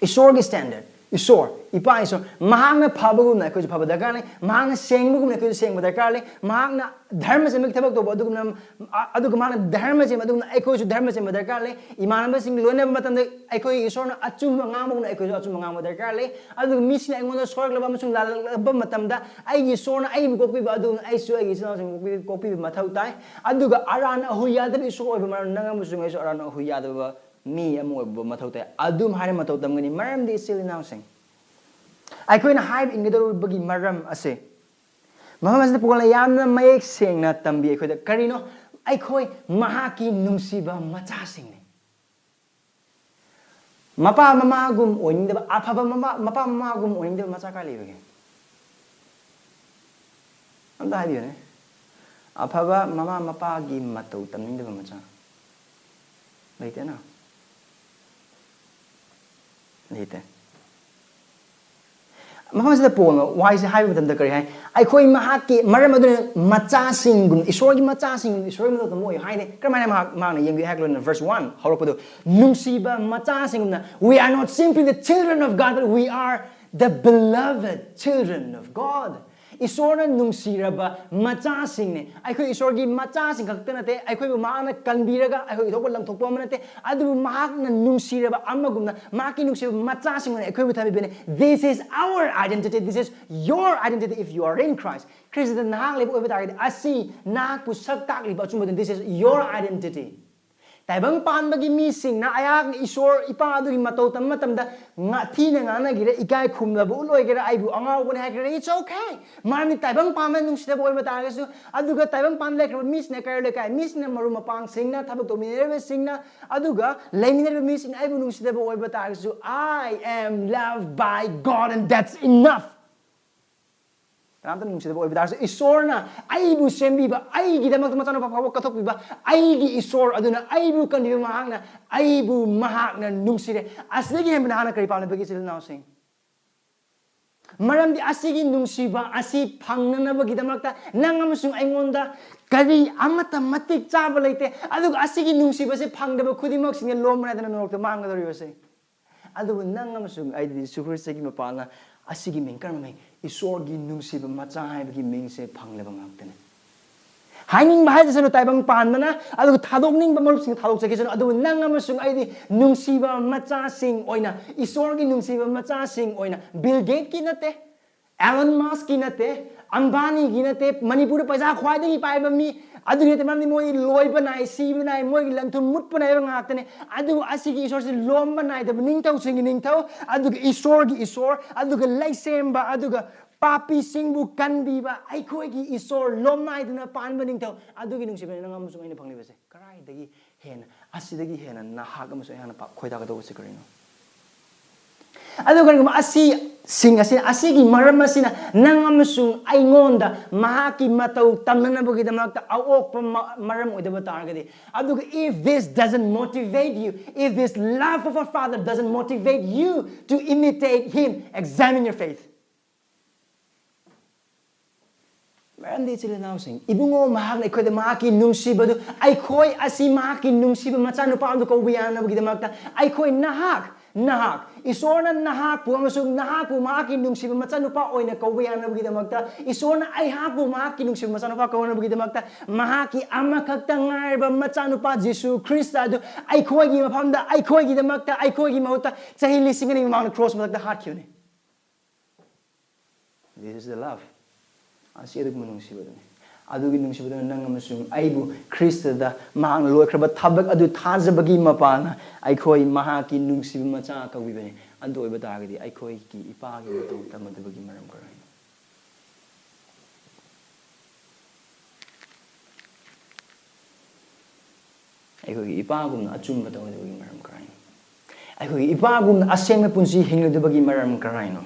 ꯏꯁꯣꯔꯒꯤ standard꯫ ꯏꯁꯣꯔ, ꯏꯄꯥ ꯏꯁꯣꯔ, ꯃꯍꯥꯛꯅ ꯐꯕꯒꯨꯝꯅ ꯑꯩꯈꯣꯏꯁꯨ ꯐꯕ ꯗꯔꯀꯥꯔ ꯂꯩ꯫ ꯃꯍꯥꯛꯅ ꯁꯦꯡꯕꯒꯨꯝꯅ ꯑꯩꯈꯣꯏꯁꯨ ꯁꯦꯡꯕ ꯗꯔꯀꯥꯔ ꯂꯩ꯫ ꯃꯍꯥꯛꯅ ꯙꯔꯃ ꯆꯦꯟꯕꯒꯤ ꯊꯕꯛ ꯇꯧꯕ ꯑꯗꯨꯒꯨꯝꯅ, ꯑ-, ꯑꯗꯨꯒ ꯃꯍꯥꯛꯅ ꯙꯔꯃ ꯆꯦꯟꯕ ꯑꯗꯨꯒꯨꯝꯅ ꯑꯩꯈꯣꯏꯁꯨ ꯙꯔꯃ ꯆꯦꯟꯕ ꯗꯔꯀꯥꯔ ꯂꯩ꯫ ꯏꯃꯥꯟꯅꯕꯁꯤꯡ ꯂꯣꯏꯅꯕ ꯃꯇꯝꯗ ꯑꯩꯈꯣꯏ ꯏꯁꯣꯔꯅ ꯑꯆꯨꯝꯕ ꯉꯥꯡꯕꯒꯨꯝꯅ ꯑꯩꯈꯣꯏꯁꯨ ꯑꯆꯨꯝꯕ ꯉꯥꯡꯕ ꯗꯔꯀꯥꯔ ꯂꯩ꯫ ꯑꯗꯨꯒ ꯃꯤꯁꯤꯡꯅ ꯑꯩꯉꯣꯟꯗ ꯁꯣꯏꯔꯛꯂꯕ ꯑꯃꯁꯨꯡ ꯂꯥꯜꯂꯛꯂꯕ ꯃꯇꯝꯗ ꯑꯩꯒꯤ ꯏꯁꯣꯔꯅ ꯑꯩꯕꯨ ꯀꯣꯛꯄꯤꯕ ꯑꯗꯨꯒꯨꯝꯅ ꯑꯩꯁꯨ ꯑꯩꯒꯤ ꯏꯆꯤꯜ ꯏꯅꯥꯎꯁꯤꯡꯕꯨ ꯀꯣꯛꯄꯤ-, ꯀꯣꯛꯄꯤꯕ ꯃꯊꯧ ꯇꯥꯏ꯫ ꯑꯗꯨꯒ ꯑꯔꯥꯟ ꯑꯍꯨ ꯌꯥꯗꯕ ꯏꯁꯣꯔ ꯑꯣꯏꯕ ꯃꯔꯝ ꯅꯪ ꯑꯃꯁꯨꯡ ꯑꯩꯁꯨ ꯑꯔꯥꯟ ꯑꯍꯨ ꯌꯥꯗꯕ ꯃꯤ ꯑꯃ ꯑꯣꯏꯕ ꯃꯊꯧ ꯇꯥꯏ꯫ ꯑꯗꯨꯝ ꯍꯥꯏꯅ ꯃꯇꯧ ꯇꯝꯒꯅꯤ꯫ ꯃꯔꯝꯗꯤ ꯏꯆꯤꯜ ꯏꯅꯥꯎꯁꯤꯡ, ꯑꯩꯈꯣꯏꯅ ꯍꯥꯏꯕ ꯏꯟꯒꯗꯧꯔꯤꯕꯒꯤ ꯃꯔꯝ ꯑꯁꯦ ꯃꯐꯝ ꯑꯁꯤꯗ ꯄꯣꯜꯅ ꯌꯥꯝꯅ ꯃꯌꯦꯛ ꯁꯦꯡꯅ ꯇꯝꯕꯤ ꯑꯩꯈꯣꯏꯗ꯫ ꯀꯔꯤꯅꯣ? ꯑꯩꯈꯣꯏ ꯃꯍꯥꯛꯀꯤ ꯅꯨꯡꯁꯤꯕ ꯃꯆꯥꯁꯤꯡꯅꯤ꯫ ꯃꯄꯥ ꯃꯃꯥꯒꯨꯝ ꯑꯣꯏꯅꯤꯡꯗꯕ, ꯑꯐꯕ ꯃꯃꯥ, ꯃꯄꯥ ꯃꯃꯥꯒꯨꯝ ꯑꯣꯏꯅꯤꯡꯗꯕ ꯃꯆꯥ ꯀꯥꯏ ꯂꯩꯕꯒꯦ? ꯑꯝꯇ ꯍꯥꯏꯕꯤꯌꯨꯅꯦ꯫ ꯑꯐꯕ ꯃꯃꯥ ꯃꯄꯥꯒꯤ ꯃꯇꯧ ꯇꯝꯅꯤꯡꯗꯕ ꯃꯆꯥ ꯂꯩꯇꯦꯅ? ꯂꯩꯇꯦ꯫ ꯃꯐꯝ ꯑꯁꯤꯗ ꯄꯣꯜꯅ ꯋꯥꯍꯩꯁꯦ ꯍꯥꯏꯕ ꯃꯇꯝꯗ ꯀꯔꯤ ꯍꯥꯏ? ꯑꯩꯈꯣꯏ ꯃꯍꯥꯛꯀꯤ, ꯃꯔꯝ ꯑꯗꯨꯅ ꯃꯆꯥꯁꯤꯡꯒꯨꯝ, ꯏꯁꯣꯔꯒꯤ ꯃꯆꯥꯁꯤꯡꯒꯨꯝ, ꯏꯁꯣꯔꯒꯤ ꯃꯇꯧ ꯇꯝꯃꯨ ꯑꯣꯏꯌꯨ ꯍꯥꯏꯅꯤ꯫ ꯀꯔꯝꯍꯥꯏꯅ ꯃꯍꯥꯛ, ꯃꯍꯥꯛꯅ ꯌꯦꯡꯕꯤ ꯍꯥꯏꯕ ꯂꯣꯏꯅ verse one ꯍꯧꯔꯛꯄꯗꯣ, "ꯅꯨꯡꯁꯤꯕ ꯃꯆꯥꯁꯤꯡꯒꯨꯝꯅ." We are not simply the children of God, but we are the beloved children of God. ꯏꯁꯣꯔꯅ ꯅꯨꯡꯁꯤꯔꯕ ꯃꯆꯥꯁꯤꯡꯅꯦ꯫ ꯑꯩꯈꯣꯏ ꯏꯁꯣꯔꯒꯤ ꯃꯆꯥꯁꯤꯡ ꯈꯛꯇ ꯅꯠꯇꯦ, ꯑꯩꯈꯣꯏꯕꯨ ꯃꯍꯥꯛꯅ ꯀꯟꯕꯤꯔꯒ ꯑꯩꯈꯣꯏ ꯊꯣꯛꯄ ꯂꯪꯊꯣꯛꯄ ꯑꯃ ꯅꯠꯇꯦ, ꯑꯗꯨꯕꯨ ꯃꯍꯥꯛꯅ ꯅꯨꯡꯁꯤꯔꯕ ꯑꯃꯒꯨꯝꯅ ꯃꯍꯥꯛꯀꯤ ꯅꯨꯡꯁꯤꯕ ꯃꯆꯥꯁꯤꯡ ꯑꯣꯏꯅ ꯑꯩꯈꯣꯏꯕꯨ ꯊꯝꯕꯤꯕꯅꯤ꯫ This is our identity, this is your identity if you are in Christ. ꯈ꯭ꯔꯤꯁꯇꯗ ꯅꯍꯥꯛ ꯂꯩꯕ ꯑꯣꯏꯕ ꯇꯥꯔꯒꯗꯤ, ꯑꯁꯤ ꯅꯍꯥꯛꯄꯨ ꯁꯛ ꯇꯥꯛꯂꯤꯕ ꯑꯆꯨꯝꯕꯗꯨꯅꯤ꯫ This is your identity. ꯇꯥꯏꯕꯪ ꯄꯥꯟꯕꯒꯤ ꯃꯤꯁꯤꯡꯅ ꯑꯩꯍꯥꯛ ꯏꯁꯣꯔ ꯏꯄꯥ ꯑꯗꯨꯒꯤ ꯃꯇꯧ ꯇꯝꯕ ꯃꯇꯝꯗ ꯉꯥ-, ꯊꯤꯅ ꯉꯥꯡꯅꯒꯦꯔꯥ, ꯏꯀꯥꯏ ꯈꯨꯝꯅꯕ ꯎꯠꯂꯣꯏꯒꯦꯔꯥ, ꯑꯩꯕꯨ ꯑꯉꯥꯎꯕꯅꯤ ꯍꯥꯏꯒꯦꯔꯥ, it's okay. ꯃꯔꯝꯗꯤ ꯇꯥꯏꯕꯪ ꯄꯥꯟꯕ ꯅꯨꯡꯁꯤꯗꯕ ꯑꯣꯏꯕ ꯇꯥꯔꯒꯁꯨ, ꯑꯗꯨꯒ ꯇꯥꯏꯕꯪ ꯄꯥꯟꯕ ꯂꯩꯈ꯭ꯔꯕ ꯃꯤꯁꯤꯡꯅ ꯀꯩꯔꯣꯏ ꯂꯩꯀꯥꯏ, ꯃꯤꯁꯤꯡꯅ ꯃꯔꯨꯞ ꯃꯄꯥꯡꯁꯤꯡꯅ, ꯊꯕꯛ ꯇꯧꯃꯤꯟꯅꯔꯤꯕꯁꯤꯡꯅ, ꯑꯗꯨꯒ ꯂꯩꯃꯤꯟꯅꯔꯤꯕ ꯃꯤꯁꯤꯡꯅ ꯑꯩꯕꯨ ꯅꯨꯡꯁꯤꯗꯕ ꯑꯣꯏꯕ ꯇꯥꯔꯒꯁꯨ, I am loved by God and that's enough. ꯀꯅꯥꯝꯇ ꯅꯨꯡꯁꯤꯗꯕ ꯑꯣꯏꯕ ꯇꯥꯔꯁꯨ, ꯏꯁꯣꯔꯅ ꯑꯩꯕꯨ ꯁꯦꯝꯕꯤꯕ, ꯑꯩꯒꯤꯗꯃꯛꯇ ꯃꯆꯥꯅꯨꯄꯥ ꯐꯥꯎꯕ ꯀꯠꯊꯣꯛꯄꯤꯕ ꯑꯩꯒꯤ ꯏꯁꯣꯔ ꯑꯗꯨꯅ ꯑꯩꯕꯨ ꯀꯟꯕꯤꯕ, ꯃꯍꯥꯛꯅ ꯑꯩꯕꯨ ꯃꯍꯥꯛꯅ ꯅꯨꯡꯁꯤꯔꯦ꯫ ꯑꯁꯤꯗꯒꯤ ꯍꯦꯟꯕ ꯅꯍꯥꯛꯅ ꯀꯔꯤ ꯄꯥꯝꯂꯤꯕꯒꯦ, ꯏꯆꯤꯜ ꯏꯅꯥꯎꯁꯤꯡ? ꯃꯔꯝꯗꯤ ꯑꯁꯤꯒꯤ ꯅꯨꯡꯁꯤꯕ ꯑꯁꯤ ꯐꯪꯅꯅꯕꯒꯤꯗꯃꯛꯇ ꯅꯪ ꯑꯃꯁꯨꯡ ꯑꯩꯉꯣꯟꯗ ꯀꯔꯤ ꯑꯃꯠꯇ ꯃꯇꯤꯛ ꯆꯥꯕ ꯂꯩꯇꯦ꯫ ꯑꯗꯨꯒ ꯑꯁꯤꯒꯤ ꯅꯨꯡꯁꯤꯕꯁꯦ ꯐꯪꯗꯕ ꯈꯨꯗꯤꯡꯃꯛꯁꯤꯡꯅ ꯂꯣꯝꯕ ꯅꯥꯏꯗꯅ ꯅꯔꯣꯛꯇ ꯃꯥꯡꯒꯗꯧꯔꯤꯕꯁꯦ꯫ ꯑꯗꯨꯕꯨ ꯅꯪ ꯑꯃꯁꯨꯡ ꯑꯩꯗꯤ ꯖꯤꯁꯨ ꯈ꯭ꯔꯤꯁꯇꯒꯤ ꯃꯄꯥꯟꯅ ꯑꯁꯤꯒꯤ ꯃꯤꯡ, ꯀꯔꯝꯕ ꯃꯤꯡ? ꯏꯁꯣꯔꯒꯤ ꯅꯨꯡꯁꯤꯕ ꯃꯆꯥ ꯍꯥꯏꯕꯒꯤ ꯃꯤꯡꯁꯦ ꯐꯪꯂꯕ ꯉꯥꯛꯇꯅꯤ꯫ ꯍꯥꯏꯅꯤꯡꯕ ꯍꯥꯏꯖꯁꯅꯨ ꯇꯥꯏꯕꯪ ꯄꯥꯟꯕꯅ, ꯑꯗꯨꯒ ꯊꯥꯗꯣꯛꯅꯤꯡꯕ ꯃꯔꯨꯞꯁꯤꯡ ꯊꯥꯗꯣꯛꯆꯈꯤꯁꯅꯨ, ꯑꯗꯨꯕꯨ ꯅꯪ ꯑꯃꯁꯨꯡ ꯑꯩꯗꯤ ꯅꯨꯡꯁꯤꯕ ꯃꯆꯥꯁꯤꯡ ꯑꯣꯏꯅ, ꯏꯁꯣꯔꯒꯤ ꯅꯨꯡꯁꯤꯕ ꯃꯆꯥꯁꯤꯡ ꯑꯣꯏꯅ, ꯕꯤꯜ ꯒꯦꯠꯀꯤ ꯅꯠꯇꯦ, ꯑꯦꯂꯟ ꯃꯥꯁꯀꯤ ꯅꯠꯇꯦ, ꯑꯝꯕꯥꯅꯤꯒꯤ ꯅꯠꯇꯦ, ꯃꯅꯤꯄꯨꯔꯗ ꯄꯩꯁꯥ ꯈ꯭ꯋꯥꯏꯗꯒꯤ ꯄꯥꯏꯕ ꯃꯤ ꯑꯗꯨꯒꯤ ꯅꯠꯇꯦ, ꯃꯔꯝꯗꯤ ꯃꯣꯏ ꯂꯣꯏꯕ ꯅꯥꯏ, ꯁꯤꯕ ꯅꯥꯏ, ꯃꯣꯏꯒꯤ ꯂꯟ ꯊꯨꯝ ꯃꯨꯠꯄ ꯅꯥꯏꯕ ꯉꯥꯛꯇꯅꯦ꯫ ꯑꯗꯨꯕꯨ ꯑꯁꯤꯒꯤ ꯏꯁꯣꯔꯁꯤ ꯂꯣꯝꯕ ꯅꯥꯏꯗꯕ, ꯅꯤꯡꯊꯧꯁꯤꯡꯒꯤ ꯅꯤꯡꯊꯧ, ꯑꯗꯨꯒ ꯏꯁꯣꯔꯒꯤ ꯏꯁꯣꯔ, ꯑꯗꯨꯒ ꯂꯩꯁꯦꯝꯕ, ꯑꯗꯨꯒ ꯄꯥꯄꯤꯁꯤꯡꯕꯨ ꯀꯟꯕꯤꯕ ꯑꯩꯈꯣꯏꯒꯤ ꯏꯁꯣꯔ, ꯂꯣꯝ ꯅꯥꯏꯗꯅ ꯄꯥꯟꯕ ꯅꯤꯡꯊꯧ, ꯑꯗꯨꯒꯤ ꯅꯨꯡꯁꯤꯕꯅ ꯅꯪ ꯑꯃꯁꯨꯡ ꯑꯩꯅ ꯐꯪꯂꯤꯕꯁꯦ꯫ ꯀꯗꯥꯏꯗꯒꯤ ꯍꯦꯟꯅ, ꯑꯁꯤꯗꯒꯤ ꯍꯦꯟꯅ ꯅꯍꯥꯛ ꯑꯃꯁꯨꯡ ꯑꯩꯍꯥꯛꯅ ꯄꯥꯞ ꯈꯣꯏꯗꯥꯒꯗꯧꯕꯁꯦ ꯀꯔꯤꯅꯣ? ꯑꯗꯨ ꯀꯔꯤꯒꯨꯝꯕ ꯑꯁꯤꯁꯤꯡ ꯑꯁꯤ, ꯑꯁꯤꯒꯤ ꯃꯔꯝ ꯑꯁꯤꯅ ꯅꯪ ꯑꯃꯁꯨꯡ ꯑꯩꯉꯣꯟꯗ ꯃꯍꯥꯛꯀꯤ ꯃꯇꯧ ꯇꯝꯅꯅꯕꯒꯤꯗꯃꯛꯇ ꯑꯑꯣꯛꯄ ꯃ-, ꯃꯔꯝ ꯑꯣꯏꯗꯕ ꯇꯥꯔꯒꯗꯤ, ꯑꯗꯨꯒ if this doesn't motivate you, if this love of a father doesn't motivate you to imitate him, examine your faith. ꯃꯔꯝꯗꯤ, ꯏꯆꯤꯜ ꯏꯅꯥꯎꯁꯤꯡ, ꯏꯕꯨꯡꯉꯣ ꯃꯍꯥꯛꯅ ꯑꯩꯈꯣꯏꯗ ꯃꯍꯥꯛꯀꯤ ꯅꯨꯡꯁꯤꯕꯗꯨ, ꯑꯩꯈꯣꯏ ꯑꯁꯤ ꯃꯍꯥꯛꯀꯤ ꯅꯨꯡꯁꯤꯕ ꯃꯆꯥꯅꯨꯄꯥ ꯑꯗꯨ ꯀꯧꯕ ꯌꯥꯅꯕꯒꯤꯗꯃꯛꯇ, ꯑꯩꯈꯣꯏ ꯅꯍꯥꯛ, ꯅꯍꯥꯛ, ꯏꯁꯣꯔꯅ ꯅꯍꯥꯛꯄꯨ ꯑꯃꯁꯨꯡ ꯅꯍꯥꯛꯄꯨ ꯃꯍꯥꯛꯀꯤ ꯅꯨꯡꯁꯤꯕ ꯃꯆꯥꯅꯨꯄꯥ ꯑꯣꯏꯅ ꯀꯧꯕ ꯌꯥꯅꯕꯒꯤꯗꯃꯛꯇ, ꯏꯁꯣꯔꯅ ꯑꯩꯍꯥꯛꯄꯨ ꯃꯍꯥꯛꯀꯤ ꯅꯨꯡꯁꯤꯕ ꯃꯆꯥꯅꯨꯄꯥ ꯀꯧꯅꯕꯒꯤꯗꯃꯛꯇ, ꯃꯍꯥꯛꯀꯤ ꯑꯃꯈꯛꯇ ꯉꯥꯏꯔꯕ ꯃꯆꯥꯅꯨꯄꯥ ꯖꯤꯁꯨ ꯈ꯭ꯔꯤꯁꯇ ꯑꯗꯨ ꯑꯩꯈꯣꯏꯒꯤ ꯃꯐꯝꯗ, ꯑꯩꯈꯣꯏꯒꯤꯗꯃꯛꯇ, ꯑꯩꯈꯣꯏꯒꯤ ꯃꯍꯨꯠꯇ ꯆꯍꯤ ꯂꯤꯁꯤꯡ ꯑꯅꯤ ꯃꯃꯥꯡꯗ ꯀ꯭ꯔꯣꯁ ꯃꯊꯛꯇ ꯍꯥꯠꯈꯤꯕꯅꯤ꯫ This is the love. ꯑꯁꯤ ꯑꯗꯨꯒꯨꯝꯕ ꯅꯨꯡꯁꯤꯕꯗꯨꯅꯤ꯫ ꯑꯗꯨꯒꯤ ꯅꯨꯡꯁꯤꯕꯗꯨꯅ ꯅꯪ ꯑꯃꯁꯨꯡ ꯑꯩꯕꯨ ꯈ꯭ꯔꯤꯁꯇꯗ ꯃꯍꯥꯛꯅ ꯂꯣꯏꯈ꯭ꯔꯕ ꯊꯕꯛ ꯑꯗꯨ ꯊꯥꯖꯕꯒꯤ ꯃꯄꯥꯟꯅ ꯑꯩꯈꯣꯏ ꯃꯍꯥꯛꯀꯤ ꯅꯨꯡꯁꯤꯕ ꯃꯆꯥ ꯀꯧꯕꯤꯕꯅꯤ꯫ ꯑꯗꯨ ꯑꯣꯏꯕ ꯇꯥꯔꯒꯗꯤ ꯑꯩꯈꯣꯏꯒꯤ ꯏꯄꯥꯒꯤ ꯃꯇꯧ ꯇꯝꯃꯗꯕꯒꯤ ꯃꯔꯝ ꯀꯔꯤꯅꯣ? ꯑꯩꯈꯣꯏꯒꯤ ꯏꯄꯥꯒꯨꯝꯅ ꯑꯆꯨꯝꯕ ꯇꯧꯒꯗꯕꯒꯤ ꯃꯔꯝ ꯀꯔꯤꯅꯣ? ꯑꯩꯈꯣꯏꯒꯤ ꯏꯄꯥꯒꯨꯝꯅ ꯑꯁꯦꯡꯕ ꯄꯨꯟꯁꯤ ꯍꯤꯡꯒꯗꯕꯒꯤ ꯃꯔꯝ ꯀꯔꯤꯅꯣ?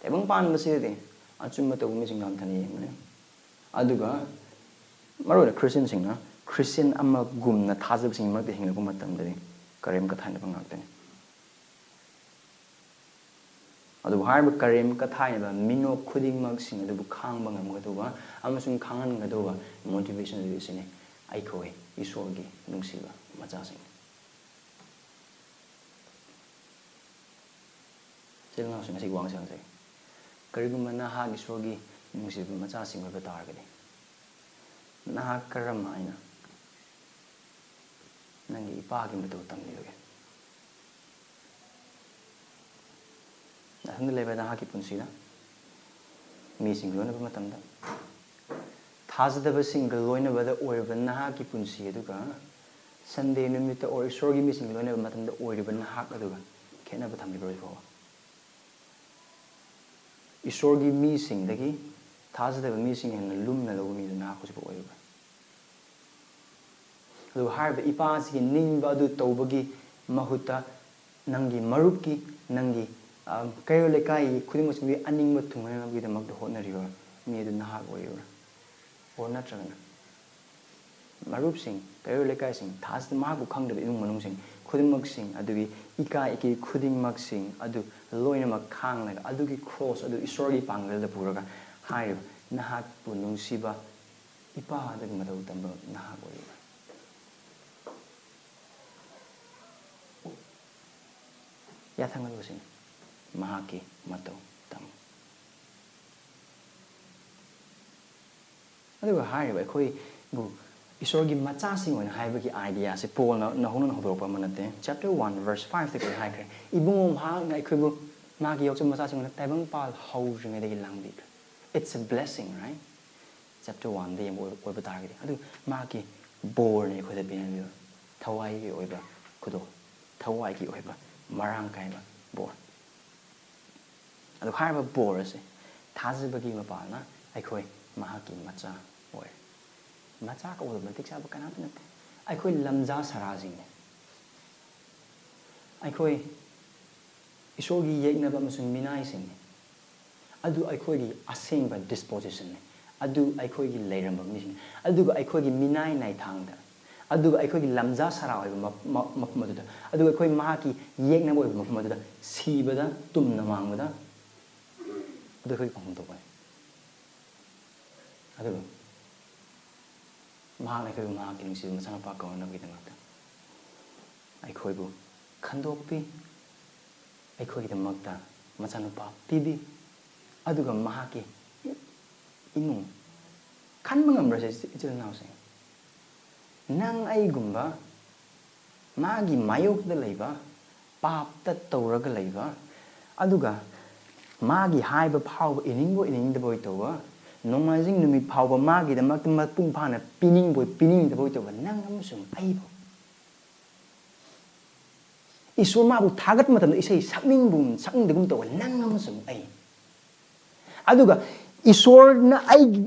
ꯇꯥꯏꯕꯪ ꯄꯥꯟꯕꯁꯤꯗꯗꯤ ꯑꯆꯨꯝꯕ ꯇꯧꯕ ꯃꯤꯁꯤꯡꯗꯣ ꯍꯟꯊꯅ ꯌꯦꯡꯕꯅꯤ꯫ ꯑꯗꯨꯒ ꯃꯔꯨꯑꯣꯏꯅ ꯈ꯭ꯔꯤꯁꯇꯤꯌꯟꯁꯤꯡꯅ ꯈ꯭ꯔꯤꯁꯇꯤꯌꯟ ꯑꯃꯒꯨꯝꯅ ꯊꯥꯖꯕꯁꯤꯡꯒꯤ ꯃꯔꯛꯇ ꯍꯤꯡꯂꯛꯄ ꯃꯇꯝꯗꯗꯤ ꯀꯔꯦꯝ ꯀꯊꯥꯏꯅꯕ ꯉꯥꯛꯇꯅꯤ꯫ ꯑꯗꯨꯕꯨ ꯍꯥꯏꯔꯤꯕ ꯀꯔꯦꯝ ꯀꯊꯥꯏꯅꯕ ꯃꯤꯅꯣꯛ ꯈꯨꯗꯤꯡꯃꯛꯁꯤꯡ ꯑꯗꯨꯕꯨ ꯈꯥꯡꯕ ꯉꯝꯒꯗꯧꯕ ꯑꯃꯁꯨꯡ ꯈꯥꯡꯍꯟꯒꯗꯧꯕ motivation ꯑꯗꯨ ꯑꯁꯤꯅꯤ, ꯑꯩꯈꯣꯏ ꯏꯁꯣꯔꯒꯤ ꯅꯨꯡꯁꯤꯕ ꯃꯆꯥꯁꯤꯡ꯫ ꯏꯆꯤꯜ ꯏꯅꯥꯎꯁꯤꯡ, ꯉꯁꯤꯒꯤ ꯋꯥꯍꯪꯁꯦ ꯍꯪꯖꯒꯦ꯫ ꯀꯔꯤꯒꯨꯝꯕ ꯅꯍꯥꯛ ꯏꯁꯣꯔꯒꯤ ꯅꯨꯡꯁꯤꯕ ꯃꯆꯥꯁꯤꯡ ꯑꯣꯏꯕ ꯇꯥꯔꯒꯗꯤ, ꯅꯍꯥꯛ ꯀꯔꯝ ꯍꯥꯏꯅ ꯅꯪꯒꯤ ꯏꯄꯥꯒꯤ ꯃꯇꯧ ꯇꯝꯂꯤꯕꯒꯦ? ꯅꯊꯟꯗ ꯂꯩꯕ ꯅꯍꯥꯛꯀꯤ ꯄꯨꯟꯁꯤꯗ ꯃꯤꯁꯤꯡ ꯂꯣꯏꯅꯕ ꯃꯇꯝꯗ, ꯊꯥꯖꯗꯕꯁꯤꯡꯒ ꯂꯣꯏꯅꯕꯗ ꯑꯣꯏꯔꯕ ꯅꯍꯥꯛꯀꯤ ꯄꯨꯟꯁꯤ ꯑꯗꯨꯒ ꯁꯟꯗꯦ ꯅꯨꯃꯤꯠꯇ ꯑꯣꯔ ꯏꯁꯣꯔꯒꯤ ꯃꯤꯁꯤꯡ ꯂꯣꯏꯅꯕ ꯃꯇꯝꯗ ꯑꯣꯏꯔꯤꯕ ꯅꯍꯥꯛ ꯑꯗꯨꯒ ꯈꯦꯠꯅꯕ ꯊꯝꯂꯤꯕ꯭ꯔꯥ ꯍꯧꯖꯤꯛ ꯐꯥꯎꯕ? ꯏꯁꯣꯔꯒꯤ ꯃꯤꯁꯤꯡꯗꯒꯤ ꯊꯥꯖꯗꯕ ꯃꯤꯁꯤꯡ ꯍꯦꯟꯅ ꯂꯨꯝꯅ ꯂꯧꯕ ꯃꯤꯗꯨ ꯅꯍꯥꯛ ꯍꯧꯖꯤꯛ ꯐꯥꯎ ꯑꯣꯏꯔꯤꯕ꯭ꯔꯥ? ꯑꯗꯨꯒ ꯍꯥꯏꯔꯤꯕ ꯏꯄꯥꯁꯤꯒꯤ ꯅꯤꯡꯕ ꯑꯗꯨ ꯇꯧꯕꯒꯤ ꯃꯍꯨꯠꯇ ꯅꯪꯒꯤ ꯃꯔꯨꯞꯀꯤ, ꯅꯪꯒꯤ, ꯑ, ꯀꯩꯔꯣꯜ ꯂꯩꯀꯥꯏꯒꯤ ꯈꯨꯗꯤꯡꯃꯛꯁꯤꯡꯒꯤ ꯑꯅꯤꯡꯕ ꯊꯨꯡꯅꯅꯕꯒꯤꯗꯃꯛꯇ ꯍꯣꯠꯅꯔꯤꯕ ꯃꯤ ꯑꯗꯨ ꯅꯍꯥꯛ ꯑꯣꯏꯔꯤꯕ꯭ꯔꯥ? ꯑꯣꯔ ꯅꯠꯇ꯭ꯔꯒꯅ ꯃꯔꯨꯞꯁꯤꯡ, ꯀꯩꯔꯣꯜ ꯂꯩꯀꯥꯏꯁꯤꯡ, ꯊꯥꯖ-, ꯃꯍꯥꯛꯄꯨ ꯈꯪꯗꯕ ꯏꯃꯨꯡ ꯃꯅꯨꯡꯁꯤꯡ ꯈꯨꯗꯤꯡꯃꯛꯁꯤꯡ ꯑꯗꯨꯒꯤ ꯏꯀꯥꯏ ꯏꯀꯤ ꯈꯨꯗꯤꯡꯃꯛꯁꯤꯡ ꯑꯗꯨ ꯂꯣꯏꯅꯃꯛ ꯈꯥꯡꯂꯒ ꯑꯗꯨꯒꯤ ꯀ꯭ꯔꯣꯁ ꯑꯗꯨ ꯏꯁꯣꯔꯒꯤ ꯄꯥꯡꯒꯜꯗ ꯄꯨꯔꯒ ꯍꯥꯏꯔꯤꯕ ꯅꯍꯥꯛꯄꯨ ꯅꯨꯡꯁꯤꯕ ꯏꯄꯥ ꯑꯗꯨꯒꯤ ꯃꯇꯧ ꯇꯝꯕ ꯅꯍꯥꯛ ꯑꯣꯏꯔꯤꯕ꯭ꯔꯥ? ꯌꯥꯊꯪ ꯑꯗꯨ ꯁꯤꯅꯤ, ꯃꯍꯥꯛꯀꯤ ꯃꯇꯧ ꯇꯝꯃꯨ꯫ ꯑꯗꯨꯒ ꯍꯥꯏꯔꯤꯕ ꯑꯩꯈꯣꯏꯕꯨ ꯏꯁꯣꯔꯒꯤ ꯃꯆꯥꯁꯤꯡ ꯑꯣꯏꯅ ꯍꯥꯏꯕꯒꯤ ꯑꯥꯏꯗꯤꯌꯥꯁꯦ ꯄꯣꯜꯅ ꯅꯧꯍꯧꯅꯅ ꯍꯧꯗꯣꯔꯛꯄ ꯑꯃ ꯅꯠꯇꯦ꯫ ꯆꯦꯞꯇꯔ ꯋꯥꯟ ꯚꯔꯁ ꯐꯥꯏꯚꯇ ꯀꯔꯤ ꯍꯥꯏꯈ꯭ꯔꯦ? ꯏꯕꯨꯡꯉꯣ, ꯃꯍꯥꯛꯅ ꯑꯩꯈꯣꯏꯕꯨ ꯃꯥꯒꯤ ꯌꯣꯛꯆꯕ ꯃꯆꯥꯁꯤꯡ ꯑꯣꯏꯅ ꯇꯥꯏꯕꯪ ꯄꯥꯜ ꯍꯧꯗ꯭ꯔꯤꯉꯩꯗꯒꯤ ꯂꯥꯡꯕꯤꯈ꯭ꯔꯦ꯫ It's a blessing, right? Chapter ꯋꯥꯟꯗ ꯌꯦꯡꯕ ꯑꯣꯏ-, ꯑꯣꯏꯕ ꯇꯥꯔꯒꯗꯤ, ꯑꯗꯨ ꯃꯍꯥꯛꯀꯤ ꯕꯣꯔꯅ ꯑꯩꯈꯣꯏꯗ ꯄꯤꯅꯕꯤꯕ ꯊꯋꯥꯏꯒꯤ ꯑꯣꯏꯕ ꯈꯨꯗꯣꯜ, ꯊꯋꯥꯏꯒꯤ ꯑꯣꯏꯕ ꯃꯔꯥꯡ ꯀꯥꯏꯕ ꯕꯣꯔ꯫ ꯑꯗꯨ ꯍꯥꯏꯔꯤꯕ ꯕꯣꯔ ꯑꯁꯤ ꯊꯥꯖꯕꯒꯤ ꯃꯄꯥꯜꯅ ꯑꯩꯈꯣꯏ ꯃꯍꯥꯛꯀꯤ ꯃꯆꯥ ꯑꯣꯏꯔꯦ꯫ ꯃꯆꯥ ꯀꯧꯕꯗ ꯃꯇꯤꯛ ꯆꯥꯕ ꯀꯅꯥꯝꯇ ꯅꯠꯇꯦ꯫ ꯑꯩꯈꯣꯏ ꯂꯝꯖꯥ ꯁꯔꯥꯁꯤꯡꯅꯤ꯫ ꯑꯩꯈꯣꯏ ꯏꯁꯣꯔꯒꯤ ꯌꯦꯛꯅꯕ ꯑꯃꯁꯨꯡ ꯃꯤꯅꯥꯏꯁꯤꯡꯅꯤ꯫ ꯑꯗꯨ ꯑꯩꯈꯣꯏꯒꯤ ꯑꯁꯦꯡꯕ ꯗꯤꯁꯄꯣꯖꯤꯁꯟꯅꯤ꯫ ꯑꯗꯨ ꯑꯩꯈꯣꯏꯒꯤ ꯂꯩꯔꯝꯕ ꯃꯤꯁꯤꯡꯅꯤ꯫ ꯑꯗꯨꯒ ꯑꯩꯈꯣꯏꯒꯤ ꯃꯤꯅꯥꯏ ꯅꯥꯏꯊꯥꯡꯗ, ꯑꯗꯨꯒ ꯑꯩꯈꯣꯏꯒꯤ ꯂꯝꯖꯥ ꯁꯔꯥ ꯑꯣꯏꯕ ꯃ- ꯃ- ꯃꯐꯝ ꯑꯗꯨꯗ, ꯑꯗꯨꯒ ꯑꯩꯈꯣꯏ ꯃꯍꯥꯛꯀꯤ ꯌꯦꯛꯅꯕ ꯑꯣꯏꯕ ꯃꯐꯝ ꯑꯗꯨꯗ ꯁꯤꯕꯗ, ꯇꯨꯝꯅ ꯃꯥꯡꯕꯗ, ꯑꯗꯨ ꯑꯩꯈꯣꯏꯒꯤ ꯄꯥꯡꯐꯝ ꯊꯣꯛꯄꯅꯤ꯫ ꯑꯗꯨꯒ ꯃꯍꯥꯛꯅ ꯑꯩꯈꯣꯏꯕꯨ ꯃꯍꯥꯛꯀꯤ ꯅꯨꯡꯁꯤꯕ ꯃꯆꯥꯅꯨꯄꯥ ꯀꯧꯅꯅꯕꯒꯤꯗꯃꯛꯇ ꯑꯩꯈꯣꯏꯕꯨ ꯈꯟꯗꯣꯛꯄꯤ, ꯑꯩꯈꯣꯏꯒꯤꯗꯃꯛꯇ ꯃꯆꯥꯅꯨꯄꯥ ꯄꯤꯕꯤ꯫ ꯑꯗꯨꯒ ꯃꯍꯥꯛꯀꯤ ꯏꯃꯨꯡ, ꯈꯟꯕ ꯉꯝꯕ꯭ꯔꯁꯦ, ꯏꯆꯤꯜ ꯏꯅꯥꯎꯁꯤꯡ? ꯅꯪ ꯑꯩꯒꯨꯝꯕ ꯃꯥꯒꯤ ꯃꯥꯌꯣꯛꯇ ꯂꯩꯕ, ꯄꯥꯞꯇ ꯇꯧꯔꯒ ꯂꯩꯕ, ꯑꯗꯨꯒ ꯃꯥꯒꯤ ꯍꯥꯏꯕ ꯐꯥꯎꯕ ꯏꯅꯤꯡꯕꯣꯏ ꯏꯅꯤꯡꯗꯕꯣꯏ ꯇꯧꯕ, ꯅꯣꯡꯃꯥꯏꯖꯤꯡ ꯅꯨꯃꯤꯠ ꯐꯥꯎꯕ ꯃꯥꯒꯤꯗꯃꯛꯇ ꯃꯄꯨꯡ ꯐꯥꯅ ꯄꯤꯅꯤꯡꯕꯣꯏ ꯄꯤꯅꯤꯡꯗꯕꯣꯏ ꯇꯧꯕ ꯅꯪ ꯑꯃꯁꯨꯡ ꯑꯩꯕꯨ꯫ ꯏꯁꯣꯔ ꯃꯥꯕꯨ ꯊꯥꯒꯠꯄ ꯃꯇꯝꯗ ꯏꯁꯩ ꯁꯛꯅꯤꯡꯒꯨꯝ ꯁꯛꯅꯤꯡꯗꯒꯨꯝ ꯇꯧꯕ ꯅꯪ ꯑꯃꯁꯨꯡ ꯑꯩ꯫ ꯑꯗꯨꯒ ꯏꯁꯣꯔꯅ ꯑꯩꯒꯤ,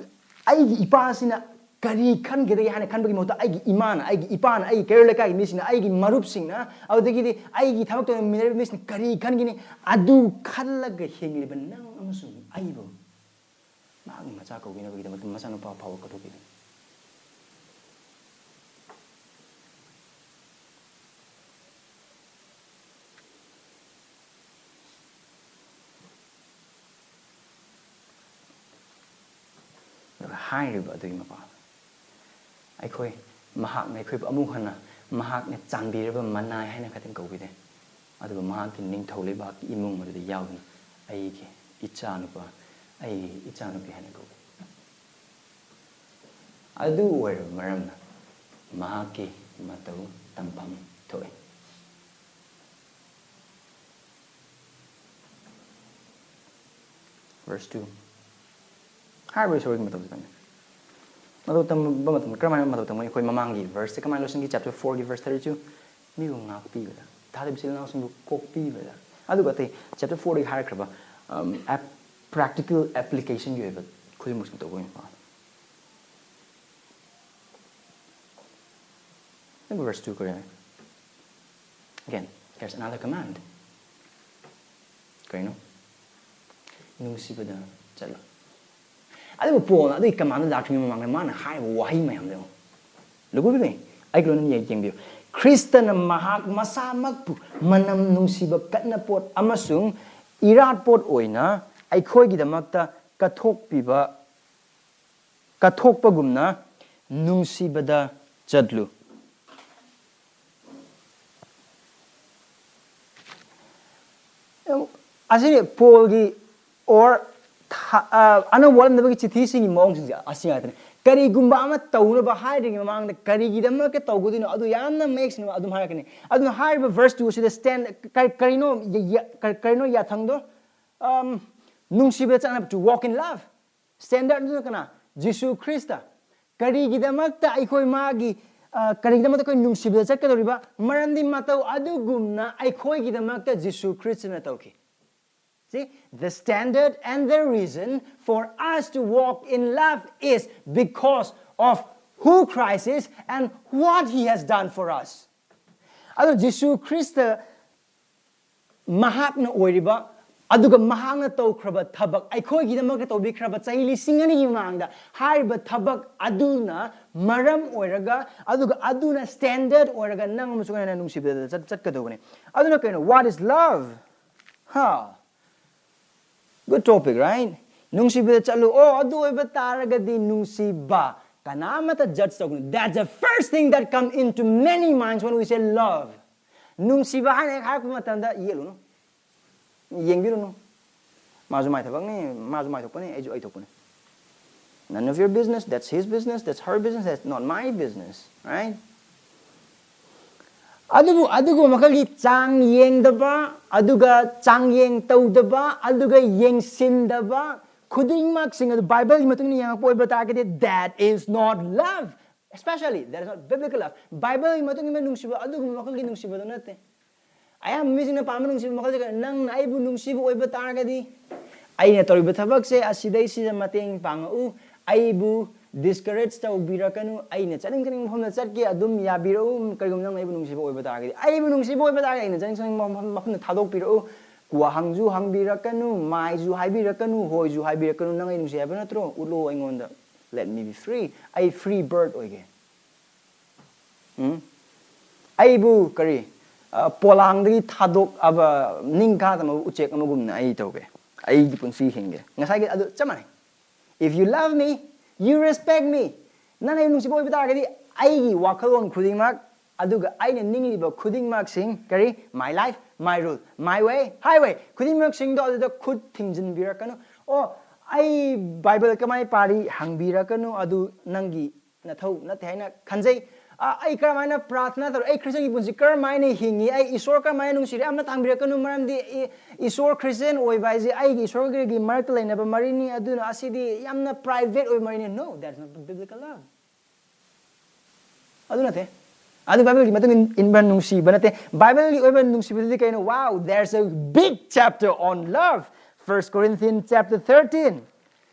ꯑꯩꯒꯤ ꯏꯄꯥꯁꯤꯅ ꯀꯔꯤ ꯈꯟꯒꯗꯒꯦ ꯍꯥꯏꯅ ꯈꯟꯕꯒꯤ ꯃꯍꯨꯠꯇ, ꯑꯩꯒꯤ ꯏꯃꯥꯅ, ꯑꯩꯒꯤ ꯏꯄꯥꯅ, ꯑꯩꯒꯤ ꯀꯩꯔꯣꯜ ꯂꯩꯀꯥꯏꯒꯤ ꯃꯤꯁꯤꯡꯅ, ꯑꯩꯒꯤ ꯃꯔꯨꯞꯁꯤꯡꯅ, ꯑꯗꯨꯗꯒꯤꯗꯤ ꯑꯩꯒꯤ ꯊꯕꯛ ꯇꯧꯃꯤꯟꯅꯔꯤꯕ ꯃꯤꯁꯤꯡꯅ ꯀꯔꯤ ꯈꯟꯒꯅꯤ, ꯑꯗꯨ ꯈꯜꯂꯒ ꯍꯤꯡꯂꯤꯕ ꯅꯪ ꯑꯃꯁꯨꯡ ꯑꯩꯕꯨ ꯃꯍꯥꯛꯅ ꯃꯆꯥ ꯀꯧꯕꯤꯅꯕꯒꯤꯗꯃꯛꯇ ꯃꯆꯥꯅꯨꯄꯥ ꯐꯥꯎꯕ ꯀꯠꯊꯣꯛꯈꯤꯕꯅꯤ꯫ ꯑꯗꯨꯒ ꯍꯥꯏꯔꯤꯕ ꯑꯗꯨꯒꯤ ꯃꯄꯥꯗꯣ, ꯑꯩꯈꯣꯏ, ꯃꯍꯥꯛꯅ ꯑꯩꯈꯣꯏꯕꯨ ꯑꯃꯨꯛ ꯍꯟꯅ ꯃꯍꯥꯛꯅ ꯆꯥꯟꯕꯤꯔꯕ ꯃꯅꯥꯏ ꯍꯥꯏꯅ ꯈꯛꯇꯪ ꯀꯧꯕꯤꯗꯦ, ꯑꯗꯨꯒ ꯃꯍꯥꯛꯀꯤ ꯅꯤꯡꯊꯧ ꯂꯩꯕꯥꯛꯀꯤ ꯏꯃꯨꯡ ꯑꯗꯨꯗ ꯌꯥꯎꯗꯨꯅ ꯑꯩꯒꯤ ꯏꯆꯥꯅꯨꯄꯥ, ꯑꯩꯒꯤ ꯏꯆꯥꯅꯨꯄꯤ ꯍꯥꯏꯅ ꯀꯧꯏ꯫ ꯑꯗꯨ ꯑꯣꯏꯔꯕ ꯃꯔꯝꯅ ꯃꯍꯥꯛꯀꯤ ꯃꯇꯧ ꯇꯝꯐꯝ ꯊꯣꯛꯏ꯫ Verse two꯫ ꯍꯥꯏꯔꯤꯕ ꯏꯁꯣꯔꯒꯤ ꯃꯇꯧꯁꯦ ꯇꯝꯃꯤ꯫ ꯃꯇꯧ ꯇꯝꯕ ꯃꯇꯝꯗ ꯀꯔꯝꯍꯥꯏꯅ ꯃꯇꯧ ꯇꯝꯒꯅꯤ? ꯑꯩꯈꯣꯏ ꯃꯃꯥꯡꯒꯤ verseꯁꯦ ꯀꯃꯥꯏꯅ ꯂꯣꯏꯁꯤꯟꯈꯤ? Chapter fourꯒꯤ verse thirty two꯫ ꯃꯤꯕꯨ ꯉꯥꯛꯄꯤꯕꯗ, ꯊꯥꯖꯕ ꯏꯆꯤꯜ ꯏꯅꯥꯎꯁꯤꯡꯕꯨ ꯀꯣꯛꯄꯤꯕꯗ, ꯑꯗꯨꯒ ꯑꯇꯩ chapter fourꯗꯒꯤ ꯍꯥꯏꯔꯛꯈ꯭ꯔꯕ, ꯎꯝ, ꯑꯦꯞ-, practical applicationꯒꯤ ꯑꯣꯏꯕ ꯈꯨꯗꯤꯡꯃꯛꯁꯨ ꯇꯧꯕ ꯑꯣꯏꯅ ꯄꯥꯎ꯫ ꯑꯗꯨꯒ verse two ꯀꯔꯤ ꯍꯥꯏ? Again, here's another command. ꯀꯩꯅꯣ? ꯅꯨꯡꯁꯤꯕꯗ ꯆꯠꯂꯨ꯫ ꯑꯗꯨꯕꯨ ꯄꯣꯜꯅ ꯑꯗꯨꯒꯤ ꯀꯃꯥꯟꯗꯨ ꯂꯥꯛꯇ꯭ꯔꯤꯉꯩ ꯃꯃꯥꯡꯗ ꯃꯥꯅ ꯍꯥꯏꯔꯤꯕ ꯋꯥꯍꯩ ꯃꯌꯥꯝꯗꯣ ꯌꯦꯡꯉꯣ꯫ ꯂꯨꯒꯨꯕꯤꯕꯅꯤ, ꯑꯩꯒꯤ ꯂꯣꯟ ꯌꯦꯡ-, ꯌꯦꯡꯕꯤꯌꯨ꯫ ꯈ꯭ꯔꯤꯁꯇꯅ ꯃꯍꯥꯛ ꯃꯁꯥꯃꯛꯄꯨ ꯃꯅꯝ ꯅꯨꯡꯁꯤꯕ ꯀꯠꯅꯄꯣꯠ ꯑꯃꯁꯨꯡ ꯏꯔꯥꯠꯄꯣꯠ ꯑꯣꯏꯅ ꯑꯩꯈꯣꯏꯒꯤꯗꯃꯛꯇ ꯀꯠꯊꯣꯛꯄꯤꯕ, ꯀꯠꯊꯣꯛꯄꯒꯨꯝꯅ ꯅꯨꯡꯁꯤꯕꯗ ꯆꯠꯂꯨ꯫ ꯑꯁꯤꯅꯤ ꯄꯣꯜꯒꯤ or ꯊ-, ꯑ, ꯑꯅꯧꯕ ꯋꯥꯠꯂꯝꯗꯕꯒꯤ ꯆꯤꯊꯤꯁꯤꯡꯒꯤ ꯃꯑꯣꯡꯁꯤꯡꯁꯦ ꯑꯁꯤ ꯉꯥꯛꯇꯅꯤ꯫ ꯀꯔꯤꯒꯨꯝꯕ ꯑꯃ ꯇꯧꯅꯕ ꯍꯥꯏꯗ꯭ꯔꯤꯉꯩ ꯃꯃꯥꯡꯗ ꯀꯔꯤꯒꯤꯗꯃꯛꯇ ꯇꯧꯒꯗꯣꯏꯅꯣ ꯑꯗꯨ ꯌꯥꯝꯅ ꯃꯌꯦꯛ ꯁꯦꯡꯅ ꯑꯗꯨꯝ ꯍꯥꯏꯔꯛꯀꯅꯤ꯫ ꯑꯗꯨꯅ ꯍꯥꯏꯔꯤꯕ verse two ꯑꯁꯤꯗ stand, ꯀ-, ꯀꯔꯤꯅꯣ ꯌ-, ꯌ-, ꯀ-, ꯀꯔꯤꯅꯣ ꯌꯥꯊꯪꯗꯣ? ꯑꯝ, ꯅꯨꯡꯁꯤꯕꯗ ꯆꯠꯅꯕ, to walk in love꯫ Standard ꯑꯗꯨꯅ ꯀꯅꯥ? Jesus Christ. ꯀꯔꯤꯒꯤꯗꯃꯛꯇ ꯑꯩꯈꯣꯏ ꯃꯥꯒꯤ, ꯑ, ꯀꯔꯤꯒꯤꯗꯃꯛꯇ ꯑꯩꯈꯣꯏ ꯅꯨꯡꯁꯤꯕꯗ ꯆꯠꯀꯗꯧꯔꯤꯕ? ꯃꯔꯝꯗꯤ ꯃꯇꯧ ꯑꯗꯨꯒꯨꯝꯅ ꯑꯩꯈꯣꯏꯒꯤꯗꯃꯛꯇ ꯖꯤꯁꯨ ꯈ꯭ꯔꯤꯁꯇꯅ ꯇꯧꯈꯤ꯫ See, the standard and the reason for us to walk in love is because of who Christ is and what he has done for us. ꯑꯗꯨ ꯖꯤꯁꯨ ꯈ꯭ꯔꯤꯁꯇ ꯃꯍꯥꯛꯅ ꯑꯣꯏꯔꯤꯕ, ꯑꯗꯨꯒ ꯃꯍꯥꯛꯅ ꯇꯧꯈ꯭ꯔꯕ ꯊꯕꯛ, ꯑꯩꯈꯣꯏꯒꯤꯗꯃꯛꯇ ꯇꯧꯕꯤꯈ꯭ꯔꯕ ꯆꯍꯤ ꯂꯤꯁꯤꯡ ꯑꯅꯤꯒꯤ ꯃꯃꯥꯡꯗ ꯍꯥꯏꯔꯤꯕ ꯊꯕꯛ ꯑꯗꯨꯅ ꯃꯔꯝ ꯑꯣꯏꯔꯒ, ꯑꯗꯨꯒ ꯑꯗꯨꯅ standard ꯑꯣꯏꯔꯒ ꯅꯪ ꯑꯃꯁꯨꯡ ꯑꯩꯅ ꯅꯨꯡꯁꯤꯕꯗ ꯆꯠ-, ꯆꯠꯀꯗꯧꯕꯅꯤ꯫ ꯑꯗꯨꯅ ꯀꯩꯅꯣ? What is love? ꯍꯥ? Good topic, right? ꯅꯨꯡꯁꯤꯕꯗ ꯆꯠꯂꯨ꯫ ꯑꯣ, ꯑꯗꯨ ꯑꯣꯏꯕ ꯇꯥꯔꯒꯗꯤ ꯅꯨꯡꯁꯤꯕ꯫ ꯀꯅꯥꯃꯠꯇ judge ꯇꯧꯒꯅꯨ꯫ That's the first thing that come into many minds when we say love. ꯅꯨꯡꯁꯤꯕ ꯍꯥꯏꯅ ꯍꯦꯛ ꯍꯥꯏꯔꯛꯄ ꯃꯇꯝꯗ ꯌꯦꯠꯂꯨꯅꯨ꯫ ꯌꯦꯡꯕꯤꯔꯨꯅꯨ꯫ ꯃꯥꯁꯨ ꯃꯥꯏ ꯊꯕꯛꯅꯤ, ꯃꯥꯁꯨ ꯃꯥꯏ ꯊꯣꯛꯄꯅꯤ, ꯑꯩꯁꯨ ꯑꯩ ꯊꯣꯛꯄꯅꯤ꯫ None of your business, that's his business, that's her business, that's not my business, right? ꯑꯗꯨꯕꯨ ꯑꯗꯨꯒꯨꯝꯕ ꯃꯈꯜꯒꯤ ꯆꯥꯡ ꯌꯦꯡꯗꯕ, ꯑꯗꯨꯒ ꯆꯥꯡꯌꯦꯡ ꯇꯧꯗꯕ, ꯑꯗꯨꯒ ꯌꯦꯡꯁꯤꯟꯗꯕ ꯈꯨꯗꯤꯡꯃꯛꯁꯤꯡ ꯑꯗꯨ ꯕꯥꯏꯕꯜꯒꯤ ꯃꯇꯨꯡ ꯏꯟꯅ ꯌꯦꯡꯉꯛꯄ ꯑꯣꯏꯕ ꯇꯥꯔꯒꯗꯤ, that is not love. Especially, that is not biblical love. ꯕꯥꯏꯕꯜꯒꯤ ꯃꯇꯨꯡ ꯏꯟꯕ ꯅꯨꯡꯁꯤꯕ ꯑꯗꯨꯒꯨꯝꯕ ꯃꯈꯜꯒꯤ ꯅꯨꯡꯁꯤꯕꯗꯨ ꯅꯠꯇꯦ꯫ ꯑꯌꯥꯝꯕ ꯃꯤꯁꯤꯡꯅ ꯄꯥꯝꯕ ꯅꯨꯡꯁꯤꯕ ꯃꯈꯜꯁꯦ ꯀꯩꯅꯣ? ꯅꯪꯅ ꯑꯩꯕꯨ ꯅꯨꯡꯁꯤꯕ ꯑꯣꯏꯕ ꯇꯥꯔꯒꯗꯤ, ꯑꯩꯅ ꯇꯧꯔꯤꯕ ꯊꯕꯛꯁꯦ ꯑꯁꯤꯗꯩꯁꯤꯗ ꯃꯇꯦꯡ ꯄꯥꯡꯉꯛꯎ, ꯑꯩꯕꯨ discourage ꯇꯧꯕꯤꯔꯛꯀꯅꯨ, ꯑꯩꯅ ꯆꯠꯅꯤꯡ ꯆꯠꯅꯤꯡꯕ ꯃꯐꯝꯗ ꯆꯠꯀꯦ, ꯑꯗꯨꯝ ꯌꯥꯕꯤꯔꯛꯎ, ꯀꯔꯤꯒꯨꯝꯕ ꯅꯪꯅ ꯑꯩꯕꯨ ꯅꯨꯡꯁꯤꯕ ꯑꯣꯏꯕ ꯇꯥꯔꯒꯗꯤ꯫ ꯑꯩꯕꯨ ꯅꯨꯡꯁꯤꯕ ꯑꯣꯏꯕ ꯇꯥꯔꯒꯗꯤ ꯑꯩꯅ ꯆꯠꯅꯤꯡ ꯆꯠꯅꯤꯡꯕ ꯃꯐꯝ, ꯃꯐꯝꯗ ꯊꯥꯗꯣꯛꯄꯤꯔꯛꯎ꯫ ꯋꯥꯍꯪꯁꯨ ꯍꯪꯕꯤꯔꯛꯀꯅꯨ, ꯃꯥꯏꯁꯨ ꯍꯥꯏꯕꯤꯔꯛꯀꯅꯨ, ꯍꯣꯏꯁꯨ ꯍꯥꯏꯕꯤꯔꯛꯀꯅꯨ, "ꯅꯪ ꯑꯩ ꯅꯨꯡꯁꯤ ꯍꯥꯏꯕ ꯅꯠꯇ꯭ꯔꯣ? ꯎꯠꯂꯣ ꯑꯩꯉꯣꯟꯗ꯫ Let me be free. ꯑꯩ free bird ꯑꯣꯏꯒꯦ꯫ ꯎꯝ? ꯑꯩꯕꯨ ꯀꯔꯤ, ꯑ, ꯄꯣꯂꯥꯡꯗꯒꯤ ꯊꯥꯗꯣꯛꯑꯕ, ꯅꯤꯡꯈꯥ ꯇꯝꯃꯕ ꯎꯆꯦꯛ ꯑꯃꯒꯨꯝꯅ ꯑꯩ ꯇꯧꯒꯦ꯫ ꯑꯩꯒꯤ ꯄꯨꯟꯁꯤ ꯍꯤꯡꯒꯦ꯫" ꯉꯁꯥꯏꯒꯤ ꯑꯗꯨ ꯆꯞ ꯃꯥꯟꯅꯩ꯫ "If you love me, you respect me." ꯅꯪ ꯑꯩ ꯅꯨꯡꯁꯤꯕ ꯑꯣꯏꯕ ꯇꯥꯔꯒꯗꯤ, ꯑꯩꯒꯤ ꯋꯥꯈꯜꯂꯣꯟ ꯈꯨꯗꯤꯡꯃꯛ, ꯑꯗꯨꯒ ꯑꯩꯅ ꯅꯤꯡꯂꯤꯕ ꯈꯨꯗꯤꯡꯃꯛꯁꯤꯡ, ꯀꯔꯤ? My life, my rule, my way, highway, ꯈꯨꯗꯤꯡꯃꯛꯁꯤꯡꯗꯣ ꯑꯗꯨꯗ ꯈꯨꯠ ꯊꯤꯡꯖꯤꯟꯕꯤꯔꯛꯀꯅꯨ꯫ "ꯑꯣ, ꯑꯩ ꯕꯥꯏꯕꯜ ꯀꯃꯥꯏ ꯄꯥꯔꯤ?" ꯍꯪꯕꯤꯔꯛꯀꯅꯨ꯫ ꯑꯗꯨ ꯅꯪꯒꯤ ꯅꯊꯧ ꯅꯠꯇꯦ ꯍꯥꯏꯅ ꯈꯟꯖꯩ꯫ "ꯑ, ꯑꯩ ꯀꯔꯝꯍꯥꯏꯅ ꯄ꯭ꯔꯥꯊꯅꯥ ꯇꯧꯔꯤ? ꯑꯩ ꯈ꯭ꯔꯤꯁꯇꯤꯌꯟꯒꯤ ꯄꯨꯟꯁꯤ ꯀꯔꯝꯍꯥꯏꯅ ꯍꯤꯡꯉꯤ? ꯑꯩ ꯏꯁꯣꯔ ꯀꯔꯝꯍꯥꯏꯅ ꯅꯨꯡꯁꯤꯔꯤ?" ꯑꯃꯅ ꯍꯪꯕꯤꯔꯛꯀꯅꯨ, ꯃꯔꯝꯗꯤ ꯏ-, ꯏꯁꯣꯔ, ꯈ꯭ꯔꯤꯁꯇꯤꯌꯟ ꯑꯣꯏꯕ ꯍꯥꯏꯁꯦ ꯑꯩꯒꯤ ꯏꯁꯣꯔꯒꯤ ꯃꯔꯛꯇ ꯂꯩꯅꯕ ꯃꯔꯤꯅꯤ꯫ ꯑꯗꯨꯅ ꯑꯁꯤꯗꯤ ꯌꯥꯝꯅ private ꯑꯣꯏꯕ ꯃꯔꯤꯅꯤ꯫ No, that's not biblical love. ꯑꯗꯨ ꯅꯠꯇꯦ꯫ ꯑꯗꯨ ꯕꯥꯏꯕꯜꯒꯤ ꯃꯇꯨꯡ ꯏꯟ-, ꯏꯟꯕ ꯅꯨꯡꯁꯤꯕ ꯅꯠꯇꯦ꯫ ꯕꯥꯏꯕꯜꯒꯤ ꯑꯣꯏꯕ ꯅꯨꯡꯁꯤꯕꯗꯨꯗꯤ ꯀꯩꯅꯣ? Wow, there's a big chapter on love. First Corinthians chapter thirteen.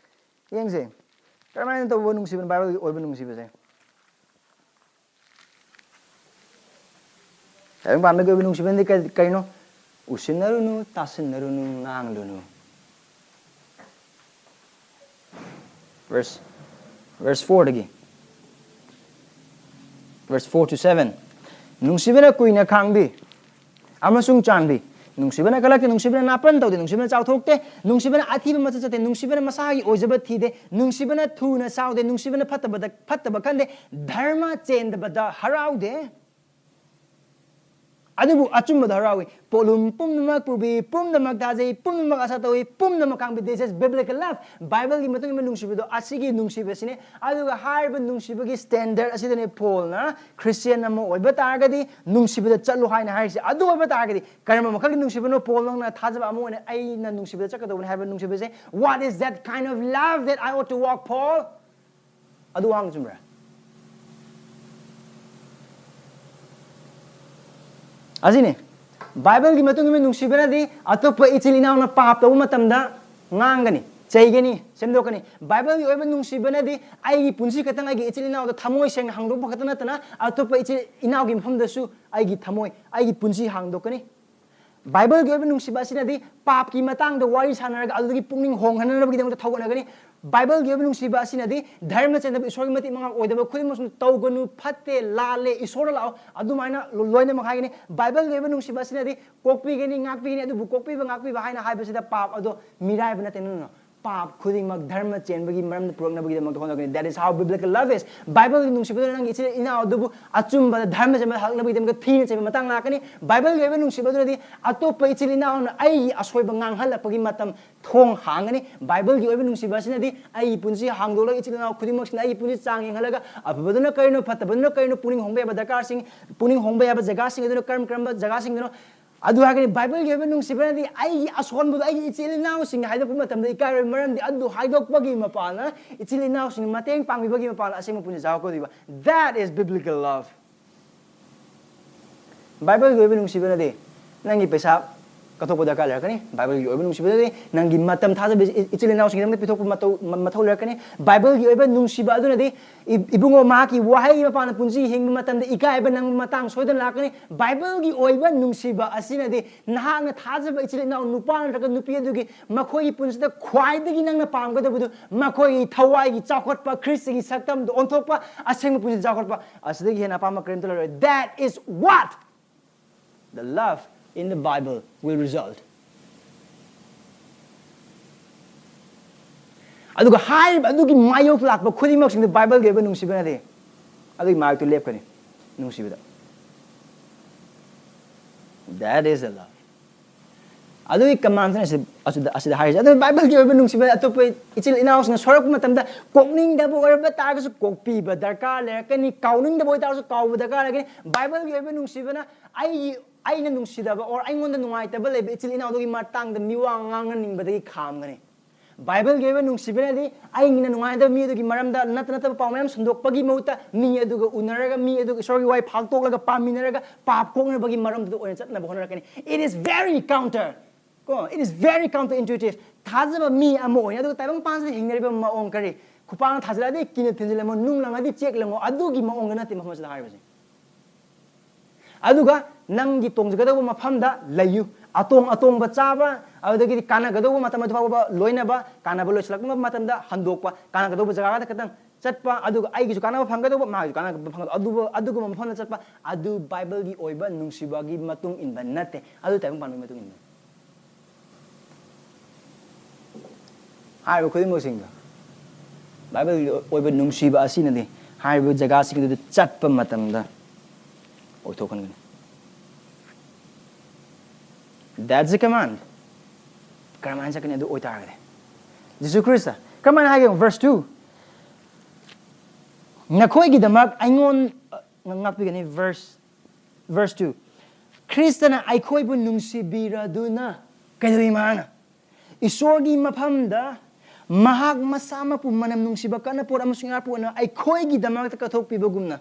ꯌꯦꯡꯁꯦ꯫ ꯀꯔꯝꯍꯥꯏꯅ ꯇꯧꯕ ꯅꯨꯡꯁꯤꯕꯅꯣ ꯕꯥꯏꯕꯜꯒꯤ ꯑꯣꯏꯕ ꯅꯨꯡꯁꯤꯕꯁꯦ? ꯇꯥꯏꯕꯪ ꯄꯥꯟꯕꯒꯤ ꯑꯣꯏꯕ ꯅꯨꯡꯁꯤꯕꯅꯗꯤ ꯀꯔꯤ-, ꯀꯔꯤꯅꯣ? "ꯎꯁꯤꯟꯅꯔꯨꯅꯨ, ꯇꯥꯁꯤꯟꯅꯔꯨꯅꯨ, ꯉꯥꯡꯂꯨꯅꯨ꯫" Verse, verse fourꯗꯒꯤ, verse four to seven. "ꯅꯨꯡꯁꯤꯕꯅ ꯀꯨꯏꯅ ꯈꯥꯡꯕꯤ ꯑꯃꯁꯨꯡ ꯆꯥꯟꯕꯤ꯫ ꯅꯨꯡꯁꯤꯕꯅ ꯀꯂꯛꯇꯦ, ꯅꯨꯡꯁꯤꯕꯅ ꯅꯥꯄꯟ ꯇꯧꯗꯦ, ꯅꯨꯡꯁꯤꯕꯅ ꯆꯥꯎꯊꯣꯛꯇꯦ, ꯅꯨꯡꯁꯤꯕꯅ ꯑꯊꯤꯕ ꯃꯆꯠ ꯆꯠꯇꯦ, ꯅꯨꯡꯁꯤꯕꯅ ꯃꯁꯥꯒꯤ ꯑꯣꯏꯖꯕ ꯊꯤꯗꯦ, ꯅꯨꯡꯁꯤꯕꯅ ꯊꯨꯅ ꯁꯥꯎꯗꯦ, ꯅꯨꯡꯁꯤꯕꯅ ꯐꯠꯇꯕꯗ, ꯐꯠꯇꯕ ꯈꯟꯗꯦ, ꯙꯔꯃ ꯆꯦꯟꯗꯕꯗ ꯍꯔꯥꯎꯗꯦ, ꯑꯗꯨꯕꯨ ꯑꯆꯨꯝꯕꯗ ꯍꯔꯥꯎꯏ꯫ ꯄꯣꯠꯂꯨꯝ ꯄꯨꯝꯅꯃꯛ ꯄꯨꯕꯤ, ꯄꯨꯝꯅꯃꯛ ꯊꯥꯖꯩ, ꯄꯨꯝꯅꯃꯛ ꯑꯁꯥ ꯇꯧꯏ, ꯄꯨꯝꯅꯃꯛ ꯈꯥꯡꯕꯤ꯫ This is biblical love. ꯕꯥꯏꯕꯜꯒꯤ ꯃꯇꯨꯡ ꯏꯟꯕ ꯅꯨꯡꯁꯤꯕꯗꯣ, ꯑꯁꯤꯒꯤ ꯅꯨꯡꯁꯤꯕꯁꯤꯅꯤ꯫ ꯑꯗꯨꯒ ꯍꯥꯏꯔꯤꯕ ꯅꯨꯡꯁꯤꯕꯒꯤ standard ꯑꯁꯤꯗꯅꯤ ꯄꯣꯜꯅ ꯈ꯭ꯔꯤꯁꯇꯤꯌꯟ ꯑꯃ ꯑꯣꯏꯕ ꯇꯥꯔꯒꯗꯤ ꯅꯨꯡꯁꯤꯕꯗ ꯆꯠꯂꯨ ꯍꯥꯏꯅ ꯍꯥꯏꯔꯤꯁꯦ꯫ ꯑꯗꯨ ꯑꯣꯏꯕ ꯇꯥꯔꯒꯗꯤ ꯀꯔꯝꯕ ꯃꯈꯜꯒꯤ ꯅꯨꯡꯁꯤꯕꯅꯣ ꯄꯣꯜ ꯅꯪꯅ ꯊꯥꯖꯕ ꯑꯃ ꯑꯣꯏꯅ ꯑꯩꯅ ꯅꯨꯡꯁꯤꯕꯗ ꯆꯠꯀꯗꯧꯕꯅꯤ ꯍꯥꯏꯕ ꯅꯨꯡꯁꯤꯕꯁꯦ? What is that kind of love that I ought to walk, Paul? ꯑꯗꯨ ꯋꯥꯍꯪ ꯆꯨꯝꯕ꯭ꯔꯥ? ꯑꯁꯤꯅꯤ, ꯕꯥꯏꯕꯜꯒꯤ ꯃꯇꯨꯡ ꯏꯟꯕ ꯅꯨꯡꯁꯤꯕꯅꯗꯤ ꯑꯇꯣꯞꯄ ꯏꯆꯤꯜ ꯏꯅꯥꯎꯅ ꯄꯥꯞ ꯇꯧꯕ ꯃꯇꯝꯗ ꯉꯥꯡꯒꯅꯤ, ꯆꯩꯒꯅꯤ, ꯁꯦꯝꯗꯣꯛꯀꯅꯤ꯫ ꯕꯥꯏꯕꯜꯒꯤ ꯑꯣꯏꯕ ꯅꯨꯡꯁꯤꯕꯅꯗꯤ ꯑꯩꯒꯤ ꯄꯨꯟꯁꯤ ꯈꯛꯇꯪ, ꯑꯩꯒꯤ ꯏꯆꯤꯜ ꯏꯅꯥꯎꯗ ꯊꯃꯣꯏ ꯁꯦꯡꯅ ꯍꯥꯡꯗꯣꯛꯄ ꯈꯛꯇ ꯅꯠꯇꯅ, ꯑꯇꯣꯞꯄ ꯏꯆꯤꯜ ꯏꯅꯥꯎꯒꯤ ꯃꯐꯝꯗꯁꯨ ꯑꯩꯒꯤ ꯊꯃꯣꯏ, ꯑꯩꯒꯤ ꯄꯨꯟꯁꯤ ꯍꯥꯡꯗꯣꯛꯀꯅꯤ꯫ ꯕꯥꯏꯕꯜꯒꯤ ꯑꯣꯏꯕ ꯅꯨꯡꯁꯤꯕ ꯑꯁꯤꯅꯗꯤ ꯄꯥꯞꯀꯤ ꯃꯇꯥꯡꯗ ꯋꯥꯔꯤ ꯁꯥꯟꯅꯔꯒ ꯑꯗꯨꯗꯒꯤ ꯄꯨꯛꯅꯤꯡ ꯍꯣꯡꯍꯟꯅꯅꯕꯒꯤꯗꯃꯛꯇ ꯊꯧꯒꯠꯅꯒꯅꯤ꯫ ꯕꯥꯏꯕꯜꯒꯤ ꯑꯣꯏꯕ ꯅꯨꯡꯁꯤꯕ ꯑꯁꯤꯅꯗꯤ ꯙꯔꯃ ꯆꯦꯟꯗꯕ, ꯏꯁꯣꯔꯒꯤ ꯃꯇꯤꯛ ꯃꯉꯥ ꯑꯣꯏꯗꯕ ꯈꯨꯗꯤꯡꯃꯛꯁꯨ "ꯇꯧꯒꯅꯨ, ꯐꯠꯇꯦ, ꯂꯥꯜꯂꯦ, ꯏꯁꯣꯔꯗ ꯂꯥꯛꯑꯣ", ꯑꯗꯨꯃꯥꯏꯅ ꯂꯣꯏꯅꯃꯛ ꯍꯥꯏꯒꯅꯤ꯫ ꯕꯥꯏꯕꯜꯒꯤ ꯑꯣꯏꯕ ꯅꯨꯡꯁꯤꯕ ꯑꯁꯤꯅꯗꯤ "ꯀꯣꯛꯄꯤꯒꯅꯤ, ꯉꯥꯛꯄꯤꯒꯅꯤ", ꯑꯗꯨꯕꯨ ꯀꯣꯛꯄꯤꯕ, ꯉꯥꯛꯄꯤꯕ ꯍꯥꯏꯅ ꯍꯥꯏꯕꯁꯤꯗ ꯄꯥꯞ ꯑꯗꯣ ꯃꯤꯔꯥꯏꯕ ꯅꯠꯇꯦ, ꯅꯪꯅ ꯄꯥꯞ ꯈꯨꯗꯤꯡꯃꯛ ꯙꯔꯃ ꯆꯦꯟꯕꯒꯤ ꯃꯔꯝꯗ ꯄꯨꯔꯛꯅꯕꯒꯤꯗꯃꯛꯇ ꯍꯣꯠꯅꯒꯅꯤ꯫ That is how biblical love is. ꯕꯥꯏꯕꯜꯒꯤ ꯅꯨꯡꯁꯤꯕꯗꯨꯅ ꯅꯪꯒꯤ ꯏꯆꯤꯜ ꯏꯅꯥꯎ ꯑꯗꯨꯕꯨ ꯑꯆꯨꯝꯕꯗ ꯙꯔꯃ ꯆꯦꯟꯕ ꯍꯜꯂꯛꯅꯕꯒꯤꯗꯃꯛꯇ ꯊꯤꯅ ꯆꯩꯕ ꯃꯇꯥꯡ ꯂꯥꯛꯀꯅꯤ꯫ ꯕꯥꯏꯕꯜꯒꯤ ꯑꯣꯏꯕ ꯅꯨꯡꯁꯤꯕ ꯑꯗꯨꯅꯗꯤ ꯑꯇꯣꯞꯄ ꯏꯆꯤꯜ ꯏꯅꯥꯎꯅ ꯑꯩꯒꯤ ꯑꯁꯣꯏꯕ ꯉꯥꯡꯍꯜꯂꯛꯄꯒꯤ ꯃꯇꯝ ꯊꯣꯡ ꯍꯥꯡꯒꯅꯤ꯫ ꯕꯥꯏꯕꯜꯒꯤ ꯑꯣꯏꯕ ꯅꯨꯡꯁꯤꯕ ꯑꯁꯤꯅꯗꯤ ꯑꯩꯒꯤ ꯄꯨꯟꯁꯤ ꯍꯥꯡꯗꯣꯛꯂꯒ ꯏꯆꯤꯜ ꯏꯅꯥꯎ ꯈꯨꯗꯤꯡꯃꯛꯁꯤꯅ ꯑꯩꯒꯤ ꯄꯨꯟꯁꯤ ꯆꯥꯡ ꯌꯦꯡꯍꯜꯂꯒ ꯑꯐꯕꯗꯨꯅ ꯀꯔꯤꯅꯣ, ꯐꯠꯇꯕꯗꯨꯅ ꯀꯔꯤꯅꯣ, ꯄꯨꯛꯅꯤꯡ ꯍꯣꯡꯕ ꯌꯥꯕ ꯗꯔꯀꯥꯔꯁꯤꯡ, ꯄꯨꯛꯅꯤꯡ ꯍꯣꯡꯕ ꯌꯥꯕ ꯖꯒꯥꯁꯤꯡ ꯑꯗꯨꯅ ꯀꯔꯝ ꯀꯔꯝꯕ ꯖꯒꯥꯁꯤꯡꯗꯨꯅꯣ, ꯑꯗꯨ ꯍꯥꯏꯔꯒꯗꯤ ꯕꯥꯏꯕꯜꯒꯤ ꯑꯣꯏꯕ ꯅꯨꯡꯁꯤꯕꯅꯗꯤ ꯑꯩꯒꯤ ꯑꯁꯣꯟꯕꯗꯣ ꯑꯩꯒꯤ ꯏꯆꯤꯜ ꯏꯅꯥꯎꯁꯤꯡꯅ ꯍꯥꯏꯗꯣꯛꯄ ꯃꯇꯝꯗ ꯏꯀꯥꯏꯔꯣꯏ, ꯃꯔꯝꯗꯤ ꯑꯗꯨ ꯍꯥꯏꯗꯣꯛꯄꯒꯤ ꯃꯄꯥꯟꯅ, ꯏꯆꯤꯜ ꯏꯅꯥꯎꯁꯤꯡ ꯃꯇꯦꯡ ꯄꯥꯡꯕꯤꯕꯒꯤ ꯃꯄꯥꯟꯅ ꯑꯁꯦꯡꯕ ꯄꯨꯟꯁꯤ ꯆꯥꯎꯔꯛꯀꯗꯣꯏꯕ꯫ That is biblical love. ꯕꯥꯏꯕꯜꯒꯤ ꯑꯣꯏꯕ ꯅꯨꯡꯁꯤꯕꯅꯗꯤ ꯅꯪꯒꯤ ꯄꯩꯁꯥ ꯀꯠꯊꯣꯛꯄ ꯗꯔꯀꯥꯔ ꯂꯩꯔꯛꯀꯅꯤ꯫ ꯕꯥꯏꯕꯜꯒꯤ ꯑꯣꯏꯕ ꯅꯨꯡꯁꯤꯕꯗꯗꯤ ꯅꯪꯒꯤ ꯃꯇꯝ ꯊꯥꯖꯕ ꯏ-, ꯏꯆꯤꯜ ꯏꯅꯥꯎꯁꯤꯡꯒꯤꯗꯃꯛꯇ ꯄꯤꯊꯣꯛꯄ ꯃꯇꯧ-, ꯃ-, ꯃꯊꯧ ꯂꯩꯔꯛꯀꯅꯤ꯫ ꯕꯥꯏꯕꯜꯒꯤ ꯑꯣꯏꯕ ꯅꯨꯡꯁꯤꯕ ꯑꯗꯨꯅꯗꯤ ꯏ-, ꯏꯕꯨꯡꯉꯣ, ꯃꯍꯥꯛꯀꯤ ꯋꯥꯍꯩ ꯃꯄꯥꯟꯅ ꯄꯨꯟꯁꯤ ꯍꯤꯡꯕ ꯃꯇꯝꯗ ꯏꯀꯥꯏꯕ ꯅꯪꯕ ꯃꯇꯥꯡ ꯁꯣꯏꯗꯅ ꯂꯥꯛꯀꯅꯤ꯫ ꯕꯥꯏꯕꯜꯒꯤ ꯑꯣꯏꯕ ꯅꯨꯡꯁꯤꯕ ꯑꯁꯤꯅꯗꯤ ꯅꯍꯥꯛꯅ ꯊꯥꯖꯕ ꯏꯆꯤꯜ ꯏꯅꯥꯎ ꯅꯨꯄꯥ ꯅꯠꯇ꯭ꯔꯒ ꯅꯨꯄꯤ ꯑꯗꯨꯒꯤ ꯃꯈꯣꯏꯒꯤ ꯄꯨꯟꯁꯤꯗ ꯈ꯭ꯋꯥꯏꯗꯒꯤ ꯅꯪꯅ ꯄꯥꯝꯒꯗꯕꯗꯨ, ꯃꯈꯣꯏꯒꯤ ꯊꯋꯥꯏꯒꯤ ꯆꯥꯎꯈꯠꯄ, ꯈ꯭ꯔꯤꯁꯇꯒꯤ ꯁꯛꯇꯝꯗ ꯑꯣꯟꯊꯣꯛꯄ, ꯑꯁꯦꯡꯕ ꯄꯨꯟꯁꯤ ꯆꯥꯎꯈꯠꯄ, ꯑꯁꯤꯗꯒꯤ ꯍꯦꯟꯅ ꯑꯄꯥꯝꯕ ꯀꯔꯤꯝꯇ ꯂꯩꯔꯣꯏ꯫ That is what the love in the Bible will result. ꯑꯗꯨꯒ ꯍꯥꯏꯔꯤꯕ ꯑꯗꯨꯒꯤ ꯃꯥꯌꯣꯛꯇ ꯂꯥꯛꯄ ꯈꯨꯗꯤꯡꯃꯛꯁꯤꯡꯗꯨ ꯕꯥꯏꯕꯜꯒꯤ ꯑꯣꯏꯕ ꯅꯨꯡꯁꯤꯕꯅꯗꯤ ꯑꯗꯨꯒꯤ ꯃꯥꯌꯣꯛꯇꯨ ꯂꯦꯞꯀꯅꯤ꯫ ꯅꯨꯡꯁꯤꯕꯗ, that is the love. ꯑꯗꯨꯒꯤ ꯀꯃꯥꯟꯁꯤꯅ ꯑꯁꯤꯗ, ꯑꯁꯤꯗ, ꯑꯁꯤꯗ ꯍꯥꯏꯔꯤꯁꯦ꯫ ꯑꯗꯨ ꯕꯥꯏꯕꯜꯒꯤ ꯑꯣꯏꯕ ꯅꯨꯡꯁꯤꯕ ꯑꯇꯣꯞꯄ ꯏꯆꯤꯜ ꯏꯅꯥꯎꯁꯤꯡꯅ ꯁꯣꯏꯔꯛꯄ ꯃꯇꯝꯗ ꯀꯣꯛꯅꯤꯡꯗꯕ ꯑꯣꯏꯔꯕ ꯇꯥꯔꯒꯁꯨ ꯀꯣꯛꯄꯤꯕ ꯗꯔꯀꯥꯔ ꯂꯩꯔꯛꯀꯅꯤ, ꯀꯥꯎꯅꯤꯡꯗꯕ ꯑꯣꯏꯇꯥꯔꯁꯨ ꯀꯥꯎꯕ ꯗꯔꯀꯥꯔ ꯂꯩꯔꯛꯀꯅꯤ꯫ ꯕꯥꯏꯕꯜꯒꯤ ꯑꯣꯏꯕ ꯅꯨꯡꯁꯤꯕꯅ ꯑꯩꯒꯤ, ꯑꯩꯅ ꯅꯨꯡꯁꯤꯗꯕ or ꯑꯩꯉꯣꯟꯗ ꯅꯨꯡꯉꯥꯏꯇꯕ ꯂꯩꯕ ꯏꯆꯤꯜ ꯏꯅꯥꯎꯗꯨꯒꯤ ꯃꯇꯥꯡꯗ ꯃꯤꯋꯥ ꯉꯥꯡꯍꯟꯅꯤꯡꯕꯗꯒꯤ ꯈꯥꯝꯒꯅꯤ꯫ ꯕꯥꯏꯕꯜꯒꯤ ꯑꯣꯏꯕ ꯅꯨꯡꯁꯤꯕꯅꯗꯤ ꯑꯩꯒꯤꯅ ꯅꯨꯡꯉꯥꯏꯇꯕ ꯃꯤ ꯑꯗꯨꯒꯤ ꯃꯔꯝꯗ ꯅꯠꯇ ꯅꯠꯇꯕ ꯄꯥꯎ ꯃꯌꯥꯝ ꯁꯟꯗꯣꯛꯄꯒꯤ ꯃꯍꯨꯠꯇ ꯃꯤ ꯑꯗꯨꯒ ꯎꯅꯔꯒ, ꯃꯤ ꯑꯗꯨꯒ ꯏꯁꯣꯔꯒꯤ ꯋꯥꯍꯩ ꯐꯥꯛꯇꯣꯛꯂꯒ ꯄꯥꯃꯤꯟꯅꯔꯒ ꯄꯥꯞ ꯀꯣꯛꯅꯕꯒꯤ ꯃꯔꯝꯗꯨꯗ ꯑꯣꯏꯅ ꯆꯠꯅꯕ ꯍꯣꯠꯅꯔꯛꯀꯅꯤ꯫ It is very counter, ꯀꯣ, it is very counter intuitive. ꯊꯥꯖꯕ ꯃꯤ ꯑꯃ ꯑꯣꯏꯅ, ꯑꯗꯨꯒ ꯇꯥꯏꯕꯪ ꯄꯥꯟꯁꯤꯗ ꯍꯤꯡꯅꯔꯤꯕ ꯃꯑꯣꯡ ꯀꯔꯤ? ꯈꯨꯄꯥꯛꯅ ꯊꯥꯖꯤꯜꯂꯛꯑꯗꯤ ꯀꯤꯅ ꯊꯤꯟꯖꯤꯜꯂꯝꯃꯣ, ꯅꯨꯡ ꯂꯪꯉꯗꯤ ꯆꯦꯛ ꯂꯪꯉꯣ, ꯑꯗꯨꯒꯤ ꯃꯑꯣꯡꯗ ꯅꯠꯇꯦ ꯃꯐꯝ ꯑꯁꯤꯗ ꯍꯥꯏꯔꯤꯕꯁꯦ꯫ ꯑꯗꯨꯒ ꯅꯪꯒꯤ ꯇꯣꯡꯖꯒꯗꯧꯕ ꯃꯐꯝꯗ ꯂꯩꯌꯨ꯫ ꯑꯇꯣꯡ ꯑꯇꯣꯡꯕ ꯆꯥꯕ, ꯑꯗꯨꯗꯒꯤꯗꯤ ꯀꯥꯟꯅꯒꯗꯧꯕ ꯃꯇꯝ ꯑꯗꯨ ꯐꯥꯎꯕ ꯂꯣꯏꯅꯕ, ꯀꯥꯟꯅꯕ ꯂꯣꯏꯁꯤꯜꯂꯛꯄ ꯃꯇꯝꯗ ꯍꯟꯗꯣꯛꯄ, ꯀꯥꯟꯅꯒꯗꯧꯕ ꯖꯒꯥꯗ ꯈꯛꯇꯪ ꯆꯠꯄ, ꯑꯗꯨꯒ ꯑꯩꯒꯤꯁꯨ ꯀꯥꯟꯅꯕ ꯐꯪꯒꯗꯧꯕ, ꯃꯥꯒꯤꯁꯨ ꯀꯥꯟꯅꯕ ꯐꯪꯒꯗꯧꯕ, ꯑꯗꯨꯕꯨ ꯑꯗꯨꯒꯨꯝꯕ ꯃꯐꯝꯗ ꯆꯠꯄ, ꯑꯗꯨ ꯕꯥꯏꯕꯜꯒꯤ ꯑꯣꯏꯕ ꯅꯨꯡꯁꯤꯕꯒꯤ ꯃꯇꯨꯡ ꯏꯟꯕ ꯅꯠꯇꯦ, ꯑꯗꯨ ꯇꯥꯏꯕꯪ ꯄꯥꯟꯕꯒꯤ ꯃꯇꯨꯡ ꯏꯟꯕ꯫ ꯍꯥꯏꯔꯤꯕ ꯈꯨꯗꯤꯡꯃꯛꯁꯤꯡꯗꯣ ꯕꯥꯏꯕꯜꯒꯤ ꯑꯣꯏꯕ ꯅꯨꯡꯁꯤꯕ ꯑꯁꯤꯅꯗꯤ ꯍꯥꯏꯔꯤꯕ ꯖꯒꯥꯁꯤꯡ ꯑꯗꯨꯗ ꯆꯠꯄ ꯃꯇꯝꯗ ꯑꯣꯏꯊꯣꯛꯍꯟꯒꯅꯤ꯫ That's the command. ꯀꯔꯝꯍꯥꯏꯅ ꯆꯠꯀꯅꯤ ꯑꯗꯨ ꯑꯣꯏꯇꯥꯔꯒꯗꯤ? ꯖꯤꯁꯨ ꯈ꯭ꯔꯤꯁꯇ ꯀꯔꯝꯍꯥꯏꯅ ꯍꯥꯏꯒꯦ? Verse two, "ꯅꯈꯣꯏꯒꯤꯗꯃꯛ ꯑꯩꯉꯣꯟ-, ꯉꯥꯛꯄꯤꯒꯅꯤ"꯫ Verse, verse two, "ꯈ꯭ꯔꯤꯁꯇꯅ ꯑꯩꯈꯣꯏꯕꯨ ꯅꯨꯡꯁꯤꯕꯤꯔꯗꯨꯅ"꯫ ꯀꯩꯗꯧꯏ ꯃꯥꯅ? ꯏꯁꯣꯔꯒꯤ ꯃꯐꯝꯗ ꯃꯍꯥꯛ ꯃꯁꯥꯃꯛꯄꯨ ꯃꯅꯝ ꯅꯨꯡꯁꯤꯕ ꯀꯠꯅ ꯄꯣꯠ ꯑꯃꯁꯨꯡ ꯏꯔꯥꯠꯄ ꯑꯣꯏꯅ ꯑꯩꯈꯣꯏꯒꯤꯗꯃꯛꯇ ꯀꯠꯊꯣꯛꯄꯤꯕꯒꯨꯝꯅ꯫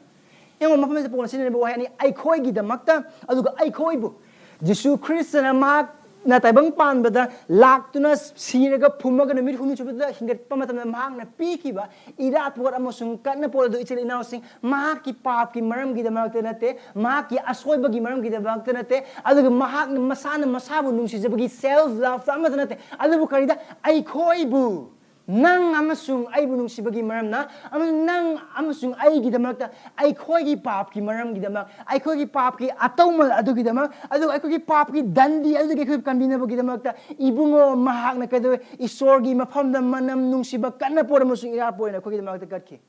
ꯌꯦꯡꯉꯣ, ꯃꯐꯝ ꯑꯁꯤꯗ ꯄꯥꯎꯜꯅ ꯁꯤꯖꯤꯟꯅꯔꯤꯕ ꯋꯥꯍꯩ ꯑꯅꯤ, "ꯑꯩꯈꯣꯏꯒꯤꯗꯃꯛꯇ" ꯑꯗꯨꯒ "ꯑꯩꯈꯣꯏꯕꯨ"꯫ ꯖꯤꯁꯨ ꯈ꯭ꯔꯤꯁꯇꯅ ꯃꯍꯥꯛꯅ ꯇꯥꯏꯕꯪ ꯄꯥꯟꯕꯗ ꯂꯥꯛꯇꯨꯅ, ꯁꯤꯔꯒ ꯐꯨꯝꯃꯒ ꯅꯨꯃꯤꯠ ꯍꯨꯝꯅꯤ ꯁꯨꯕꯗ ꯍꯤꯡꯒꯠꯄ ꯃꯇꯝꯗ ꯃꯍꯥꯛꯅ ꯄꯤꯈꯤꯕ ꯏꯔꯥꯠ ꯄꯣꯠ ꯑꯃꯁꯨꯡ ꯀꯠꯅ ꯄꯣꯠ ꯑꯗꯨ, ꯏꯆꯤꯜ ꯏꯅꯥꯎꯁꯤꯡ, ꯃꯍꯥꯛꯀꯤ ꯄꯥꯞꯀꯤ ꯃꯔꯝꯒꯤꯗꯃꯛꯇ ꯅꯠꯇꯦ, ꯃꯍꯥꯛꯀꯤ ꯑꯁꯣꯏꯕꯒꯤ ꯃꯔꯝꯒꯤꯗꯃꯛꯇ ꯅꯠꯇꯦ, ꯑꯗꯨꯒ ꯃꯍꯥꯛꯅ ꯃꯁꯥꯅ ꯃꯁꯥꯕꯨ ꯅꯨꯡꯁꯤꯖꯕꯒꯤ self love ꯑꯃꯠꯇ ꯅꯠꯇꯦ, ꯑꯗꯨꯕꯨ ꯀꯔꯤꯗ? ꯑꯩꯈꯣꯏꯕꯨ, ꯅꯪ ꯑꯃꯁꯨꯡ ꯑꯩꯕꯨ ꯅꯨꯡꯁꯤꯕꯒꯤ ꯃꯔꯝꯅ, ꯑꯃꯁꯨꯡ ꯅꯪ ꯑꯃꯁꯨꯡ ꯑꯩꯒꯤꯗꯃꯛꯇ, ꯑꯩꯈꯣꯏꯒꯤ ꯄꯥꯞꯀꯤ ꯃꯔꯝꯒꯤꯗꯃꯛ, ꯑꯩꯈꯣꯏꯒꯤ ꯄꯥꯞꯀꯤ ꯑꯇꯧꯃꯜ ꯑꯗꯨꯒꯤꯗꯃꯛ, ꯑꯗꯨꯒ ꯑꯩꯈꯣꯏꯒꯤ ꯄꯥꯞꯀꯤ ꯗꯟꯗꯤ ꯑꯗꯨꯗꯒꯤ ꯑꯩꯈꯣꯏ ꯀꯟꯕꯤꯅꯕꯒꯤꯗꯃꯛꯇ, ꯏꯕꯨꯡꯉꯣ, ꯃꯍꯥꯛꯅ ꯀꯩꯗꯧꯋꯦ? ꯏꯁꯣꯔꯒꯤ ꯃꯐꯝꯗ ꯃꯅꯝ ꯅꯨꯡꯁꯤꯕ ꯀꯠꯅ ꯄꯣꯠ ꯑꯃꯁꯨꯡ ꯏꯔꯥꯠꯄ ꯑꯣꯏꯅ ꯑꯩꯈꯣꯏꯒꯤꯗꯃꯛꯇ ꯀꯠꯈꯤ꯫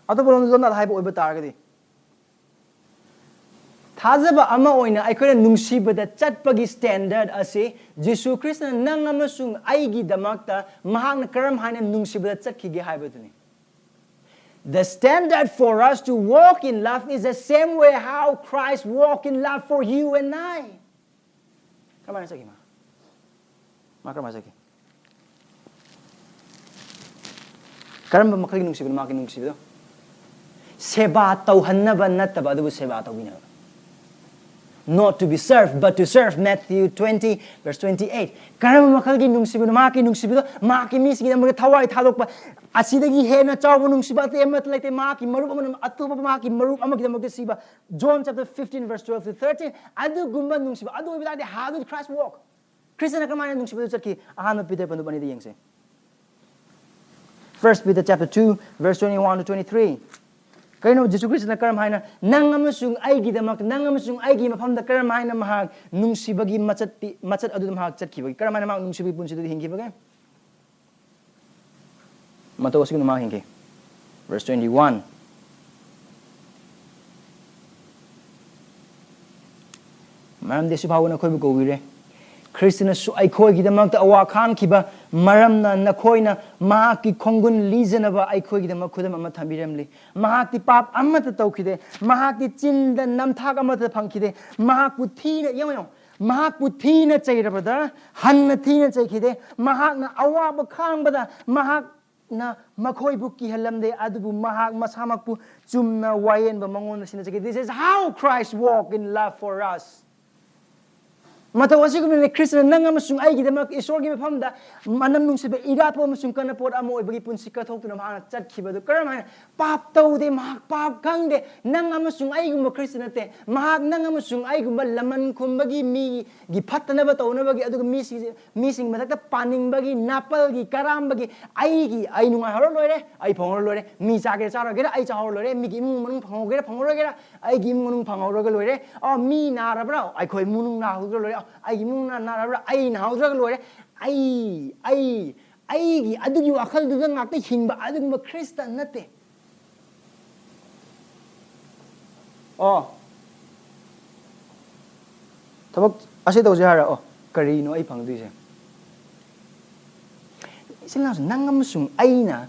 ꯑꯇꯣꯞꯄ ꯂꯣꯟꯗ ꯂꯣꯟꯗ ꯍꯥꯏꯕ ꯑꯣꯏꯕ ꯇꯥꯔꯒꯗꯤ, ꯊꯥꯖꯕ ꯑꯃ ꯑꯣꯏꯅ ꯑꯩꯈꯣꯏꯅ ꯅꯨꯡꯁꯤꯕꯗ ꯆꯠꯄꯒꯤ standard ꯑꯁꯤ ꯖꯤꯁꯨ ꯈ꯭ꯔꯤꯁꯇꯅ ꯅꯪ ꯑꯃꯁꯨꯡ ꯑꯩꯒꯤꯗꯃꯛꯇ ꯃꯍꯥꯛꯅ ꯀꯔꯝ ꯍꯥꯏꯅ ꯅꯨꯡꯁꯤꯕꯗ ꯆꯠꯈꯤꯒꯦ ꯍꯥꯏꯕꯗꯨꯅꯤ꯫ The standard for us to walk in love is the same way how Christ walk in love for you and I. ꯀꯔꯝꯍꯥꯏꯅ ꯆꯠꯈꯤ ꯃꯥ? ꯃꯥ ꯀꯔꯝꯍꯥꯏꯅ ꯆꯠꯈꯤ? ꯀꯔꯝꯕ ꯃꯈꯜꯒꯤ ꯅꯨꯡꯁꯤꯕꯅꯣ ꯃꯥꯒꯤ ꯅꯨꯡꯁꯤꯕꯗꯣ? ꯁꯦꯕꯥ ꯇꯧꯍꯟꯅꯕ ꯅꯠꯇꯕ, ꯑꯗꯨꯕꯨ ꯁꯦꯕꯥ ꯇꯧꯕꯤꯅꯕ꯫ Not to be served, but to serve, Matthew twenty, verse twenty-eight. ꯀꯔꯝꯕ ꯃꯈꯜꯒꯤ ꯅꯨꯡꯁꯤꯕꯅꯣ ꯃꯍꯥꯛꯀꯤ ꯅꯨꯡꯁꯤꯕꯗꯣ? ꯃꯍꯥꯛꯀꯤ ꯃꯤꯁꯤꯡꯒꯤꯗꯃꯛꯇ ꯊꯋꯥꯏ ꯊꯥꯗꯣꯛꯄ, ꯑꯁꯤꯗꯒꯤ ꯍꯦꯟꯅ ꯆꯥꯎꯕ ꯅꯨꯡꯁꯤꯕ ꯑꯇꯩ ꯑꯃꯠꯇ ꯂꯩꯇꯦ꯫ ꯃꯍꯥꯛꯀꯤ ꯃꯔꯨꯞ ꯑꯃꯅ ꯑꯇꯣꯞꯄ ꯃꯍꯥꯛꯀꯤ ꯃꯔꯨꯞ ꯑꯃꯒꯤꯗꯃꯛꯇ ꯁꯤꯕ꯫ John chapter fifteen verse twelve to thirteen꯫ ꯑꯗꯨꯒꯨꯝꯕ ꯅꯨꯡꯁꯤꯕ ꯑꯗꯨ ꯑꯣꯏꯕ ꯇꯥꯔꯗꯤ, how did Christ walk? ꯈ꯭ꯔꯤꯁꯇꯅ ꯀꯔꯝꯍꯥꯏꯅ ꯅꯨꯡꯁꯤꯕꯗꯨ ꯆꯠꯈꯤ? ꯑꯍꯥꯟꯕ ꯄꯤꯇꯔ ꯄꯟꯗꯨꯞ ꯑꯅꯤꯗ ꯌꯦꯡꯁꯦ꯫ First Peter chapter two verse twenty-one to twenty-three꯫ ꯀꯩꯅꯣ, ꯖꯤꯁꯨ ꯈ꯭ꯔꯤꯁꯇꯅ ꯀꯔꯝ ꯍꯥꯏꯅ ꯅꯪ ꯑꯃꯁꯨꯡ ꯑꯩꯒꯤꯗꯃꯛꯇ, ꯅꯪ ꯑꯃꯁꯨꯡ ꯑꯩꯒꯤ ꯃꯐꯝꯗ ꯀꯔꯝ ꯍꯥꯏꯅ ꯃꯍꯥꯛ ꯅꯨꯡꯁꯤꯕꯒꯤ ꯃꯆꯠ ꯄꯤ-, ꯃꯆꯠ ꯑꯗꯨꯗ ꯃꯍꯥꯛ ꯆꯠꯈꯤꯕꯒꯦ? ꯀꯔꯝ ꯍꯥꯏꯅ ꯃꯍꯥꯛ ꯅꯨꯡꯁꯤꯕꯒꯤ ꯄꯨꯟꯁꯤꯗꯨꯗ ꯍꯤꯡꯈꯤꯕꯒꯦ? ꯃꯇꯧ ꯑꯁꯤꯒꯨꯝꯅ ꯃꯍꯥꯛ ꯍꯤꯡꯈꯤ꯫ Verse twenty-one꯫ ꯃꯔꯝꯗꯤ ꯑꯁꯤꯐꯥꯎꯕ ꯅꯈꯣꯏꯕꯨ ꯀꯧꯕꯤꯔꯦ, ꯈ꯭ꯔꯤꯁꯇꯅꯁꯨ ꯑꯩꯈꯣꯏꯒꯤꯗꯃꯛꯇ ꯑꯋꯥ ꯈꯥꯡꯈꯤꯕ ꯃꯔꯝꯅ ꯅꯈꯣꯏꯅ ꯃꯍꯥꯛꯀꯤ ꯈꯣꯡꯒꯨꯟ ꯂꯤꯖꯅꯕ ꯑꯩꯈꯣꯏꯒꯤꯗꯃꯛ ꯈꯨꯗꯝ ꯑꯃ ꯊꯝꯕꯤꯔꯝꯂꯤ꯫ ꯃꯍꯥꯛꯇꯤ ꯄꯥꯞ ꯑꯃꯠꯇ ꯇꯧꯈꯤꯗꯦ꯫ ꯃꯍꯥꯛꯇꯤ ꯆꯤꯟꯗ ꯅꯝꯊꯥꯛ ꯑꯃꯠꯇ ꯐꯪꯈꯤꯗꯦ꯫ ꯃꯍꯥꯛꯄꯨ ꯊꯤꯅ, ꯌꯦꯡꯉꯣ, ꯌꯦꯡꯉꯣ, ꯃꯍꯥꯛꯄꯨ ꯊꯤꯅ ꯆꯩꯔꯕꯗ ꯍꯟꯅ ꯊꯤꯅ ꯆꯩꯈꯤꯗꯦ꯫ ꯃꯍꯥꯛꯅ ꯑꯋꯥꯕ ꯈꯥꯡꯕꯗ ꯃꯍꯥꯛꯅ ꯃꯈꯣꯏꯕꯨ ꯀꯤꯍꯜꯂꯝꯗꯦ, ꯑꯗꯨꯕꯨ ꯃꯍꯥꯛ ꯃꯁꯥꯃꯛꯄꯨ ꯆꯨꯝꯅ ꯋꯥꯌꯦꯟꯕ ꯃꯉꯣꯟꯗ ꯁꯤꯟꯅꯖꯈꯤ꯫ This is how Christ walk in love for us. ꯃꯇꯧ ꯑꯁꯤꯒꯨꯝꯅꯅꯤ ꯈ꯭ꯔꯤꯁꯇꯅ ꯅꯪ ꯑꯃꯁꯨꯡ ꯑꯩꯒꯤꯗꯃꯛ ꯏꯁꯣꯔꯒꯤ ꯃꯐꯝꯗ ꯃꯅꯝ ꯅꯨꯡꯁꯤꯕ ꯏꯔꯥꯠꯄ ꯑꯃꯁꯨꯡ ꯀꯟꯅꯄꯣꯠ ꯑꯃ ꯑꯣꯏꯕꯒꯤ ꯄꯨꯟꯁꯤ ꯀꯠꯊꯣꯛꯇꯨꯅ ꯃꯍꯥꯛꯅ ꯆꯠꯈꯤꯕꯗꯨ꯫ ꯀꯔꯝ ꯍꯥꯏꯅ? ꯄꯥꯞ ꯇꯧꯗꯦ, ꯃꯍꯥꯛ ꯄꯥꯞ ꯈꯪꯗꯦ꯫ ꯅꯪ ꯑꯃꯁꯨꯡ ꯑꯩꯒꯨꯝꯕ ꯈ꯭ꯔꯤꯁꯇ ꯅꯠꯇꯦ꯫ ꯃꯍꯥꯛ ꯅꯪ ꯑꯃꯁꯨꯡ ꯑꯩꯒꯨꯝꯕ ꯂꯃꯟ ꯈꯨꯝꯕꯒꯤ, ꯃꯤꯒꯤ ꯐꯠꯇꯅꯕ ꯇꯧꯅꯕꯒꯤ, ꯑꯗꯨꯒ ꯃꯤꯁꯤꯡꯁꯦ, ꯃꯤꯁꯤꯡꯒꯤ ꯃꯊꯛꯇ ꯄꯥꯅꯤꯡꯕꯒꯤ, ꯅꯥꯄꯜꯒꯤ, ꯀꯔꯥꯝꯕꯒꯤ, ꯑꯩꯒꯤ, ꯑꯩ ꯅꯨꯡꯉꯥꯏꯍꯧꯔ ꯂꯣꯏꯔꯦ, ꯑꯩ ꯐꯪꯍꯧꯔ ꯂꯣꯏꯔꯦ, ꯃꯤ ꯆꯥꯒꯦꯔꯥ ꯆꯥꯔꯣꯏꯒꯦꯔꯥ ꯑꯩ ꯆꯥꯍꯧꯔ ꯂꯣꯏꯔꯦ, ꯃꯤꯒꯤ ꯏꯃꯨꯡ ꯃꯅꯨꯡ ꯐꯪꯍꯧꯒꯦꯔꯥ ꯐꯪꯍꯧꯔꯣꯏꯒꯦꯔꯥ ꯑꯩꯒꯤ ꯏꯃꯨꯡ ꯃꯅꯨꯡ ꯐꯪꯍꯧꯔꯒ ꯂꯣꯏꯔꯦ꯫ ꯑꯣ, ꯃꯤ ꯅꯥꯔꯕ꯭ꯔꯥ? ꯑꯩꯈꯣꯏ ꯏꯃꯨꯡ ꯃꯅꯨꯡ ꯅꯥꯍꯧꯗ꯭ꯔ ꯂꯣꯏꯔꯦ꯫ ꯑꯣ, ꯑꯩꯒꯤ ꯏꯃꯨꯡ ꯃꯅꯨꯡ ꯅꯥꯔꯕ꯭ꯔꯥ? ꯑꯩ ꯅꯥꯍꯧꯗ꯭ꯔꯒ ꯂꯣꯏꯔꯦ꯫ ꯑꯩ, ꯑꯩ, ꯑꯩꯒꯤ ꯑꯗꯨꯒꯤ ꯋꯥꯈꯜꯗꯨꯗ ꯉꯥꯛꯇ ꯍꯤꯡꯕ ꯑꯗꯨꯒꯨꯝꯕ ꯈ꯭ꯔꯤꯁꯇ ꯅꯠꯇꯦ꯫ ꯑꯣ, ꯊꯕꯛ ꯑꯁꯤ ꯇꯧꯁꯦ ꯍꯥꯏꯔ, ꯑꯣ, ꯀꯔꯤꯅꯣ ꯑꯩ ꯐꯪꯗꯣꯏꯁꯦ? ꯏꯆꯤꯜ ꯏꯅꯥꯎꯁꯤꯡ, ꯅꯪ ꯑꯃꯁꯨꯡ ꯑꯩꯅ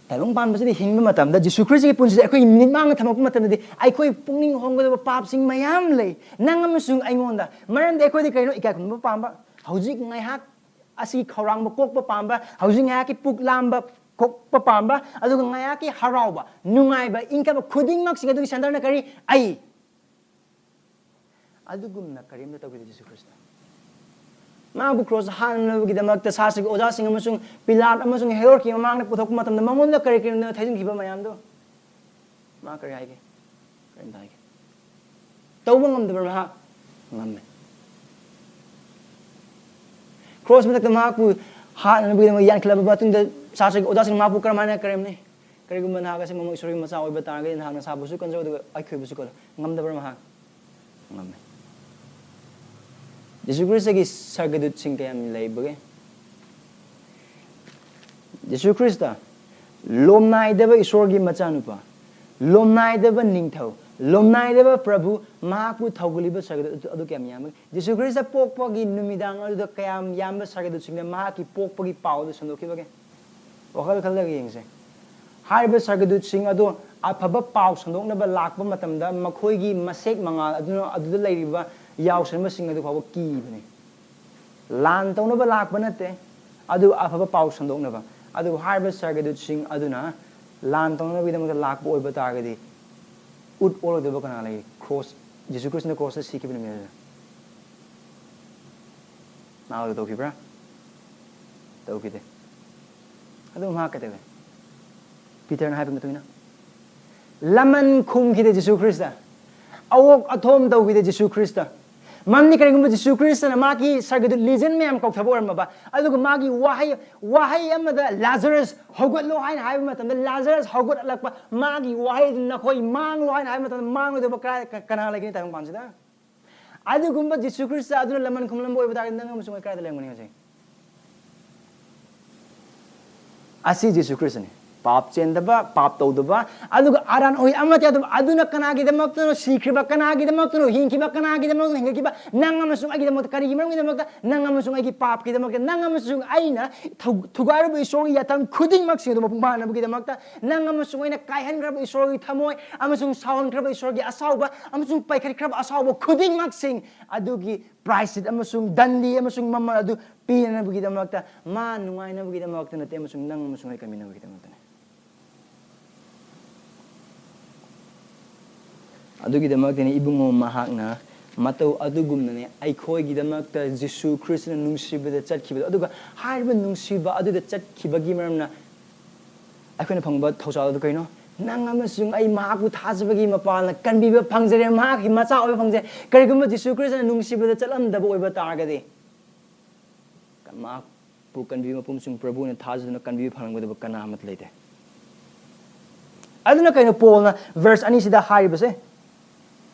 ꯇꯥꯏꯕꯪ ꯄꯥꯟꯕꯁꯤꯗ ꯍꯤꯡꯕ ꯃꯇꯝꯗ, ꯖꯤꯁꯨ ꯈ꯭ꯔꯤꯁꯇꯒꯤ ꯄꯨꯟꯁꯤꯗ ꯑꯩꯈꯣꯏꯒꯤ ꯃꯤꯠꯃꯥꯡꯗ ꯊꯝꯃꯛꯄ ꯃꯇꯝꯗꯗꯤ, ꯑꯩꯈꯣꯏ ꯄꯨꯛꯅꯤꯡ ꯍꯣꯡꯒꯗꯕ ꯄꯥꯞꯁꯤꯡ ꯃꯌꯥꯝ ꯂꯩ, ꯅꯪ ꯑꯃꯁꯨꯡ ꯑꯩꯉꯣꯟꯗ꯫ ꯃꯔꯝꯗꯤ ꯑꯩꯈꯣꯏꯗꯤ ꯀꯩꯅꯣ? ꯏꯀꯥꯏ ꯈꯨꯝꯅꯕ ꯄꯥꯝꯕ, ꯍꯧꯖꯤꯛ ꯉꯥꯏꯍꯥꯛ ꯑꯁꯤ ꯈꯧꯔꯥꯡꯕ ꯀꯣꯛꯄ ꯄꯥꯝꯕ, ꯍꯧꯖꯤꯛ ꯉꯥꯏꯍꯥꯛꯀꯤ ꯄꯨꯛ ꯂꯥꯝꯕ ꯀꯣꯛꯄ ꯄꯥꯝꯕ, ꯑꯗꯨꯒ ꯉꯥꯏꯍꯥꯛꯀꯤ ꯍꯔꯥꯎꯕ, ꯅꯨꯡꯉꯥꯏꯕ, ꯏꯪꯊꯕ ꯈꯨꯗꯤꯡꯃꯛꯁꯤꯡ ꯑꯗꯨꯒꯤ ꯁꯦꯟꯇꯔꯅ ꯀꯔꯤ? ꯑꯩ꯫ ꯑꯗꯨꯒꯨꯝꯅ ꯀꯔꯤꯝꯇ ꯇꯧꯈꯤꯗꯦ ꯖꯤꯁꯨ ꯈ꯭ꯔꯤꯁꯇ꯫ ꯃꯥꯕꯨ ꯀ꯭ꯔꯣꯁ ꯍꯥꯠꯅꯕꯒꯤꯗꯃꯛꯇ ꯁꯥꯇ꯭ꯔꯒꯤ ꯑꯣꯖꯥꯁꯤꯡ ꯑꯃꯁꯨꯡ ꯄꯤꯂꯥꯠ ꯑꯃꯁꯨꯡ ꯍꯦꯔꯣꯗꯀꯤ ꯃꯃꯥꯡꯗ ꯄꯨꯊꯣꯛꯄ ꯃꯇꯝꯗ ꯃꯉꯣꯟꯗ ꯀꯔꯤ ꯀꯔꯤꯅꯣ ꯊꯩꯖꯤꯟꯈꯤꯕ ꯃꯌꯥꯝꯗꯣ ꯃꯥ ꯀꯔꯤ ꯍꯥꯏꯒꯦ? ꯀꯔꯤꯝꯇ ꯍꯥꯏꯒꯦ꯫ ꯇꯧꯕ ꯉꯝꯗꯕ꯭ꯔꯥ ꯃꯍꯥꯛ? ꯉꯝꯃꯦ꯫ ꯀ꯭ꯔꯣꯁ ꯃꯊꯛꯇ ꯃꯍꯥꯛꯄꯨ ꯍꯥꯠꯅꯅꯕꯒꯤꯗꯃꯛ ꯌꯥꯟꯈꯠꯂꯕ ꯃꯇꯨꯡꯗ ꯁꯥꯇ꯭ꯔꯒꯤ ꯑꯣꯖꯥꯁꯤꯡꯅ ꯃꯍꯥꯛꯄꯨ ꯀꯔꯝꯍꯥꯏꯅ ꯀꯔꯦꯝꯅꯩ? "ꯀꯔꯤꯒꯨꯝꯕ ꯅꯍꯥꯛ ꯑꯁꯤ ꯃꯃꯛ ꯏꯁꯣꯔꯒꯤ ꯃꯆꯥ ꯑꯣꯏꯕ ꯇꯥꯔꯒꯗꯤ ꯅꯍꯥꯛ ꯅꯁꯥꯕꯨꯁꯨ ꯀꯟꯖꯧ ꯑꯗꯨꯒ ꯑꯩꯈꯣꯏꯕꯨꯁꯨ ꯀꯜꯂꯨ"꯫ ꯉꯝꯗꯕ꯭ꯔꯥ ꯃꯍꯥꯛ? ꯉꯝꯃꯦ꯫ ꯖꯤꯁꯨ ꯈ꯭ꯔꯤꯁꯇꯒꯤ ꯁꯔꯒꯗꯨꯠꯁꯤꯡ ꯀꯌꯥꯝ ꯂꯩꯕꯒꯦ? ꯖꯤꯁꯨ ꯈ꯭ꯔꯤꯁꯇ, ꯂꯣꯝꯅꯥꯏꯗꯕ ꯏꯁꯣꯔꯒꯤ ꯃꯆꯥꯅꯨꯄꯥ, ꯂꯣꯝꯅꯥꯏꯗꯕ ꯅꯤꯡꯊꯧ, ꯂꯣꯝꯅꯥꯏꯗꯕ ꯄ꯭ꯔꯚꯨ, ꯃꯍꯥꯛꯄꯨ ꯊꯧꯒꯜꯂꯤꯕ ꯁꯔꯒꯗꯨꯠ ꯑꯗꯨ ꯀꯌꯥꯝ ꯌꯥꯝꯕꯒꯦ? ꯖꯤꯁꯨ ꯈ꯭ꯔꯤꯁꯇ ꯄꯣꯛꯄꯒꯤ ꯅꯨꯃꯤꯗꯥꯡ ꯑꯗꯨꯗ ꯀꯌꯥꯝ ꯌꯥꯝꯕ ꯁꯔꯒꯗꯨꯠꯁꯤꯡꯅ ꯃꯍꯥꯛꯀꯤ ꯄꯣꯛꯄꯒꯤ ꯄꯥꯎ ꯑꯗꯨ ꯁꯟꯗꯣꯛꯈꯤꯕꯒꯦ? ꯋꯥꯈꯜ ꯈꯜꯂꯒ ꯌꯦꯡꯁꯦ꯫ ꯍꯥꯏꯔꯤꯕ ꯁꯔꯒꯗꯨꯠꯁꯤꯡ ꯑꯗꯨ ꯑꯐꯕ ꯄꯥꯎ ꯁꯟꯗꯣꯛꯅꯕ ꯂꯥꯛꯄ ꯃꯇꯝꯗ ꯃꯈꯣꯏꯒꯤ ꯃꯁꯦꯛ ꯃꯉꯥꯜ ꯑꯗꯨꯅ ꯑꯗꯨꯗ ꯂꯩꯔꯤꯕ ꯌꯥꯎꯁꯪꯕꯁꯤꯡ ꯑꯗꯨ ꯐꯥꯎꯕ ꯀꯤꯕꯅꯤ꯫ ꯂꯥꯟ ꯇꯧꯅꯕ ꯂꯥꯛꯄ ꯅꯠꯇꯦ, ꯑꯗꯨ ꯑꯐꯕ ꯄꯥꯎ ꯁꯟꯗꯣꯛꯅꯕ꯫ ꯑꯗꯨꯕꯨ ꯍꯥꯏꯔꯤꯕ ꯁꯔꯒꯗꯨꯠꯁꯤꯡ ꯑꯗꯨꯅ ꯂꯥꯟ ꯇꯧꯅꯕꯒꯤꯗꯃꯛꯇ ꯂꯥꯛꯄ ꯑꯣꯏꯕ ꯇꯥꯔꯒꯗꯤ, ꯎꯠ ꯑꯣꯜꯂꯣꯏꯗꯕ ꯀꯅꯥ ꯂꯩ? ꯀ꯭ꯔꯣꯁ, ꯖꯤꯁꯨ ꯈ꯭ꯔꯤꯁꯇꯅ ꯀ꯭ꯔꯣꯁꯇ ꯁꯤꯈꯤꯕ ꯅꯨꯃꯤꯠ ꯑꯗꯨꯗ꯫ ꯃꯥ ꯑꯗꯨ ꯇꯧꯈꯤꯕ꯭ꯔꯥ? ꯇꯧꯈꯤꯗꯦ꯫ ꯑꯗꯨ ꯃꯍꯥꯛ ꯀꯩꯗꯧꯋꯦ? ꯄꯤꯇꯔꯅ ꯍꯥꯏꯕ ꯃꯇꯨꯡ ꯏꯟꯅ, ꯂꯃꯟ ꯈꯨꯝꯈꯤꯗꯦ ꯖꯤꯁꯨ ꯈ꯭ꯔꯤꯁꯇ꯫ ꯑꯋꯣꯛ ꯑꯊꯣꯝ ꯇꯧꯈꯤꯗꯦ Jesus Christ. ꯃꯔꯝꯗꯤ ꯀꯔꯤꯒꯨꯝꯕ ꯖꯤꯁꯨ ꯈ꯭ꯔꯤꯁꯇꯅ ꯃꯥꯒꯤ ꯁꯔꯒꯗꯨꯠ ꯂꯤꯖꯟ ꯃꯌꯥꯝ ꯀꯧꯊꯕ ꯑꯣꯏꯔꯝꯃꯕ, ꯑꯗꯨꯒ ꯃꯥꯒꯤ ꯋꯥꯍꯩ, ꯋꯥꯍꯩ ꯑꯃꯗ "ꯂꯥꯖꯔꯁ ꯍꯧꯒꯠꯂꯣ" ꯍꯥꯏꯅ ꯍꯥꯏꯕ ꯃꯇꯝꯗ, ꯂꯥꯖꯔꯁ ꯍꯧꯒꯠꯂꯛꯄ, ꯃꯥꯒꯤ ꯋꯥꯍꯩ ꯑꯗꯨ "ꯅꯈꯣꯏ ꯃꯥꯡꯂꯣ" ꯍꯥꯏꯅ ꯍꯥꯏꯕ ꯃꯇꯝꯗ, ꯃꯥꯡꯂꯣꯏꯗꯕ ꯀꯔꯥꯏ-, ꯀ-, ꯀꯅꯥ ꯂꯩꯒꯅꯤ ꯇꯥꯏꯕꯪ ꯄꯥꯟꯁꯤꯗ? ꯑꯗꯨꯒꯨꯝꯕ ꯖꯤꯁꯨ ꯈ꯭ꯔꯤꯁꯇ ꯑꯗꯨꯅ ꯂꯃꯟ ꯈꯨꯝꯂꯝꯕ ꯑꯣꯏꯕ ꯇꯥꯔꯒꯗꯤ, ꯅꯪ ꯑꯃꯁꯨꯡ ꯑꯩ ꯀꯗꯥꯏꯗ ꯂꯩꯔꯝꯒꯅꯤ ꯍꯧꯖꯤꯛ? ꯑꯁꯤ ꯖꯤꯁꯨ ꯈ꯭ꯔꯤꯁꯇꯅꯤ꯫ ꯄꯥꯞ ꯆꯦꯟꯗꯕ, ꯄꯥꯞ ꯇꯧꯗꯕ, ꯑꯗꯨꯒ ꯑꯔꯥꯟ ꯑꯣꯏ ꯑꯃꯠꯇ ꯌꯥꯗꯕ, ꯑꯗꯨꯅ ꯀꯅꯥꯒꯤꯗꯃꯛꯇꯅꯣ ꯁꯤꯈ꯭ꯔꯤꯕ, ꯀꯅꯥꯒꯤꯗꯃꯛꯇꯅꯣ ꯍꯤꯡꯈꯤꯕ, ꯀꯅꯥꯒꯤꯗꯃꯛꯇꯅꯣ ꯍꯤꯡꯒꯠꯈꯤꯕ? ꯅꯪ ꯑꯃꯁꯨꯡ ꯑꯩꯒꯤꯗꯃꯛꯇ꯫ ꯀꯔꯤꯒꯤ ꯃꯔꯝꯒꯤꯗꯃꯛꯇ? ꯅꯪ ꯑꯃꯁꯨꯡ ꯑꯩꯒꯤ ꯄꯥꯞꯀꯤꯗꯃꯛꯇ꯫ ꯅꯪ ꯑꯃꯁꯨꯡ ꯑꯩꯅ ꯊꯧ-, ꯊꯨꯒꯥꯏꯔꯨꯕ ꯏꯁꯣꯔꯒꯤ ꯌꯥꯊꯪ ꯈꯨꯗꯤꯡꯃꯛꯁꯤꯡ ꯑꯗꯨ ꯃꯄꯨꯡ ꯐꯥꯍꯟꯅꯕꯒꯤꯗꯃꯛꯇ꯫ ꯅꯪ ꯑꯃꯁꯨꯡ ꯑꯩꯅ ꯀꯥꯏꯍꯟꯈ꯭ꯔꯕ ꯏꯁꯣꯔꯒꯤ ꯊꯃꯣꯏ ꯑꯃꯁꯨꯡ ꯁꯥꯎꯍꯟꯈ꯭ꯔꯕ ꯏꯁꯣꯔꯒꯤ ꯑꯁꯥꯎꯕ ꯑꯃꯁꯨꯡ ꯄꯥꯏꯈꯠꯈ꯭ꯔꯕ ꯑꯁꯥꯎꯕ ꯈꯨꯗꯤꯡꯃꯛꯁꯤꯡ ꯑꯗꯨꯒꯤ ꯄ꯭ꯔꯥꯏꯁꯤꯠ ꯑꯃꯁꯨꯡ ꯗꯟꯗꯤ ꯑꯃꯁꯨꯡ ꯃꯃꯜ ꯑꯗꯨ ꯄꯤꯅꯅꯕꯒꯤꯗꯃꯛꯇ, ꯃꯥ ꯅꯨꯡꯉꯥꯏꯅꯕꯒꯤꯗꯃꯛꯇ ꯅꯠꯇꯦ, ꯑꯃꯁꯨꯡ ꯅꯪ ꯑꯃꯁꯨꯡ ꯑꯩ ꯀꯥꯏꯃꯤꯟꯅꯕꯒꯤꯗꯃꯛꯇꯅꯤ꯫ ꯑꯗꯨꯒꯤꯗꯃꯛꯇꯅꯤ ꯏꯕꯨꯡꯉꯣ ꯃꯍꯥꯛꯅ ꯃꯇꯧ ꯑꯗꯨꯒꯨꯝꯅꯅꯦ ꯑꯩꯈꯣꯏꯒꯤꯗꯃꯛꯇ ꯖꯤꯁꯨ ꯈ꯭ꯔꯤꯁꯇꯅ ꯅꯨꯡꯁꯤꯕꯗ ꯆꯠꯈꯤꯕꯗꯣ꯫ ꯑꯗꯨꯒ ꯍꯥꯏꯔꯤꯕ ꯅꯨꯡꯁꯤꯕ ꯑꯗꯨꯗ ꯆꯠꯈꯤꯕꯒꯤ ꯃꯔꯝꯅ ꯑꯩꯈꯣꯏꯅ ꯐꯪꯕ ꯊꯧꯖꯥꯜ ꯑꯗꯨ ꯀꯩꯅꯣ? ꯅꯪ ꯑꯃꯁꯨꯡ ꯑꯩ ꯃꯍꯥꯛꯄꯨ ꯊꯥꯖꯕꯒꯤ ꯃꯄꯥꯜꯅ ꯀꯟꯕꯤꯕ ꯐꯪꯖꯔꯦ, ꯃꯍꯥꯛꯀꯤ ꯃꯆꯥ ꯑꯣꯏꯕ ꯐꯪꯖꯔꯦ꯫ ꯀꯔꯤꯒꯨꯝꯕ ꯖꯤꯁꯨ ꯈ꯭ꯔꯤꯁꯇꯅ ꯅꯨꯡꯁꯤꯕꯗ ꯆꯠꯂꯝꯗꯕ ꯑꯣꯏꯕ ꯇꯥꯔꯒꯗꯤ, ꯃꯍꯥꯛꯄꯨ ꯀꯟꯕꯤꯕ ꯃꯄꯨ ꯑꯃꯁꯨꯡ ꯄ꯭ꯔꯚꯨꯅ ꯊꯥꯖꯗꯨꯅ ꯀꯟꯕꯤꯕ ꯐꯪꯂꯝꯒꯗꯕ ꯀꯅꯥ ꯑꯃꯠꯇ ꯂꯩꯇꯦ꯫ ꯑꯗꯨꯅ ꯀꯩꯅꯣ ꯄꯣꯜꯅ ꯚꯔꯁ ꯑꯅꯤꯁꯤꯗ ꯍꯥꯏꯔꯤꯕꯁꯦ?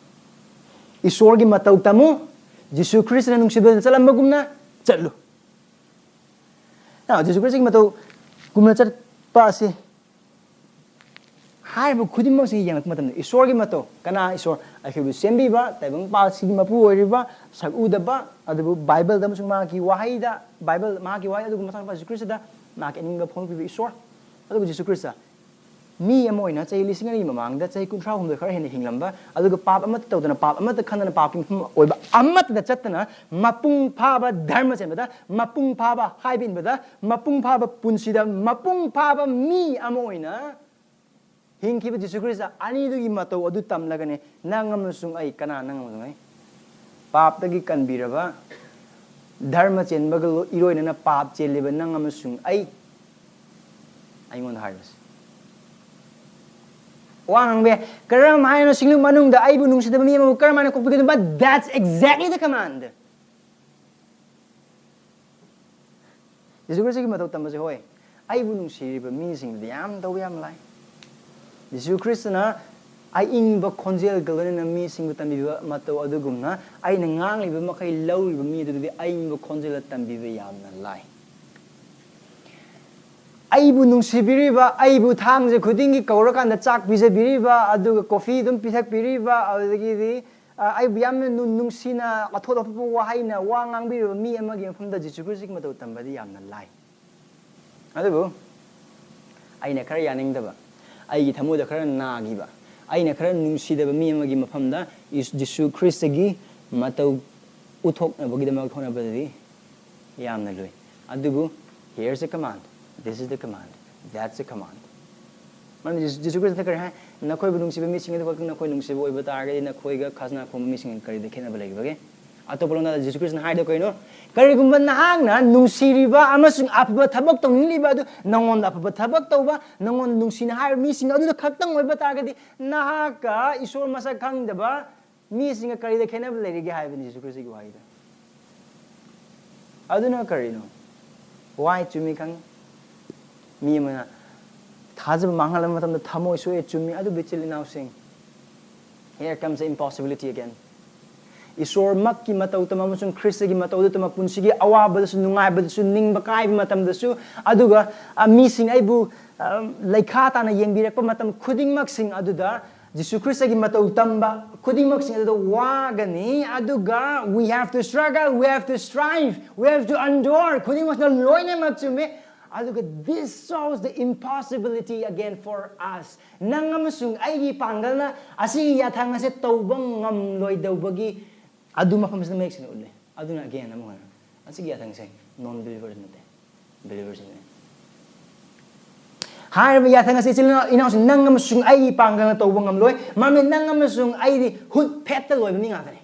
ꯏꯁꯣꯔꯒꯤ ꯃꯇꯧ ꯇꯝꯃꯨ, ꯖꯤꯁꯨ ꯈ꯭ꯔꯤꯁꯇꯅ ꯅꯨꯡꯁꯤꯕꯗ ꯆꯠꯂꯝꯕꯒꯨꯝꯅ ꯆꯠꯂꯨ꯫ ꯅꯥꯎ, ꯖꯤꯁꯨ ꯈ꯭ꯔꯤꯁꯇꯒꯤ ꯃꯇꯧ ꯀꯨꯝꯅ ꯆꯠꯄ ꯑꯁꯤ ꯍꯥꯏꯔꯤꯕ ꯈꯨꯗꯤꯡꯃꯛꯁꯤ ꯌꯦꯡꯂꯛꯄ ꯃꯇꯝꯗ ꯏꯁꯣꯔꯒꯤ ꯃꯇꯧ, ꯀꯅꯥ ꯏꯁꯣꯔ? ꯑꯩꯈꯣꯏꯕꯨ ꯁꯦꯝꯕꯤꯕ, ꯇꯥꯏꯕꯪ ꯄꯥꯜꯁꯤꯒꯤ ꯃꯄꯨ ꯑꯣꯏꯔꯤꯕ, ꯁꯛ ꯎꯗꯕ, ꯑꯗꯨꯕꯨ ꯕꯥꯏꯕꯜꯗ ꯑꯃꯁꯨꯡ ꯃꯍꯥꯛꯀꯤ ꯋꯥꯍꯩꯗ, ꯕꯥꯏꯕꯜ, ꯃꯍꯥꯛꯀꯤ ꯋꯥꯍꯩ, ꯑꯗꯨꯒ ꯃꯆꯥꯅꯨꯄꯥ ꯖꯤꯁꯨ ꯈ꯭ꯔꯤꯁꯇꯗ ꯃꯍꯥꯛꯀꯤ ꯑꯅꯤꯡꯕ ꯐꯣꯡꯗꯣꯛꯄꯤꯕ ꯏꯁꯣꯔ꯫ ꯑꯗꯨꯕꯨ ꯖꯤꯁꯨ ꯈ꯭ꯔꯤꯁꯇ ꯃꯤ ꯑꯃ ꯑꯣꯏꯅ ꯆꯍꯤ ꯂꯤꯁꯤꯡ ꯑꯅꯤꯒꯤ ꯃꯃꯥꯡꯗ ꯆꯍꯤ ꯀꯨꯟꯊ꯭ꯔꯥ ꯍꯨꯝꯗꯣꯏ ꯈꯔ ꯍꯦꯟꯅ ꯍꯤꯡꯂꯝꯕ, ꯑꯗꯨꯒ ꯄꯥꯞ ꯑꯃꯠꯇ ꯇꯧꯗꯅ, ꯄꯥꯞ ꯑꯃꯠꯇ ꯈꯟꯗꯅ, ꯄꯥꯞꯀꯤ ꯃꯐꯝ ꯑꯣꯏꯕ ꯑꯃꯠꯇꯗ ꯆꯠꯇꯅ, ꯃꯄꯨꯡ ꯐꯥꯕ ꯙꯔꯃ ꯆꯦꯟꯕꯗ, ꯃꯄꯨꯡ ꯐꯥꯕ ꯍꯥꯏꯕ ꯏꯟꯕꯗ, ꯃꯄꯨꯡ ꯐꯥꯕ ꯄꯨꯟꯁꯤꯗ, ꯃꯄꯨꯡ ꯐꯥꯕ ꯃꯤ ꯑꯃ ꯑꯣꯏꯅ ꯍꯤꯡꯈꯤꯕ ꯖꯤꯁꯨ ꯈ꯭ꯔꯤꯁꯇ ꯑꯅꯤꯗꯨꯒꯤ ꯃꯇꯧ ꯑꯗꯨ ꯇꯝꯂꯒꯅꯦ ꯅꯪ ꯑꯃꯁꯨꯡ ꯑꯩ, ꯀꯅꯥ? ꯅꯪ ꯑꯃꯁꯨꯡ ꯑꯩ, ꯄꯥꯞꯇꯒꯤ ꯀꯟꯕꯤꯔꯕ, ꯙꯔꯃ ꯆꯦꯟꯕꯒ ꯂꯣ-, ꯏꯔꯣꯏꯅꯅ ꯄꯥꯞ ꯆꯦꯜꯂꯤꯕ ꯅꯪ ꯑꯃꯁꯨꯡ ꯑꯩ, ꯑꯩꯉꯣꯟꯗ ꯍꯥꯏꯕꯁꯦ꯫ ꯋꯥ ꯉꯥꯡꯕ ꯌꯥꯏ꯫ ꯀꯔꯝ ꯍꯥꯏꯅ ꯁꯤꯡꯂꯨꯞ ꯃꯅꯨꯡꯗ ꯑꯩꯕꯨ ꯅꯨꯡꯁꯤꯗꯕ ꯃꯤ ꯑꯃꯕꯨ ꯀꯔꯝ ꯍꯥꯏꯅ ꯀꯣꯛꯄꯤꯒꯗꯕ? But that's exactly the command. ꯖꯤꯁꯨ ꯈ꯭ꯔꯤꯁꯇꯒꯤ ꯃꯇꯧ ꯇꯝꯕꯁꯦ, ꯍꯣꯏ, ꯑꯩꯕꯨ ꯅꯨꯡꯁꯤꯔꯤꯕ ꯃꯤꯁꯤꯡꯗꯗꯤ ꯌꯥꯝ ꯇꯧꯕ ꯌꯥꯝ ꯂꯥꯏ꯫ ꯖꯤꯁꯨ ꯈ꯭ꯔꯤꯁꯇꯅ ꯑꯏꯪꯕ ꯈꯣꯟꯖꯦꯜꯒ ꯂꯣꯏꯅꯅ ꯃꯤꯁꯤꯡꯕꯨ ꯇꯝꯕꯤꯕ ꯃꯇꯧ ꯑꯗꯨꯒꯨꯝꯅ, ꯑꯩꯅ ꯉꯥꯡꯂꯤꯕ ꯃꯈꯩ ꯂꯧꯔꯤꯕ ꯃꯤ ꯑꯗꯨꯗꯗꯤ ꯑꯏꯪꯕ ꯈꯣꯟꯖꯦꯜꯗ ꯇꯝꯕꯤꯕ ꯌꯥꯝꯅ ꯂꯥꯏ꯫ ꯑꯩꯕꯨ ꯅꯨꯡꯁꯤꯕꯤꯔꯤꯕ, ꯑꯩꯕꯨ ꯊꯥꯡꯖ ꯈꯨꯗꯤꯡꯒꯤ ꯀꯧꯔꯀꯥꯟꯗ ꯆꯥꯛ ꯄꯤꯖꯕꯤꯔꯤꯕ, ꯑꯗꯨꯒ ꯀꯣꯐꯤ ꯑꯗꯨꯝ ꯄꯤꯊꯛꯄꯤꯔꯤꯕ, ꯑꯗꯨꯗꯒꯤꯗꯤ, ꯑ, ꯑꯩꯕꯨ ꯌꯥꯝꯅ ꯅꯨ-, ꯅꯨꯡꯁꯤꯅ ꯑꯊꯣꯠ ꯑꯊꯣꯠꯄ ꯋꯥꯍꯩꯅ ꯋꯥ ꯉꯥꯡꯕꯤꯔꯤꯕ ꯃꯤ ꯑꯃꯒꯤ ꯃꯐꯝꯗ ꯖꯤꯁꯨ ꯈ꯭ꯔꯤꯁꯇꯒꯤ ꯃꯇꯧ ꯇꯝꯕꯗꯤ ꯌꯥꯝꯅ ꯂꯥꯏ꯫ ꯑꯗꯨꯕꯨ ꯑꯩꯅ ꯈꯔ ꯌꯥꯅꯤꯡꯗꯕ, ꯑꯩꯒꯤ ꯊꯃꯣꯏꯗ ꯈꯔ ꯅꯥꯈꯤꯕ, ꯑꯩꯅ ꯈꯔ ꯅꯨꯡꯁꯤꯗꯕ ꯃꯤ ꯑꯃꯒꯤ ꯃꯐꯝꯗ ꯏꯁ-, ꯖꯤꯁꯨ ꯈ꯭ꯔꯤꯁꯇꯒꯤ ꯃꯇꯧ ꯎꯠꯊꯣꯛꯅꯕꯒꯤꯗꯃꯛ ꯍꯣꯠꯅꯕꯗꯗꯤ ꯌꯥꯝꯅ ꯂꯨꯏ꯫ ꯑꯗꯨꯕꯨ here's a command, this is the command, that's a command. ꯃꯔꯝꯗꯤ ꯖꯤꯁꯨ ꯈ꯭ꯔꯤꯁꯇ ꯀꯔꯤ ꯍꯥꯏ? "ꯅꯈꯣꯏꯕꯨ ꯅꯨꯡꯁꯤꯕ ꯃꯤꯁꯤꯡ ꯑꯗꯨ ꯈꯛꯇꯪ ꯅꯈꯣꯏ ꯅꯨꯡꯁꯤꯕ ꯑꯣꯏꯕ ꯇꯥꯔꯒꯗꯤ ꯅꯈꯣꯏꯒ ꯈꯖꯅꯥ ꯈꯣꯝꯕ ꯃꯤꯁꯤꯡꯒ ꯀꯔꯤꯗ ꯈꯦꯠꯅꯕ ꯂꯩꯔꯤꯕꯒꯦ?" ꯑꯇꯣꯞꯄ ꯂꯣꯟꯗ ꯖꯤꯁꯨ ꯈ꯭ꯔꯤꯁꯇꯅ ꯍꯥꯏꯗꯣ ꯀꯩꯅꯣ? "ꯀꯔꯤꯒꯨꯝꯕ ꯅꯍꯥꯛꯅ ꯅꯨꯡꯁꯤꯔꯤꯕ ꯑꯃꯁꯨꯡ ꯑꯐꯕ ꯊꯕꯛ ꯇꯧꯅꯤꯡꯂꯤꯕ ꯑꯗꯨ ꯅꯉꯣꯟꯗ ꯑꯐꯕ ꯊꯕꯛ ꯇꯧꯕ, ꯅꯉꯣꯟꯗ ꯅꯨꯡꯁꯤꯅ ꯍꯥꯏꯔꯤꯕ ꯃꯤꯁꯤꯡ ꯑꯗꯨꯗ ꯈꯛꯇꯪ ꯑꯣꯏꯕ ꯇꯥꯔꯒꯗꯤ ꯅꯍꯥꯛꯀ ꯏꯁꯣꯔ ꯃꯁꯛ ꯈꯪꯗꯕ ꯃꯤꯁꯤꯡꯒ ꯀꯔꯤꯗ ꯈꯦꯠꯅꯕ ꯂꯩꯔꯤꯒꯦ?" ꯍꯥꯏꯕꯅꯤ ꯖꯤꯁꯨ ꯈ꯭ꯔꯤꯁꯇꯒꯤ ꯋꯥꯍꯩꯗ꯫ ꯑꯗꯨꯅ ꯀꯔꯤꯅꯣ? Why ꯆꯨꯝꯃꯤ ꯈꯪꯉꯤ? ꯃꯤ ꯑꯃꯅ ꯊꯥꯖꯕ ꯃꯥꯡꯍꯜꯂꯕ ꯃꯇꯝꯗ ꯊꯃꯣꯏ ꯁꯣꯛꯑꯦ, ꯆꯨꯝꯃꯤ꯫ ꯑꯗꯨꯕꯨ ꯏꯆꯤꯜ ꯏꯅꯥꯎꯁꯤꯡ, here comes the impossibility again. ꯏꯁꯣꯔꯃꯛꯀꯤ ꯃꯇꯧ ꯇꯝꯕ ꯑꯃꯁꯨꯡ ꯈ꯭ꯔꯤꯁꯇꯒꯤ ꯃꯇꯧꯗꯨ ꯇꯝꯕ, ꯄꯨꯟꯁꯤꯒꯤ ꯑꯋꯥꯕꯗꯁꯨ ꯅꯨꯡꯉꯥꯏꯕꯗꯁꯨ ꯅꯤꯡꯕ ꯀꯥꯏꯕ ꯃꯇꯝꯗꯁꯨ, ꯑꯗꯨꯒ, ꯑ, ꯃꯤꯁꯤꯡ ꯑꯩꯕꯨ, ꯑ, ꯂꯩꯈꯥ ꯇꯥꯅ ꯌꯦꯡꯕꯤꯔꯛꯄ ꯃꯇꯝ ꯈꯨꯗꯤꯡꯃꯛꯁꯤꯡ ꯑꯗꯨꯗ ꯖꯤꯁꯨ ꯈ꯭ꯔꯤꯁꯇꯒꯤ ꯃꯇꯧ ꯇꯝꯕ ꯈꯨꯗꯤꯡꯃꯛꯁꯤꯡ ꯑꯗꯨꯗ ꯋꯥꯒꯅꯤ꯫ ꯑꯗꯨꯒ we have to struggle, we have to strive, we have to endure, ꯈꯨꯗꯤꯡꯃꯛꯁꯤꯅ ꯂꯣꯏꯅꯃꯛ ꯆꯨꯝꯃꯤ꯫ ꯑꯗꯨꯒ this shows the impossibility again for us. ꯅꯪ ꯑꯃꯁꯨꯡ ꯑꯩꯒꯤ ꯄꯥꯡꯒꯜꯅ ꯑꯁꯤꯒꯤ ꯌꯥꯊꯪ ꯑꯁꯦ ꯇꯧꯕ ꯉꯝꯂꯣꯏꯗꯧꯕꯒꯤ ꯑꯗꯨ ꯃꯐꯝꯁꯤꯗ ꯃꯌꯦꯛ ꯁꯦꯡꯅ ꯎꯠꯂꯦ꯫ ꯑꯗꯨꯅ again ꯑꯃꯨꯛ ꯍꯟꯅ ꯑꯁꯤꯒꯤ ꯌꯥꯊꯪꯁꯦ non believers ꯅꯠꯇꯦ, believers ꯅꯦ꯫ ꯍꯥꯏꯔꯤꯕ ꯌꯥꯊꯪ ꯑꯁꯤ ꯏꯆꯤꯜ ꯏꯅꯥꯎ, ꯏꯅꯥꯎꯁꯤꯡ, ꯅꯪ ꯑꯃꯁꯨꯡ ꯑꯩꯒꯤ ꯄꯥꯡꯒꯜꯅ ꯇꯧꯕ ꯉꯝꯂꯣꯏ꯫ ꯃꯔꯝꯗꯤ ꯅꯪ ꯑꯃꯁꯨꯡ ꯑꯩꯗꯤ ꯍꯨꯠ ꯐꯦꯠꯇ ꯂꯣꯏꯕ ꯃꯤ ꯉꯥꯛꯇꯅꯤ꯫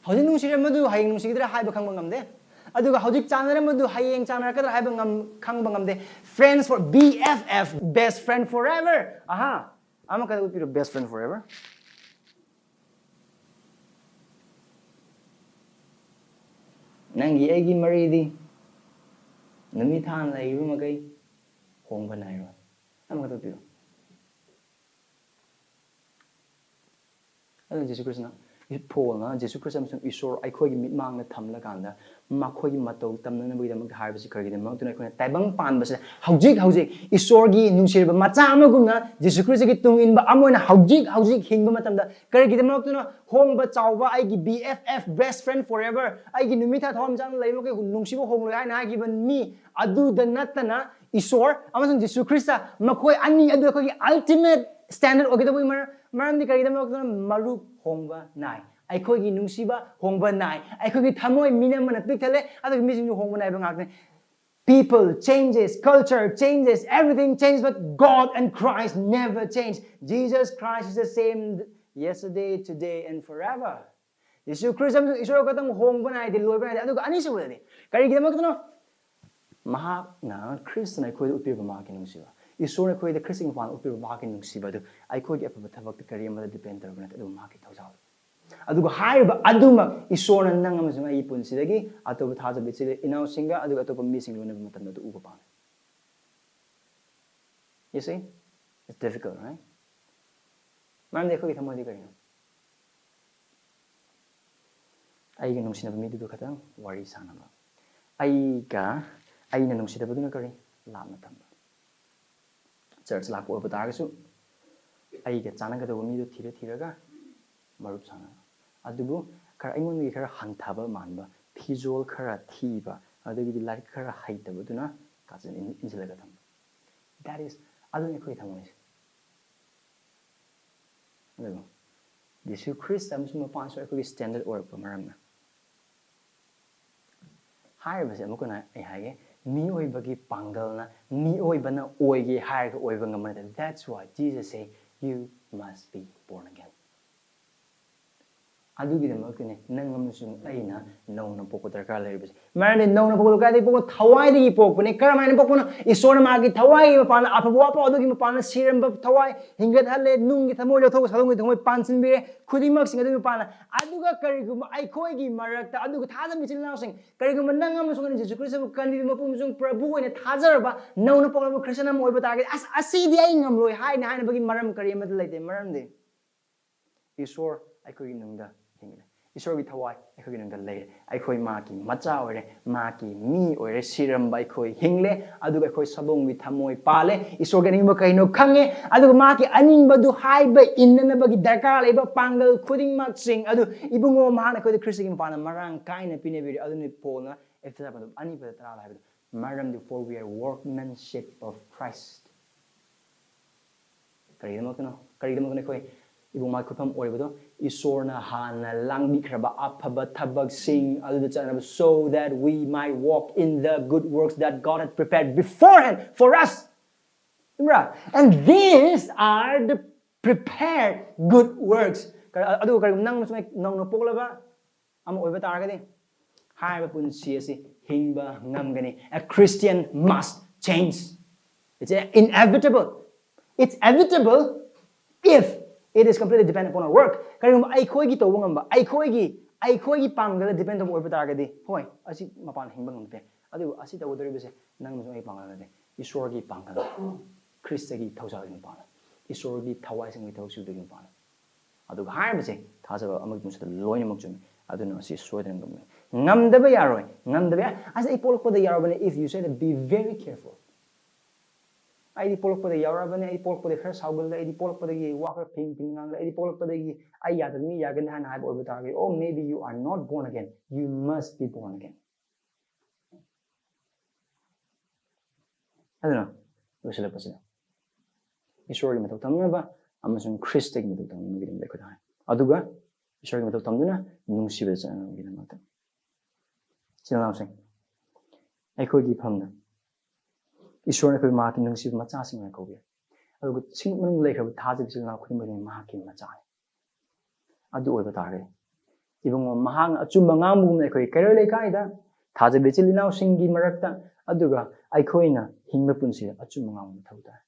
ꯍꯧꯖꯤꯛ ꯅꯨꯡꯁꯤꯔꯝꯕꯗꯨ ꯍꯌꯦꯡ ꯅꯨꯡꯁꯤꯒꯗ꯭ꯔꯥ ꯍꯥꯏꯕ ꯈꯪꯕ ꯉꯝꯗꯦ꯫ ꯑꯗꯨꯒ ꯍꯧꯖꯤꯛ ꯆꯥꯟꯅꯔꯝꯕꯗꯨ ꯍꯌꯦꯡ ꯆꯥꯟꯅꯔꯛꯀꯗ꯭ꯔꯥ ꯍꯥꯏꯕ ꯉꯝ-, ꯈꯪꯕ ꯉꯝꯗꯦ꯫ Friends for, B F F, best friend forever. ꯑꯍꯥ, ꯑꯃꯈꯛꯇ ꯎꯠꯄꯤꯔꯣ, best friend forever꯫ ꯅꯪꯒꯤ ꯑꯩꯒꯤ ꯃꯔꯤꯗꯤ ꯅꯨꯃꯤꯠ ꯊꯥꯅ ꯂꯩꯔꯤꯕ ꯃꯈꯩ ꯍꯣꯡꯕ ꯅꯥꯏꯔꯣꯏ꯫ ꯑꯃꯈꯛꯇ ꯎꯠꯄꯤꯔꯣ꯫ ꯑꯗꯨꯅ ꯖꯤꯁꯨ ꯈ꯭ꯔꯤꯁꯇꯅ, ꯄꯣꯜꯅ ꯖꯤꯁꯨ ꯈ꯭ꯔꯤꯁꯇ ꯑꯃꯁꯨꯡ ꯏꯁꯣꯔ ꯑꯩꯈꯣꯏꯒꯤ ꯃꯤꯠꯃꯥꯡꯗ ꯊꯝꯂꯀꯥꯟꯗ ꯃꯈꯣꯏꯒꯤ ꯃꯇꯧ ꯇꯝꯅꯅꯕꯒꯤꯗꯃꯛꯇ ꯍꯥꯏꯕꯁꯤ ꯀꯔꯤꯒꯤꯗꯃꯛꯇꯅ ꯑꯩꯈꯣꯏꯅ ꯇꯥꯏꯕꯪ ꯄꯥꯟꯕꯁꯤꯗ ꯍꯧꯖꯤꯛ ꯍꯧꯖꯤꯛ ꯏꯁꯣꯔꯒꯤ ꯅꯨꯡꯁꯤꯔꯕ ꯃꯆꯥ ꯑꯃꯒꯨꯝꯅ ꯖꯤꯁꯨ ꯈ꯭ꯔꯤꯁꯇꯒꯤ ꯇꯨꯡ ꯏꯟꯕ ꯑꯃ ꯑꯣꯏꯅ ꯍꯧꯖꯤꯛ ꯍꯧꯖꯤꯛ ꯍꯤꯡꯕ ꯃꯇꯝꯗ ꯀꯔꯤꯒꯤꯗꯃꯛꯇꯅ ꯍꯣꯡꯕ ꯆꯥꯎꯕ ꯑꯩꯒꯤ B F F, best friend forever, ꯑꯩꯒꯤ ꯅꯨꯃꯤꯠ ꯊꯥ ꯊꯋꯥꯟꯃꯤꯆꯥꯛꯅ ꯂꯩꯕ ꯃꯈꯩ ꯅꯨꯡꯁꯤꯕ ꯍꯣꯡꯂꯣꯏ ꯍꯥꯏꯅ ꯍꯥꯏꯈꯤꯕ ꯃꯤ ꯑꯗꯨꯗ ꯅꯠꯇꯅ ꯏꯁꯣꯔ ꯑꯃꯁꯨꯡ ꯖꯤꯁꯨ ꯈ꯭ꯔꯤꯁꯇ ꯃꯈꯣꯏ ꯑꯅꯤ ꯑꯗꯨ ꯑꯩꯈꯣꯏꯒꯤ ultimate standard ꯑꯣꯏꯒꯗꯕꯒꯤ ꯃꯔꯝ, ꯃꯔꯝꯗꯤ ꯀꯔꯤꯒꯤꯗꯃꯛꯇꯅ ꯃꯔꯨꯞ ꯍꯣꯡꯕ ꯅꯥꯏ꯫ ꯑꯩꯈꯣꯏꯒꯤ ꯅꯨꯡꯁꯤꯕ ꯍꯣꯡꯕ ꯅꯥꯏ꯫ ꯑꯩꯈꯣꯏꯒꯤ ꯊꯃꯣꯏ ꯃꯤꯅꯝꯕꯅ ꯄꯤꯛ ꯊꯜꯂꯦ, ꯑꯗꯨꯒ ꯃꯤꯁꯤꯡꯁꯨ ꯍꯣꯡꯕ ꯅꯥꯏꯕ ꯉꯥꯛꯇꯅꯤ꯫ People changes, culture changes, everything changes, but God and Christ never change. Jesus Christ is the same yesterday, today, and forever. ꯌꯤꯁꯨ ꯈ꯭ꯔꯤꯁꯇ ꯑꯃꯁꯨꯡ ꯏꯁꯣꯔ ꯈꯛꯇꯪ ꯍꯣꯡꯕ ꯅꯥꯏꯗꯦ, ꯂꯣꯏꯕ ꯅꯥꯏꯗꯦ꯫ ꯑꯗꯨꯒ ꯑꯅꯤꯁꯨꯕꯗꯗꯤ ꯀꯔꯤꯒꯤꯗꯃꯛꯇꯅꯣ? ꯃꯍꯥꯛꯅ, ꯈ꯭ꯔꯤꯁꯇꯅ ꯑꯩꯈꯣꯏꯗ ꯎꯠꯄꯤꯕ ꯃꯍꯥꯛꯀꯤ ꯅꯨꯡꯁꯤꯕ, ꯏꯁꯣꯔꯅ ꯑꯩꯈꯣꯏꯗ ꯈ꯭ꯔꯤꯁꯇꯒꯤ ꯃꯄꯥꯟ ꯎꯠꯄꯤꯕ ꯃꯍꯥꯛꯀꯤ ꯅꯨꯡꯁꯤꯕ ꯑꯗꯨ ꯑꯩꯈꯣꯏꯒꯤ ꯑꯐꯕ ꯊꯕꯛꯇ ꯀꯔꯤ ꯑꯃꯗ ꯗꯤꯄꯦꯟ ꯇꯧꯔꯕ ꯅꯠꯇꯦ, ꯑꯗꯨꯕꯨ ꯃꯍꯥꯛꯀꯤ ꯊꯧꯖꯥꯜ꯫ ꯑꯗꯨꯒ ꯍꯥꯏꯔꯤꯕ ꯑꯗꯨꯃꯛ ꯏꯁꯣꯔꯅ ꯅꯪ ꯑꯃꯁꯨꯡ ꯑꯩꯒꯤ ꯄꯨꯟꯁꯤꯗꯒꯤ ꯑꯇꯣꯞꯄ ꯊꯥꯖꯕ ꯏꯆꯤꯜ ꯏꯅꯥꯎꯁꯤꯡꯒ ꯑꯗꯨꯒ ꯑꯇꯣꯞꯄ ꯃꯤꯁꯤꯡ ꯂꯣꯏꯅꯕ ꯃꯇꯝꯗ ꯑꯗꯨ ꯎꯕ ꯄꯥꯝꯃꯤ꯫ You see? It's difficult, right? ꯃꯔꯝꯗꯤ ꯑꯩꯈꯣꯏꯒꯤ ꯊꯃꯣꯏꯗꯤ ꯀꯔꯤꯅꯣ? ꯑꯩꯒ ꯅꯨꯡꯁꯤꯅꯕ ꯃꯤꯗꯨꯗ ꯈꯛꯇꯪ ꯋꯥꯔꯤ ꯁꯥꯟꯅꯕ, ꯑꯩꯒ, ꯑꯩꯅ ꯅꯨꯡꯁꯤꯗꯕꯗꯨꯅ ꯀꯔꯤ? ꯂꯥꯞꯅ ꯊꯝꯕ꯫ ꯆꯔꯆ ꯂꯥꯛꯄ ꯑꯣꯏꯕ ꯇꯥꯔꯒꯁꯨ ꯑꯩꯒ ꯆꯥꯟꯅꯒꯗꯧꯕ ꯃꯤꯗꯣ ꯊꯤꯔ ꯊꯤꯔꯒ ꯃꯔꯨꯞ ꯁꯥꯟꯅꯕ꯫ ꯑꯗꯨꯕꯨ ꯈꯔ ꯑꯩꯉꯣꯟꯗꯒꯤ ꯈꯔ ꯍꯟꯊꯕ ꯃꯥꯟꯕ, ꯐꯤꯖꯣꯜ ꯈꯔ ꯊꯤꯕ, ꯑꯗꯒꯤꯗꯤ ꯂꯥꯏꯔꯤꯛ ꯈꯔ ꯍꯩꯇꯕꯗꯨꯅ ꯀꯥꯆꯤꯟ ꯏꯟ-, ꯏꯟꯁꯤꯜꯂꯒ ꯊꯝꯕ꯫ That is, ꯑꯗꯨꯅꯤ ꯑꯩꯈꯣꯏꯒꯤ ꯊꯃꯣꯏꯁꯦ꯫ ꯑꯗꯨꯒ ꯖꯤꯁꯨ ꯈ꯭ꯔꯤꯁꯇ ꯑꯃꯁꯨꯡ ꯃꯄꯥꯟꯁꯨ ꯑꯩꯈꯣꯏꯒꯤ ꯁ꯭ꯇꯦꯟꯗꯔꯠ ꯑꯣꯏꯔꯛꯄ ꯃꯔꯝꯅ꯫ ꯍꯥꯏꯔꯤꯕꯁꯦ ꯑꯃꯨꯛ ꯍꯟꯅ ꯑꯩ ꯍꯥꯏꯒꯦ, ꯃꯤꯑꯣꯏꯕꯒꯤ ꯄꯥꯡꯒꯜꯅ, ꯃꯤꯑꯣꯏꯕꯅ ꯑꯣꯏꯒꯦ ꯍꯥꯏꯔꯒ ꯑꯣꯏꯕ ꯉꯝꯕ ꯅꯠꯇꯦ꯫ That's why Jesus say, "You must be born again." ꯑꯗꯨꯒꯤꯗꯃꯛꯇꯅꯦ ꯅꯪ ꯑꯃꯁꯨꯡ ꯑꯩꯅ ꯅꯧꯅ ꯄꯣꯛꯄ ꯗꯔꯀꯥꯔ ꯂꯩꯔꯤꯕꯁꯦ꯫ ꯃꯔꯝꯗꯤ ꯅꯧꯅ ꯄꯣꯛꯄꯗꯣ ꯀꯗꯥꯏꯗꯒꯤ ꯄꯣꯛꯄ? ꯊꯋꯥꯏꯗꯒꯤ ꯄꯣꯛꯄꯅꯦ꯫ ꯀꯔꯝꯍꯥꯏꯅ ꯄꯣꯛꯄꯅꯣ? ꯏꯁꯣꯔꯅ ꯃꯥꯒꯤ ꯊꯋꯥꯏꯒꯤ ꯃꯄꯥꯟꯗ, ꯑꯐꯕ ꯋꯥꯐꯝ ꯑꯗꯨꯒꯤ ꯃꯄꯥꯟꯗ ꯁꯤꯔꯝꯕ ꯊꯋꯥꯏ ꯍꯤꯡꯒꯠꯍꯜꯂꯦ, ꯅꯨꯡꯒꯤ ꯊꯃꯣꯏ ꯂꯧꯊꯣꯛꯑꯒ ꯁꯥꯗꯣꯡꯒꯤ ꯊꯃꯣꯏ ꯄꯥꯟꯁꯤꯟꯕꯤꯔꯦ, ꯈꯨꯗꯤꯡꯃꯛꯁꯤꯡ ꯑꯗꯨꯒꯤ ꯃꯄꯥꯟꯗ꯫ ꯑꯗꯨꯒ ꯀꯔꯤꯒꯨꯝꯕ ꯑꯩꯈꯣꯏꯒꯤ ꯃꯔꯛꯇ, ꯑꯗꯨꯒ ꯊꯥꯖꯕ ꯏꯆꯤꯜ ꯏꯅꯥꯎꯁꯤꯡ, ꯀꯔꯤꯒꯨꯝꯕ ꯅꯪ ꯑꯃꯁꯨꯡ ꯑꯩꯅ ꯖꯤꯁꯨ ꯈ꯭ꯔꯤꯁꯇꯕꯨ ꯀꯟꯕꯤꯕ ꯃꯄꯨ ꯑꯃꯁꯨꯡ ꯄ꯭ꯔꯚꯨ ꯑꯣꯏꯅ ꯊꯥꯖꯔꯕ ꯅꯧꯅ ꯄꯣꯛꯂꯕ ꯈ꯭ꯔꯤꯁꯇꯤꯌꯥꯟ ꯑꯃ ꯑꯣꯏꯕ ꯇꯥꯔꯒꯗꯤ, "ꯑꯁ, ꯑꯁꯤꯗꯤ ꯑꯩ ꯉꯝꯂꯣꯏ" ꯍꯥꯏꯅ ꯍꯥꯏꯅꯕꯒꯤ ꯃꯔꯝ ꯀꯔꯤ ꯑꯃꯠꯇ ꯂꯩꯇꯦ꯫ ꯃꯔꯝꯗꯤ ꯏꯁꯣꯔ ꯑꯩꯈꯣꯏꯒꯤ ꯅꯨꯡꯗ ꯍꯤꯡꯂꯦ꯫ ꯏꯁꯣꯔꯒꯤ ꯊꯋꯥꯏ ꯑꯩꯈꯣꯏꯒꯤ ꯅꯨꯡꯗ ꯂꯩꯔꯦ꯫ ꯑꯩꯈꯣꯏ ꯃꯥꯒꯤ ꯃꯆꯥ ꯑꯣꯏꯔꯦ, ꯃꯥꯒꯤ ꯃꯤ ꯑꯣꯏꯔꯦ꯫ ꯁꯤꯔꯝꯕ ꯑꯩꯈꯣꯏ ꯍꯤꯡꯂꯦ, ꯑꯗꯨꯒ ꯑꯩꯈꯣꯏ ꯁꯥꯗꯣꯡꯒꯤ ꯊꯃꯣꯏ ꯄꯥꯜꯂꯦ꯫ ꯏꯁꯣꯔꯒꯤ ꯑꯅꯤꯡꯕ ꯀꯩꯅꯣ ꯈꯪꯉꯦ, ꯑꯗꯨꯒ ꯃꯥꯒꯤ ꯑꯅꯤꯡꯕꯗꯨ ꯍꯥꯏꯕ ꯏꯟꯅꯅꯕꯒꯤ ꯗꯔꯀꯥꯔ ꯂꯩꯕ ꯄꯥꯡꯒꯜ ꯈꯨꯗꯤꯡꯃꯛꯁꯤꯡ ꯑꯗꯨ ꯏꯕꯨꯡꯉꯣ ꯃꯍꯥꯛꯅ ꯑꯩꯈꯣꯏꯗ ꯈ꯭ꯔꯤꯁꯇꯒꯤ ꯃꯄꯥꯟꯗ ꯃꯔꯥꯡ ꯀꯥꯏꯅ ꯄꯤꯅꯕꯤꯔꯦ꯫ ꯑꯗꯨꯅꯤ ꯄꯣꯜꯅ ꯑꯦꯐꯦꯁꯨ ꯑꯅꯤ ꯄꯗ ꯇꯔꯥꯗ ꯍꯥꯏꯕꯗꯣ꯫ ꯃꯔꯝꯗꯤ, "For we are workmanship of Christ." ꯀꯔꯤꯒꯤꯗꯃꯛꯇꯅꯣ? ꯀꯔꯤꯒꯤꯗꯃꯛꯇꯅꯣ ꯑꯩꯈꯣꯏ ꯏꯕꯨꯡ ꯃꯥꯏ ꯈꯨꯐꯝ ꯑꯣꯏꯕꯗꯣ ꯏꯁꯣꯔꯅ ꯍꯥꯟꯅ ꯂꯥꯡꯕꯤꯈ꯭ꯔꯕ ꯑꯐꯕ ꯊꯕꯛꯁꯤꯡ ꯑꯗꯨꯗ ꯆꯠꯅꯕ, so that we might walk in the good works that God had prepared beforehand for us. ꯆꯨꯝꯕ꯭ꯔꯥ? And these are the prepared good works. ꯀ-, ꯑꯗꯨꯒ ꯀꯔꯤꯒꯨꯝꯕ ꯅꯪ ꯑꯃꯁꯨꯡ ꯑꯩ ꯅꯧꯅ ꯄꯣꯛꯂꯕ ꯑꯃ ꯑꯣꯏꯕ ꯇꯥꯔꯒꯗꯤ, ꯍꯥꯏꯔꯤꯕ ꯄꯨꯟꯁꯤ ꯑꯁꯤ ꯍꯤꯡꯕ ꯉꯝꯒꯅꯤ. A Christian must change. It's inevitable. It's evitable if it is completely dependent upon our work. ꯀꯔꯤꯒꯨꯝꯕ ꯑꯩꯈꯣꯏꯒꯤ ꯇꯧꯕ ꯉꯝꯕ, ꯑꯩꯈꯣꯏꯒꯤ, ꯑꯩꯈꯣꯏꯒꯤ ꯄꯥꯡꯒꯜꯗ depend ꯇꯧꯕ ꯑꯣꯏꯕ ꯇꯥꯔꯒꯗꯤ, ꯍꯣꯏ, ꯑꯁꯤ ꯃꯄꯥꯟ ꯍꯤꯡꯕ ꯉꯝꯗꯦ. ꯑꯗꯨꯕꯨ ꯑꯁꯤ ꯇꯧꯒꯗꯧꯔꯤꯕꯁꯦ ꯅꯪ ꯑꯃꯁꯨꯡ ꯑꯩ ꯄꯥꯡꯒꯜ ꯅꯠꯇꯦ, ꯏꯁꯣꯔꯒꯤ ꯄꯥꯡꯒꯜ, ꯈ꯭ꯔꯤꯁꯇꯒꯤ ꯊꯧꯖꯥꯜꯒꯤ ꯃꯄꯥꯟꯒꯜ, ꯏꯁꯣꯔꯒꯤ ꯊꯋꯥꯏ ꯁꯦꯡꯕꯒꯤ ꯊꯕꯛ ꯁꯨꯕꯒꯤ ꯃꯄꯥꯟꯒꯜ. ꯑꯗꯨꯒ ꯍꯥꯏꯔꯤꯕꯁꯦ ꯊꯥꯖꯕ ꯑꯃꯒꯤ ꯄꯨꯟꯁꯤꯗ ꯂꯣꯏꯅꯃꯛ ꯆꯨꯝꯃꯤ. ꯑꯗꯨꯅ ꯑꯁꯤ ꯁꯣꯏꯗꯅ ꯉꯝꯒꯅꯤ. ꯉꯝꯗꯕ ꯌꯥꯔꯣꯏ, ꯉꯝꯗꯕ ꯌꯥ-, ꯑꯁ, ꯑꯩ ꯄꯣꯛꯂꯛꯄꯗ ꯌꯥꯎꯔꯕꯅꯦ. If you say that, be very careful. ꯑꯩꯗꯤ ꯄꯣꯛꯂꯛꯄꯗ ꯌꯥꯎꯔꯕꯅꯦ, ꯑꯩ ꯄꯣꯛꯂꯛꯄꯗ ꯈꯔ ꯁꯥꯎꯒꯜꯂꯦ, ꯑꯩꯗꯤ ꯄꯣꯛꯂꯛꯄꯗꯒꯤ ꯋꯥ ꯈꯔ ꯐꯤꯡ ꯐꯤꯡ ꯉꯥꯡꯂꯦ, ꯑꯩꯗꯤ ꯄꯣꯛꯂꯛꯄꯗꯒꯤ ꯑꯩ ꯌꯥꯗꯕ ꯃꯤ ꯌꯥꯒꯅꯤ ꯍꯥꯏꯅ ꯍꯥꯏꯕ ꯑꯣꯏꯕ ꯇꯥꯔꯒꯗꯤ, oh, maybe you are not born again. You must be born again. ꯑꯗꯨꯅ ꯂꯣꯏꯁꯤꯜꯂꯛꯄꯁꯤꯗ ꯏꯁꯣꯔꯒꯤ ꯃꯇꯧ ꯇꯝꯅꯕ ꯑꯃꯁꯨꯡ ꯈ꯭ꯔꯤꯁꯇꯒꯤ ꯃꯇꯧ ꯇꯝꯅꯕꯒꯤꯗꯃꯛꯇ ꯑꯩꯈꯣꯏꯗ ꯍꯥꯏ꯫ ꯑꯗꯨꯒ ꯏꯁꯣꯔꯒꯤ ꯃꯇꯧ ꯇꯝꯗꯨꯅ ꯅꯨꯡꯁꯤꯕꯗ ꯆꯠꯅꯕꯒꯤꯗꯃꯛꯇ꯫ ꯏꯆꯤꯜ ꯏꯅꯥꯎꯁꯤꯡ, ꯑꯩꯈꯣꯏꯒꯤ ꯏꯐꯝꯗ ꯏꯁꯣꯔꯅ ꯑꯩꯈꯣꯏ ꯃꯍꯥꯛꯀꯤ ꯅꯨꯡꯁꯤꯕ ꯃꯆꯥꯁꯤꯡ ꯍꯥꯏꯅ ꯀꯧꯕꯤ꯫ ꯑꯗꯨꯒ ꯁꯤꯡ ꯃꯅꯨꯡꯗ ꯂꯩꯈ꯭ꯔꯕ ꯊꯥꯖꯕ ꯏꯆꯤꯜ ꯏꯅꯥꯎ ꯈꯨꯗꯤꯡꯃꯛꯅꯤ ꯃꯍꯥꯛꯀꯤ ꯃꯆꯥꯅꯤ꯫ ꯑꯗꯨ ꯑꯣꯏꯕ ꯇꯥꯔꯒꯗꯤ ꯏꯕꯨꯡꯉꯣ, ꯃꯍꯥꯛꯅ ꯑꯆꯨꯝꯕ ꯉꯥꯡꯕꯒꯨꯝꯅ ꯑꯩꯈꯣꯏ ꯀꯩꯔꯣꯏ ꯂꯩꯀꯥꯏꯗ, ꯊꯥꯖꯕ ꯏꯆꯤꯜ ꯏꯅꯥꯎꯁꯤꯡꯒꯤ ꯃꯔꯛꯇ, ꯑꯗꯨꯒ ꯑꯩꯈꯣꯏꯅ ꯍꯤꯡꯕ ꯄꯨꯟꯁꯤꯗ ꯑꯆꯨꯝꯕ ꯉꯥꯡꯕ ꯃꯊꯧ ꯇꯥꯏ꯫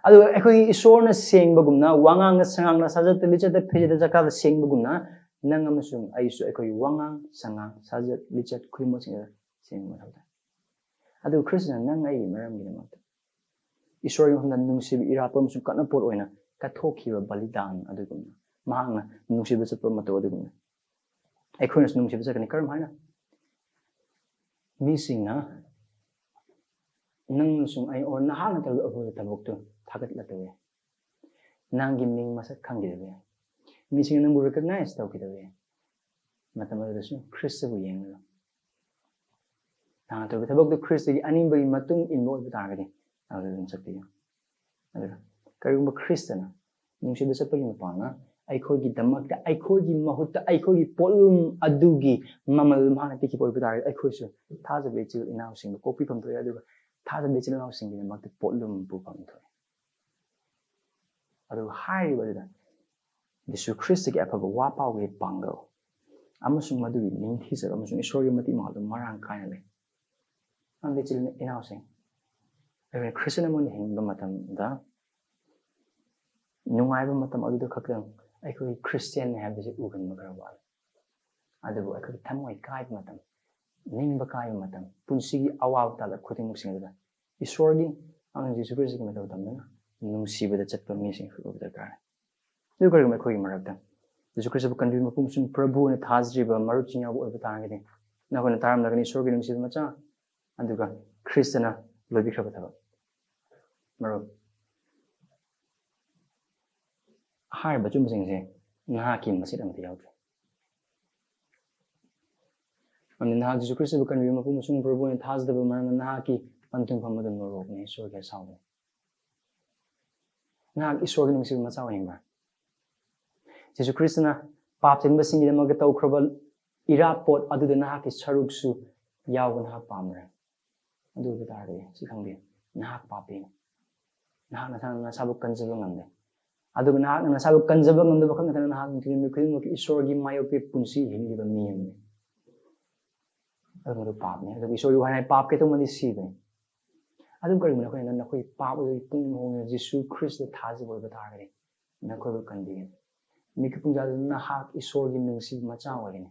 ꯑꯗꯨꯒ ꯑꯩꯈꯣꯏꯒꯤ ꯏꯁꯣꯔꯅ ꯁꯦꯡꯕꯒꯨꯝꯅ, ꯋꯥꯉꯥꯡꯗ ꯁꯉꯥꯡꯗ, ꯁꯥꯖꯠꯇ ꯂꯤꯆꯠꯇ ꯐꯤꯖꯦꯠꯇ ꯆꯥꯛꯆꯥꯗ ꯁꯦꯡꯕꯒꯨꯝꯅ, ꯅꯪ ꯑꯃꯁꯨꯡ ꯑꯩꯁꯨ ꯑꯩꯈꯣꯏꯒꯤ ꯋꯥꯉꯥꯡ ꯁꯉꯥꯡ ꯁꯥꯖꯠ ꯂꯤꯆꯠ ꯈꯨꯗꯤꯡꯃꯛꯁꯤꯡꯗ ꯁꯦꯡꯕ ꯃꯊꯧ ꯇꯥꯏ꯫ ꯑꯗꯨꯒ ꯈ꯭ꯔꯤꯁꯇꯅ ꯅꯪ ꯑꯩꯒꯤ ꯃꯔꯝꯒꯤꯗꯃꯛꯇ ꯏꯁꯣꯔꯒꯤ ꯃꯐꯝꯗ ꯅꯨꯡꯁꯤꯕ ꯏꯔꯥꯠꯄ ꯑꯃꯁꯨꯡ ꯀꯠꯅꯄꯣꯠ ꯑꯣꯏꯅ ꯀꯠꯊꯣꯛꯈꯤꯕ ꯕꯂꯤꯗꯥꯟ ꯑꯗꯨꯒꯨꯝꯅ, ꯃꯍꯥꯛꯅ ꯅꯨꯡꯁꯤꯕ ꯆꯠꯄ ꯃꯇꯧ ꯑꯗꯨꯒꯨꯝꯅ ꯑꯩꯈꯣꯏꯅꯁꯨ ꯅꯨꯡꯁꯤꯕ ꯆꯠꯀꯅꯤ꯫ ꯀꯔꯝ ꯍꯥꯏꯅ? ꯃꯤꯁꯤꯡꯅ ꯅꯪ ꯑꯃꯁꯨꯡ ꯑꯩ, ꯑꯣꯔ ꯅꯍꯥꯛꯅ ꯇꯧꯔꯤꯕ ꯑꯐꯕ ꯊꯕꯛꯇꯨ ꯊꯥꯒꯠꯂꯛꯇꯕ ꯌꯥꯏ꯫ ꯅꯪꯒꯤ ꯃꯤꯡ ꯃꯁꯛ ꯈꯪꯈꯤꯗꯕ ꯌꯥꯏ꯫ ꯃꯤꯁꯤꯡꯅ ꯅꯪꯕꯨ recognize ꯇꯧꯈꯤꯗꯕ ꯌꯥꯏ꯫ ꯃꯇꯝ ꯑꯗꯨꯗꯁꯨ ꯈ꯭ꯔꯤꯁꯇꯕꯨ ꯌꯦꯡꯂꯒ, ꯅꯍꯥꯛꯅ ꯇꯧꯔꯤꯕ ꯊꯕꯛꯇꯨ ꯈ꯭ꯔꯤꯁꯇꯒꯤ ꯑꯅꯤꯡꯕꯒꯤ ꯃꯇꯨꯡ ꯏꯟꯕ ꯑꯣꯏꯕ ꯇꯥꯔꯒꯗꯤ, ꯑꯗꯨꯗ ꯑꯗꯨꯝ ꯆꯠꯄꯤꯌꯨ꯫ ꯑꯗꯨꯒ ꯀꯔꯤꯒꯨꯝꯕ ꯈ꯭ꯔꯤꯁꯇꯅ ꯅꯨꯡꯁꯤꯕ ꯆꯠꯄꯒꯤ ꯃꯄꯥꯡꯅ ꯑꯩꯈꯣꯏꯒꯤꯗꯃꯛꯇ, ꯑꯩꯈꯣꯏꯒꯤ ꯃꯍꯨꯠꯇ, ꯑꯩꯈꯣꯏꯒꯤ ꯄꯣꯠꯂꯨꯝ ꯑꯗꯨꯒꯤ ꯃꯃꯜ ꯃꯍꯥꯛꯅ ꯄꯤꯈꯤꯕ ꯑꯣꯏꯕ ꯇꯥꯔꯒꯗꯤ, ꯑꯩꯈꯣꯏꯁꯨ ꯊꯥꯖꯕ ꯏꯆꯤꯜ ꯏꯅꯥꯎꯁꯤꯡꯕꯨ ꯀꯣꯛꯄꯤꯐꯝ ꯊꯣꯛꯏ, ꯑꯗꯨꯒ ꯊꯥꯖꯕ ꯏꯆꯤꯜ ꯏꯅꯥꯎꯁꯤꯡꯒꯤꯗꯃꯛꯇ ꯄꯣꯠꯂꯨꯝ ꯄꯨꯐꯝ ꯊꯣꯛꯏ꯫ ꯑꯗꯨꯒ ꯍꯥꯏꯔꯤꯕ ꯑꯗꯨꯗ ꯖꯤꯁꯨ ꯈ꯭ꯔꯤꯁꯇꯒꯤ ꯑꯐꯕ ꯋꯥ ꯄꯥꯎꯒꯤ ꯄꯥꯡꯒꯜ ꯑꯃꯁꯨꯡ ꯃꯗꯨꯒꯤ ꯅꯤꯡꯊꯤꯖꯕ ꯑꯃꯁꯨꯡ ꯏꯁꯣꯔꯒꯤ ꯃꯇꯤꯛ ꯃꯉꯥꯜꯗꯨ ꯃꯔꯥꯡ ꯀꯥꯏꯅ ꯂꯩ꯫ ꯑꯃꯗꯤ ꯏꯆꯤꯜ ꯏꯅꯥꯎꯁꯤꯡ, ꯑꯩꯈꯣꯏ ꯈ꯭ꯔꯤꯁꯇꯤꯌꯥꯟ ꯑꯃ ꯑꯣꯏꯅ ꯍꯤꯡꯕ ꯃꯇꯝꯗ ꯅꯨꯡꯉꯥꯏꯕ ꯃꯇꯝ ꯑꯗꯨꯗ ꯈꯛꯇꯪ ꯑꯩꯈꯣꯏ ꯈ꯭ꯔꯤꯁꯇꯤꯌꯥꯟꯅꯤ ꯍꯥꯏꯕꯁꯤ ꯎꯍꯟꯕ ꯈꯔ ꯋꯥꯠꯂꯤ꯫ ꯑꯗꯨꯕꯨ ꯑꯩꯈꯣꯏꯒꯤ ꯊꯃꯣꯏ ꯀꯥꯏꯕ ꯃꯇꯝ, ꯅꯤꯡꯕ ꯀꯥꯏꯕ ꯃꯇꯝ, ꯄꯨꯟꯁꯤꯒꯤ ꯑꯋꯥꯕ ꯇꯥꯂꯛ ꯈꯨꯗꯤꯡꯃꯛꯁꯤꯡ ꯑꯗꯨꯗ ꯏꯁꯣꯔꯒꯤ ꯑꯉꯥꯡ ꯖꯤꯁꯨ ꯈ꯭ꯔꯤꯁꯇꯒꯤ ꯃꯇꯧ ꯇꯝꯗꯨꯅ ꯅꯨꯡꯁꯤꯕꯗ ꯆꯠꯄ ꯃꯤꯁꯤꯡ ꯑꯣꯏꯕ ꯗꯔꯀꯥꯔ꯫ ꯑꯗꯨ ꯀꯔꯤꯒꯨꯝꯕ ꯑꯩꯈꯣꯏꯒꯤ ꯃꯔꯛꯇ ꯖꯤꯁꯨ ꯈ꯭ꯔꯤꯁꯇꯕꯨ ꯀꯟꯕꯤꯕ ꯃꯄꯨ ꯑꯃꯁꯨꯡ ꯄ꯭ꯔꯚꯨ ꯑꯣꯏꯅ ꯊꯥꯖꯔꯤꯕ ꯃꯔꯨꯞꯁꯤꯡ ꯌꯥꯎꯕ ꯑꯣꯏꯕ ꯇꯥꯔꯒꯗꯤ, ꯅꯈꯣꯏꯅ ꯇꯥꯔꯝꯂꯒꯅꯤ ꯏꯁꯣꯔꯒꯤ ꯅꯨꯡꯁꯤꯕ ꯃꯆꯥ, ꯑꯗꯨꯒ ꯈ꯭ꯔꯤꯁꯇꯅ ꯂꯣꯏꯕꯤꯈ꯭ꯔꯕ ꯊꯕꯛ꯫ ꯃꯔꯨꯞ, ꯍꯥꯏꯔꯤꯕ ꯑꯆꯨꯝꯕꯁꯤꯡꯁꯦ ꯅꯍꯥꯛꯀꯤ ꯃꯆꯦꯠ ꯑꯃꯠꯇ ꯌꯥꯎꯗ꯭ꯔꯦ꯫ ꯑꯗꯨꯅ ꯅꯍꯥꯛ ꯖꯤꯁꯨ ꯈ꯭ꯔꯤꯁꯇꯕꯨ ꯀꯟꯕꯤꯕ ꯃꯄꯨ ꯑꯃꯁꯨꯡ ꯄ꯭ꯔꯚꯨ ꯑꯣꯏꯅ ꯊꯥꯖꯗꯕ ꯃꯔꯝꯅ ꯅꯍꯥꯛꯀꯤ ꯄꯟꯊꯨꯡꯐꯝ ꯑꯗꯨ ꯅꯣꯔꯣꯛꯅꯤ, ꯏꯁꯣꯔꯒꯤ ꯑꯁꯥꯎꯕꯅꯤ꯫ ꯅꯍꯥꯛ ꯏꯁꯣꯔꯒꯤ ꯅꯨꯡꯁꯤꯕ ꯃꯆꯥ ꯑꯣꯏꯅꯤꯡꯕ꯭ꯔꯥ? ꯖꯤꯁꯨ ꯈ꯭ꯔꯤꯁꯇꯅ ꯄꯥꯞ ꯆꯦꯟꯕꯁꯤꯡꯒꯤꯗꯃꯛꯇ ꯇꯧꯈ꯭ꯔꯕ ꯏꯔꯥꯠꯄꯣꯠ ꯑꯗꯨꯗ ꯅꯍꯥꯛꯀꯤ ꯁꯔꯨꯛꯁꯨ ꯌꯥꯎꯕ ꯅꯍꯥꯛ ꯄꯥꯝꯕ꯭ꯔꯥ? ꯑꯗꯨ ꯑꯣꯏꯕ ꯇꯥꯔꯒꯗꯤ ꯁꯤ ꯈꯪꯕꯤꯌꯨ, ꯅꯍꯥꯛ ꯄꯥꯄꯤꯅꯤ꯫ ꯅꯍꯥꯛ ꯅꯁꯥꯅ ꯅꯁꯥꯕꯨ ꯀꯟꯖꯕ ꯉꯝꯗꯦ, ꯑꯗꯨꯒ ꯅꯍꯥꯛꯅ ꯅꯁꯥꯕꯨ ꯀꯟꯖꯕ ꯉꯝꯗꯕ ꯈꯛ ꯅꯠꯇꯅ ꯅꯍꯥꯛ ꯅꯨꯃꯤꯠ ꯈꯨꯗꯤꯡꯃꯛꯀꯤ ꯏꯁꯣꯔꯒꯤ ꯃꯥꯌꯣꯛꯀꯤ ꯄꯨꯟꯁꯤ ꯍꯤꯡꯂꯤꯕ ꯃꯤ ꯑꯃꯅꯤ꯫ ꯑꯗꯨ ꯃꯗꯨ ꯄꯥꯞꯅꯤ꯫ ꯑꯗꯨꯒ ꯏꯁꯣꯔꯒꯤ ꯋꯥꯍꯩ ꯍꯥꯏ, "ꯄꯥꯞ ꯀꯩꯗꯧꯃꯗꯤ ꯁꯤꯕꯅꯤ"꯫ ꯑꯗꯨꯝ ꯀꯔꯤꯒꯨꯝꯕ ꯅꯈꯣꯏꯅ ꯅꯈꯣꯏꯒꯤ ꯄꯥꯞ ꯑꯗꯨꯒꯤ ꯄꯨꯛꯅꯤꯡ ꯍꯣꯡꯗꯨꯅ ꯖꯤꯁꯨ ꯈ꯭ꯔꯤꯁꯇ ꯊꯥꯖꯕ ꯑꯣꯏꯕ ꯇꯥꯔꯒꯗꯤ ꯅꯈꯣꯏꯕꯨ ꯀꯟꯕꯤꯒꯅꯤ꯫ ꯃꯤꯀꯨꯞ ꯄꯨꯡꯖꯥꯗꯨ ꯅꯍꯥꯛ ꯏꯁꯣꯔꯒꯤ ꯅꯨꯡꯁꯤꯕ ꯃꯆꯥ ꯑꯣꯏꯒꯅꯤ꯫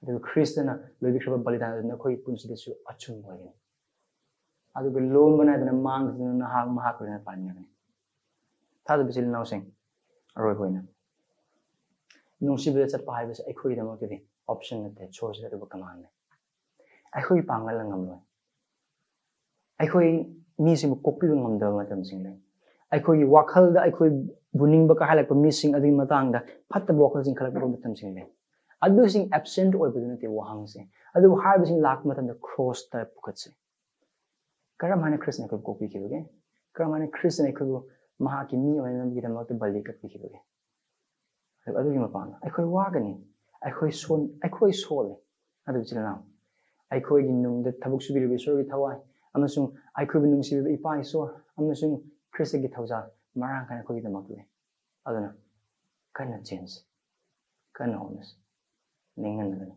ꯑꯗꯨꯒ ꯈ꯭ꯔꯤꯁꯇꯅ ꯂꯣꯏꯕꯤꯈ꯭ꯔꯕ ꯕꯂꯤꯗꯥꯟ ꯑꯗꯨ ꯅꯈꯣꯏꯒꯤ ꯄꯨꯟꯁꯤꯗꯁꯨ ꯑꯆꯨꯝꯕ ꯑꯣꯏꯒꯅꯤ꯫ ꯑꯗꯨꯒ ꯂꯣꯝꯕ ꯅꯥꯏꯗꯅ ꯃꯥꯡꯗꯅ ꯅꯍꯥꯛ ꯃꯍꯥꯛ ꯂꯣꯏꯅ ꯄꯥꯟꯒꯅꯤ꯫ ꯊꯥꯖꯕ ꯏꯆꯤꯜ ꯏꯅꯥꯎꯁꯤꯡ, ꯑꯔꯣꯏꯕ ꯑꯣꯏꯅ, ꯅꯨꯡꯁꯤꯕꯗ ꯆꯠꯄ ꯍꯥꯏꯕꯁꯤ ꯑꯩꯈꯣꯏꯒꯤꯗꯃꯛꯇꯗꯤ option ꯅꯠꯇꯦ, choice ꯑꯗꯨꯕꯨ command ꯅꯤ꯫ ꯑꯩꯈꯣꯏꯒꯤ ꯄꯥꯡꯒꯜꯅ ꯉꯝꯂꯣꯏ꯫ ꯑꯩꯈꯣꯏ ꯃꯤꯁꯤꯡꯕꯨ ꯀꯣꯛꯄꯤꯕ ꯉꯝꯗꯕ ꯃꯇꯝꯁꯤꯡ ꯂꯩ꯫ ꯑꯩꯈꯣꯏꯒꯤ ꯋꯥꯈꯜꯗ ꯑꯩꯈꯣꯏꯕꯨ ꯅꯤꯡꯕ ꯀꯥꯏꯍꯜꯂꯛꯄ ꯃꯤꯁꯤꯡ ꯑꯗꯨꯒꯤ ꯃꯇꯥꯡꯗ ꯐꯠꯇꯕ ꯋꯥꯈꯜꯁꯤꯡ ꯈꯜꯂꯛꯄ ꯃꯇꯝꯁꯤꯡ ꯂꯩ꯫ ꯑꯗꯨꯁꯤꯡ absent ꯑꯣꯏꯕꯗꯨ ꯅꯠꯇꯦ ꯋꯥꯍꯪꯁꯦ꯫ ꯑꯗꯨꯕꯨ ꯍꯥꯏꯔꯤꯕꯁꯤꯡ ꯂꯥꯛꯄ ꯃꯇꯝꯗ cross ꯇ ꯄꯨꯈꯠꯁꯦ꯫ ꯀꯔꯝ ꯍꯥꯏꯅ ꯈ꯭ꯔꯤꯁꯇꯅ ꯑꯩꯈꯣꯏꯕꯨ ꯀꯣꯛꯄꯤꯈꯤꯕꯒꯦ? ꯀꯔꯝ ꯍꯥꯏꯅ ꯈ꯭ꯔꯤꯁꯇꯅ ꯑꯩꯈꯣꯏꯕꯨ ꯃꯍꯥꯛꯀꯤ ꯃꯤ ꯑꯣꯏꯅꯕꯒꯤꯗꯃꯛꯇ ꯕꯂꯤ ꯀꯠꯄꯤꯈꯤꯕꯒꯤ꯫ ꯑꯗꯨꯒꯤ ꯃꯄꯥꯟꯗ ꯑꯩꯈꯣꯏ ꯋꯥꯒꯅꯤ, ꯑꯩꯈꯣꯏ ꯁꯣꯟ-, ꯑꯩꯈꯣꯏ ꯁꯣꯜꯂꯤ꯫ ꯑꯗꯨꯕꯨ ꯏꯆꯤꯜ ꯏꯅꯥꯎ, ꯑꯩꯈꯣꯏꯒꯤ ꯅꯨꯡꯗ ꯊꯕꯛ ꯁꯨꯕꯤꯔꯤꯕ ꯏꯁꯣꯔꯒꯤ ꯊꯋꯥꯏ ꯑꯃꯁꯨꯡ ꯑꯩꯈꯣꯏꯕꯨ ꯅꯨꯡꯁꯤꯕꯤꯕ ꯏꯄꯥ ꯏꯁꯣꯔ ꯑꯃꯁꯨꯡ ꯈ꯭ꯔꯤꯁꯇꯒꯤ ꯊꯧꯖꯥꯜ ꯃꯔꯥꯡ ꯀꯥꯏꯅ ꯑꯩꯈꯣꯏꯒꯤꯗꯃꯛꯇ ꯂꯩ꯫ ꯑꯗꯨꯅ ꯀꯟꯅ ꯆꯦꯟꯁꯤ, ꯀꯟꯅ ꯍꯣꯠꯅꯁꯤ꯫ ꯅꯤꯡꯍꯟꯅꯒꯅꯨ꯫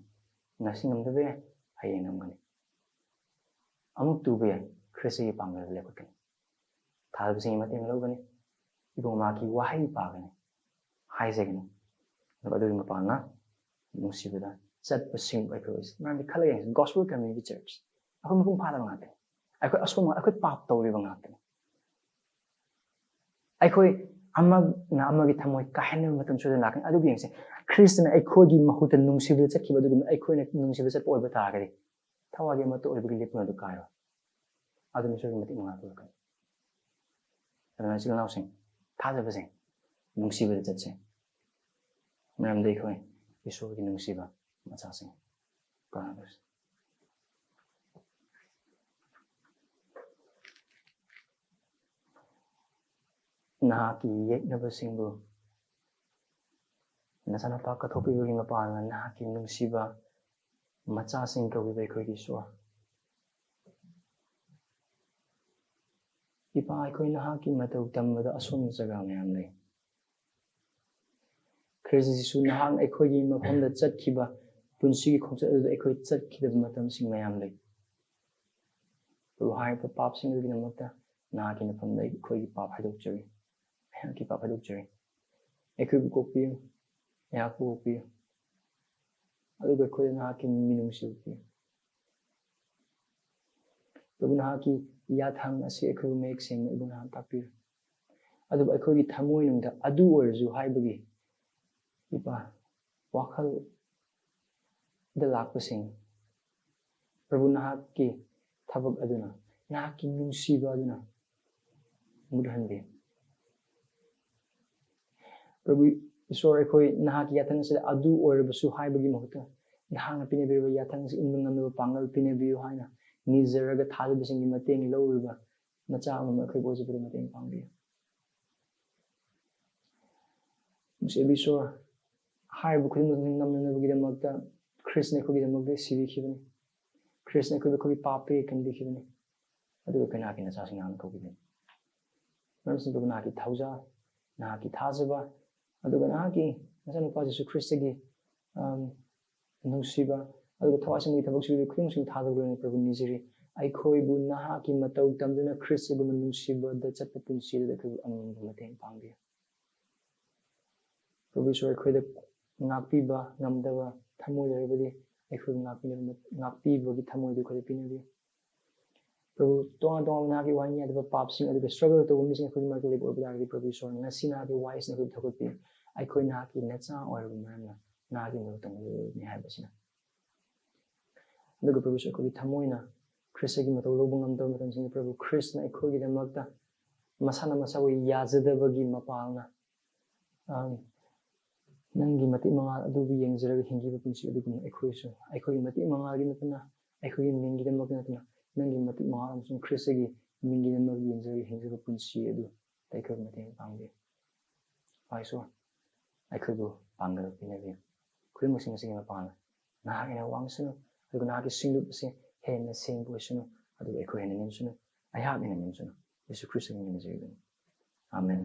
ꯉꯁꯤ ꯉꯝꯗꯕ ꯌꯥꯏ, ꯍꯌꯦꯡ ꯉꯝꯒꯅꯤ꯫ ꯑꯃꯨꯛ ꯇꯨꯕ ꯌꯥꯏ, ꯈ꯭ꯔꯤꯁꯇꯒꯤ ꯄꯥꯡꯒꯜꯗ ꯂꯦꯞꯈꯠꯀꯅꯤ꯫ ꯊꯥꯖꯕꯁꯤꯡꯒꯤ ꯃꯇꯦꯡ ꯂꯧꯒꯅꯤ꯫ ꯏꯕꯨꯡ ꯃꯍꯥꯛꯀꯤ ꯋꯥꯍꯩ ꯄꯥꯒꯅꯤ, ꯍꯥꯏꯖꯒꯅꯤ꯫ ꯑꯗꯨꯒ ꯑꯗꯨꯒꯤ ꯃꯄꯥꯟꯅ ꯅꯨꯡꯁꯤꯕꯗ ꯆꯠꯄꯁꯤꯡꯕꯨ ꯑꯩꯈꯣꯏ ꯑꯣꯏꯁꯤ꯫ ꯃꯔꯝꯗꯤ ꯈꯜꯂꯒ ꯌꯦꯡꯁꯤ, Gospel Community Church, ꯑꯩꯈꯣꯏ ꯃꯄꯨꯡ ꯐꯥꯗꯕ ꯉꯥꯛꯇꯅꯤ꯫ ꯑꯩꯈꯣꯏ ꯑꯁꯣꯏꯕ, ꯑꯩꯈꯣꯏ ꯄꯥꯞ ꯇꯧꯔꯤꯕ ꯉꯥꯛꯇꯅꯤ꯫ ꯑꯩꯈꯣꯏ ꯑꯃꯅ ꯑꯃꯒꯤ ꯊꯃꯣꯏ ꯀꯥꯏꯍꯟꯅꯕ ꯃꯇꯝ ꯁꯣꯏꯗꯅ ꯂꯥꯛꯀꯅꯤ꯫ ꯑꯗꯨꯕꯨ ꯌꯦꯡꯁꯦ, ꯈ꯭ꯔꯤꯁꯇꯅ ꯑꯩꯈꯣꯏꯒꯤ ꯃꯍꯨꯠꯇ ꯅꯨꯡꯁꯤꯕꯗ ꯆꯠꯈꯤꯕ ꯑꯗꯨꯒꯨꯝꯅ ꯑꯩꯈꯣꯏꯅ ꯅꯨꯡꯁꯤꯕ ꯆꯠꯄ ꯑꯣꯏꯕ ꯇꯥꯔꯒꯗꯤ, ꯊꯋꯥꯏꯒꯤ ꯑꯃꯠꯇ ꯑꯣꯏꯕꯒꯤ ꯂꯤꯛꯄ ꯑꯗꯨ ꯀꯥꯏꯔꯣꯏ꯫ ꯑꯗꯨꯅ ꯏꯁꯣꯔꯒꯤ ꯃꯇꯤꯛ ꯃꯉꯥ ꯄꯨꯔꯛꯀꯅꯤ꯫ ꯑꯗꯨꯅ ꯏꯆꯤꯜ ꯏꯅꯥꯎꯁꯤꯡ, ꯊꯥꯖꯕꯁꯤꯡ, ꯅꯨꯡꯁꯤꯕꯗ ꯆꯠꯁꯦ꯫ ꯃꯔꯝꯗꯤ ꯑꯩꯈꯣꯏ ꯏꯁꯣꯔꯒꯤ ꯅꯨꯡꯁꯤꯕ ꯃꯆꯥꯁꯤꯡ꯫ ꯄ꯭ꯔꯥꯔꯊꯅꯥ ꯇꯧꯁꯤ꯫ ꯅꯍꯥꯛꯀꯤ ꯌꯦꯛꯅꯕꯁꯤꯡꯕꯨ ꯅꯆꯥꯅꯨꯄꯥ ꯀꯠꯊꯣꯛꯄꯤꯕꯒꯤ ꯃꯄꯥꯟꯅ ꯅꯍꯥꯛꯀꯤ ꯅꯨꯡꯁꯤꯕ ꯃꯆꯥꯁꯤꯡ ꯀꯧꯕꯤꯕ ꯑꯩꯈꯣꯏꯒꯤ ꯏꯁꯣꯔ꯫ ꯏꯄꯥ, ꯑꯩꯈꯣꯏ ꯅꯍꯥꯛꯀꯤ ꯃꯇꯧ ꯇꯝꯕꯗ ꯑꯁꯣꯟꯕ ꯖꯒꯥ ꯃꯌꯥꯝ ꯂꯩ꯫ ꯈ꯭ꯔꯤꯁꯇ ꯖꯤꯁꯨ, ꯅꯍꯥꯛꯅ ꯑꯩꯈꯣꯏꯒꯤ ꯃꯐꯝꯗ ꯆꯠꯈꯤꯕ ꯄꯨꯟꯁꯤꯒꯤ ꯈꯣꯡꯆꯠ ꯑꯗꯨꯗ ꯑꯩꯈꯣꯏ ꯆꯠꯈꯤꯗꯕ ꯃꯇꯝꯁꯤꯡ ꯃꯌꯥꯝ ꯂꯩ꯫ ꯑꯗꯨꯕꯨ ꯍꯥꯏꯔꯤꯕ ꯄꯥꯞꯁꯤꯡ ꯑꯗꯨꯒꯤꯗꯃꯛꯇ ꯅꯍꯥꯛꯀꯤ ꯃꯐꯝꯗ ꯑꯩꯈꯣꯏꯒꯤ ꯄꯥꯞ ꯍꯥꯏꯗꯣꯛꯆꯔꯤ, ꯑꯩꯍꯥꯛꯀꯤ ꯄꯥꯞ ꯍꯥꯏꯗꯣꯛꯆꯔꯤ꯫ ꯑꯩꯈꯣꯏꯕꯨ ꯀꯣꯛꯄꯤꯌꯨ, ꯑꯩꯍꯥꯛꯄꯨ ꯀꯣꯛꯄꯤꯌꯨ, ꯑꯗꯨꯒ ꯑꯩꯈꯣꯏꯗ ꯅꯍꯥꯛꯀꯤ ꯃꯤꯅꯨꯡꯁꯤ ꯎꯠꯄꯤꯌꯨ꯫ ꯄ꯭ꯔꯚꯨ, ꯅꯍꯥꯛꯀꯤ ꯌꯥꯊꯪ ꯑꯁꯤ ꯑꯩꯈꯣꯏꯕꯨ ꯃꯌꯦꯛ ꯁꯦꯡꯅ ꯏꯕꯨꯡ ꯅꯍꯥꯛ ꯇꯥꯛꯄꯤꯌꯨ꯫ ꯑꯗꯨꯕꯨ ꯑꯩꯈꯣꯏꯒꯤ ꯊꯃꯣꯏꯅꯨꯡꯗ ꯑꯗꯨ ꯑꯣꯏꯔꯁꯨ ꯍꯥꯏꯕꯒꯤ, ꯏꯄꯥ, ꯋꯥꯈꯜꯗ ꯂꯥꯛꯄꯁꯤꯡ, ꯄ꯭ꯔꯚꯨ, ꯅꯍꯥꯛꯀꯤ ꯊꯕꯛ ꯑꯗꯨꯅ, ꯅꯍꯥꯛꯀꯤ ꯅꯨꯡꯁꯤꯕ ꯑꯗꯨꯅ ꯃꯨꯠꯍꯟꯕꯤꯌꯨ꯫ ꯄ꯭ꯔꯚꯨ ꯏꯁꯣꯔ, ꯑꯩꯈꯣꯏ ꯅꯍꯥꯛꯀꯤ ꯌꯥꯊꯪ ꯑꯁꯤꯗ ꯑꯗꯨ ꯑꯣꯏꯔꯕꯁꯨ ꯍꯥꯏꯕꯒꯤ ꯃꯍꯨꯠꯇ, ꯅꯍꯥꯛꯅ ꯄꯤꯅꯕꯤꯔꯕ ꯌꯥꯊꯪ ꯑꯁꯤ ꯏꯟꯕ ꯉꯝꯅꯕ ꯄꯥꯡꯒꯜ ꯄꯤꯅꯕꯤꯌꯨ ꯍꯥꯏꯅ ꯅꯤꯖꯔꯒ ꯊꯥꯖꯕꯁꯤꯡꯒꯤ ꯃꯇꯦꯡ ꯂꯧꯔꯤꯕ ꯃꯆꯥ ꯑꯃꯃꯝ ꯑꯩꯈꯣꯏꯕꯨ ꯑꯣꯏꯖꯕꯗ ꯃꯇꯦꯡ ꯄꯥꯡꯕꯤꯌꯨ꯫ ꯅꯨꯡꯁꯤꯕꯤ ꯏꯁꯣꯔ, ꯍꯥꯏꯔꯤꯕ ꯈꯨꯗꯤꯡꯃꯛ ꯅꯪ ꯅꯝꯅꯅꯕꯒꯤꯗꯃꯛꯇ ꯈ꯭ꯔꯤꯁꯅ ꯑꯩꯈꯣꯏꯒꯤꯗꯃꯛꯇ ꯁꯤꯕꯤꯈꯤꯕꯅꯤ꯫ ꯈ꯭ꯔꯤꯁꯅ ꯑꯩꯈꯣꯏꯕꯨ ꯑꯩꯈꯣꯏꯒꯤ ꯄꯥꯞꯇꯒꯤ ꯀꯟꯕꯤꯈꯤꯕꯅꯤ꯫ ꯑꯗꯨꯒ ꯑꯩꯈꯣꯏ ꯅꯍꯥꯛꯀꯤ ꯅꯆꯥꯁꯤꯡ ꯅꯍꯥꯛꯅ ꯀꯧꯈꯤꯕꯅꯤ꯫ ꯃꯔꯝ ꯑꯁꯤꯅ ꯅꯍꯥꯛꯀꯤ ꯊꯧꯖꯥꯜ, ꯅꯍꯥꯛꯀꯤ ꯊꯥꯖꯕ, ꯑꯗꯨꯒ ꯅꯍꯥꯛꯀꯤ ꯅꯆꯥꯅꯨꯄꯥ ꯖꯤꯁꯨ ꯈ꯭ꯔꯤꯁꯇꯒꯤ, ꯑꯝ, ꯅꯨꯡꯁꯤꯕ, ꯑꯗꯨꯒ ꯊꯋꯥꯏ ꯁꯦꯡꯕꯒꯤ ꯊꯕꯛ ꯁꯨꯔꯤꯕ ꯈꯨꯗꯤꯡꯃꯛꯁꯤꯡ ꯊꯥꯖꯕ ꯂꯣꯏꯅ ꯄ꯭ꯔꯚꯨ ꯅꯤꯖꯔꯤ꯫ ꯑꯩꯈꯣꯏꯕꯨ ꯅꯍꯥꯛꯀꯤ ꯃꯇꯧ ꯇꯝꯗꯨꯅ ꯈ꯭ꯔꯤꯁꯇꯒꯨꯝꯕ ꯅꯨꯡꯁꯤꯕꯗ ꯆꯠꯄ ꯄꯨꯟꯁꯤ ꯑꯗꯨꯗ ꯑꯩꯈꯣꯏꯕꯨ ꯑꯉꯝꯕ ꯃꯇꯦꯡ ꯄꯥꯡꯕꯤꯌꯨ꯫ ꯄ꯭ꯔꯚꯨ ꯏꯁꯣꯔ, ꯑꯩꯈꯣꯏꯗ ꯉꯥꯛꯄꯤꯕ ꯉꯝꯗꯕ ꯊꯃꯣꯏ ꯂꯩꯔꯕꯗꯤ ꯑꯩꯈꯣꯏꯕꯨ ꯉꯥꯛꯄꯤꯅꯕ, ꯉꯥꯛꯄꯤꯕꯒꯤ ꯊꯃꯣꯏꯗꯨ ꯑꯩꯈꯣꯏꯗ ꯄꯤꯅꯕꯤꯌꯨ꯫ ꯄ꯭ꯔꯚꯨ, ꯇꯣꯉꯥꯟ ꯇꯣꯉꯥꯟꯕ ꯅꯍꯥꯛꯀꯤ ꯋꯥꯍꯩ ꯌꯥꯗꯕ ꯄꯥꯞꯁꯤꯡ ꯑꯗꯨꯒ struggle ꯇꯧꯕ ꯃꯤꯁꯤꯡ ꯑꯩꯈꯣꯏꯒꯤ ꯃꯔꯛꯇ ꯂꯩꯕ ꯑꯣꯏꯕ ꯇꯥꯔꯒꯗꯤ, ꯄ꯭ꯔꯚꯨ ꯏꯁꯣꯔ, ꯉꯁꯤ ꯅꯍꯥꯛꯀꯤ ꯋꯥꯍꯩꯁꯤꯅ ꯑꯩꯈꯣꯏꯕꯨ ꯊꯧꯒꯠꯄꯤꯌꯨ꯫ ꯑꯩꯈꯣꯏ ꯅꯍꯥꯛꯀꯤ ꯅꯆꯥ ꯑꯣꯏꯔꯕ ꯃꯔꯝꯅ ꯅꯍꯥꯛꯀꯤ ꯃꯇꯧ ꯇꯝꯒꯗꯕꯅꯤ ꯍꯥꯏꯕꯁꯤꯅ꯫ ꯑꯗꯨꯒ ꯄ꯭ꯔꯚꯨ ꯏꯁꯣꯔ, ꯑꯩꯈꯣꯏꯒꯤ ꯊꯃꯣꯏꯅ ꯈ꯭ꯔꯤꯁꯇꯒꯤ ꯃꯇꯧ ꯂꯧꯕ ꯉꯝꯗꯕ ꯃꯇꯝꯁꯤꯡꯗ, ꯄ꯭ꯔꯚꯨ, ꯈ꯭ꯔꯤꯁꯇꯅ ꯑꯩꯈꯣꯏꯒꯤꯗꯃꯛꯇ ꯃꯁꯥꯅ ꯃꯁꯥꯕꯨ ꯌꯥꯖꯗꯕꯒꯤ ꯃꯄꯥꯜꯅ, ꯑꯝ, ꯅꯪꯒꯤ ꯃꯇꯤꯛ ꯃꯉꯥꯜ ꯑꯗꯨꯕꯨ ꯌꯦꯡꯖꯔꯒ ꯍꯤꯡꯈꯤꯕ ꯄꯨꯟꯁꯤ ꯑꯗꯨꯒꯨꯝꯅ ꯑꯩꯈꯣꯏꯁꯨ ꯑꯩꯈꯣꯏꯒꯤ ꯃꯇꯤꯛ ꯃꯉꯥꯜꯒꯤ ꯅꯠꯇꯅ, ꯑꯩꯈꯣꯏꯒꯤ ꯃꯤꯡꯒꯤꯗꯃꯛꯇ ꯅꯠꯇꯅ, ꯅꯪꯒꯤ ꯃꯇꯤꯛ ꯃꯉꯥꯜ ꯑꯃꯁꯨꯡ ꯈ꯭ꯔꯤꯁꯇꯒꯤ ꯃꯤꯡꯒꯤꯗꯃꯛ ꯌꯦꯡꯖꯔꯒ ꯍꯤꯡꯖꯕ ꯄꯨꯟꯁꯤ ꯑꯗꯨ ꯑꯩꯈꯣꯏꯕꯨ ꯃꯇꯦꯡ ꯄꯥꯡꯕꯤꯌꯨ꯫ ꯏꯄꯥ ꯏꯁꯣꯔ, ꯑꯩꯈꯣꯏꯕꯨ ꯄꯥꯡꯒꯜ ꯄꯤꯅꯕꯤꯌꯨ꯫ ꯈꯨꯗꯤꯡꯃꯛꯁꯤꯡ ꯑꯁꯤꯒꯤ ꯃꯄꯥꯟꯅ ꯅꯍꯥꯛ ꯍꯦꯟꯅ ꯋꯥꯡꯁꯅꯨ, ꯑꯗꯨꯒ ꯅꯍꯥꯛꯀꯤ ꯁꯤꯡꯂꯨꯞ ꯑꯁꯤ ꯍꯦꯟꯅ ꯁꯦꯡꯕ ꯑꯣꯏꯁꯅꯨ, ꯑꯗꯨꯒ ꯑꯩꯈꯣꯏ ꯍꯦꯟꯅ ꯅꯦꯝꯁꯅꯨ, ꯑꯩꯍꯥꯛ ꯍꯦꯟꯅ ꯅꯦꯝꯁꯅꯨ꯫ ꯌꯦꯁꯨ ꯈ꯭ꯔꯤꯁꯇꯒꯤ ꯃꯤꯡꯗ ꯅꯤꯖꯔꯤꯕꯅꯤ꯫ ꯑꯥꯃꯦꯟ꯫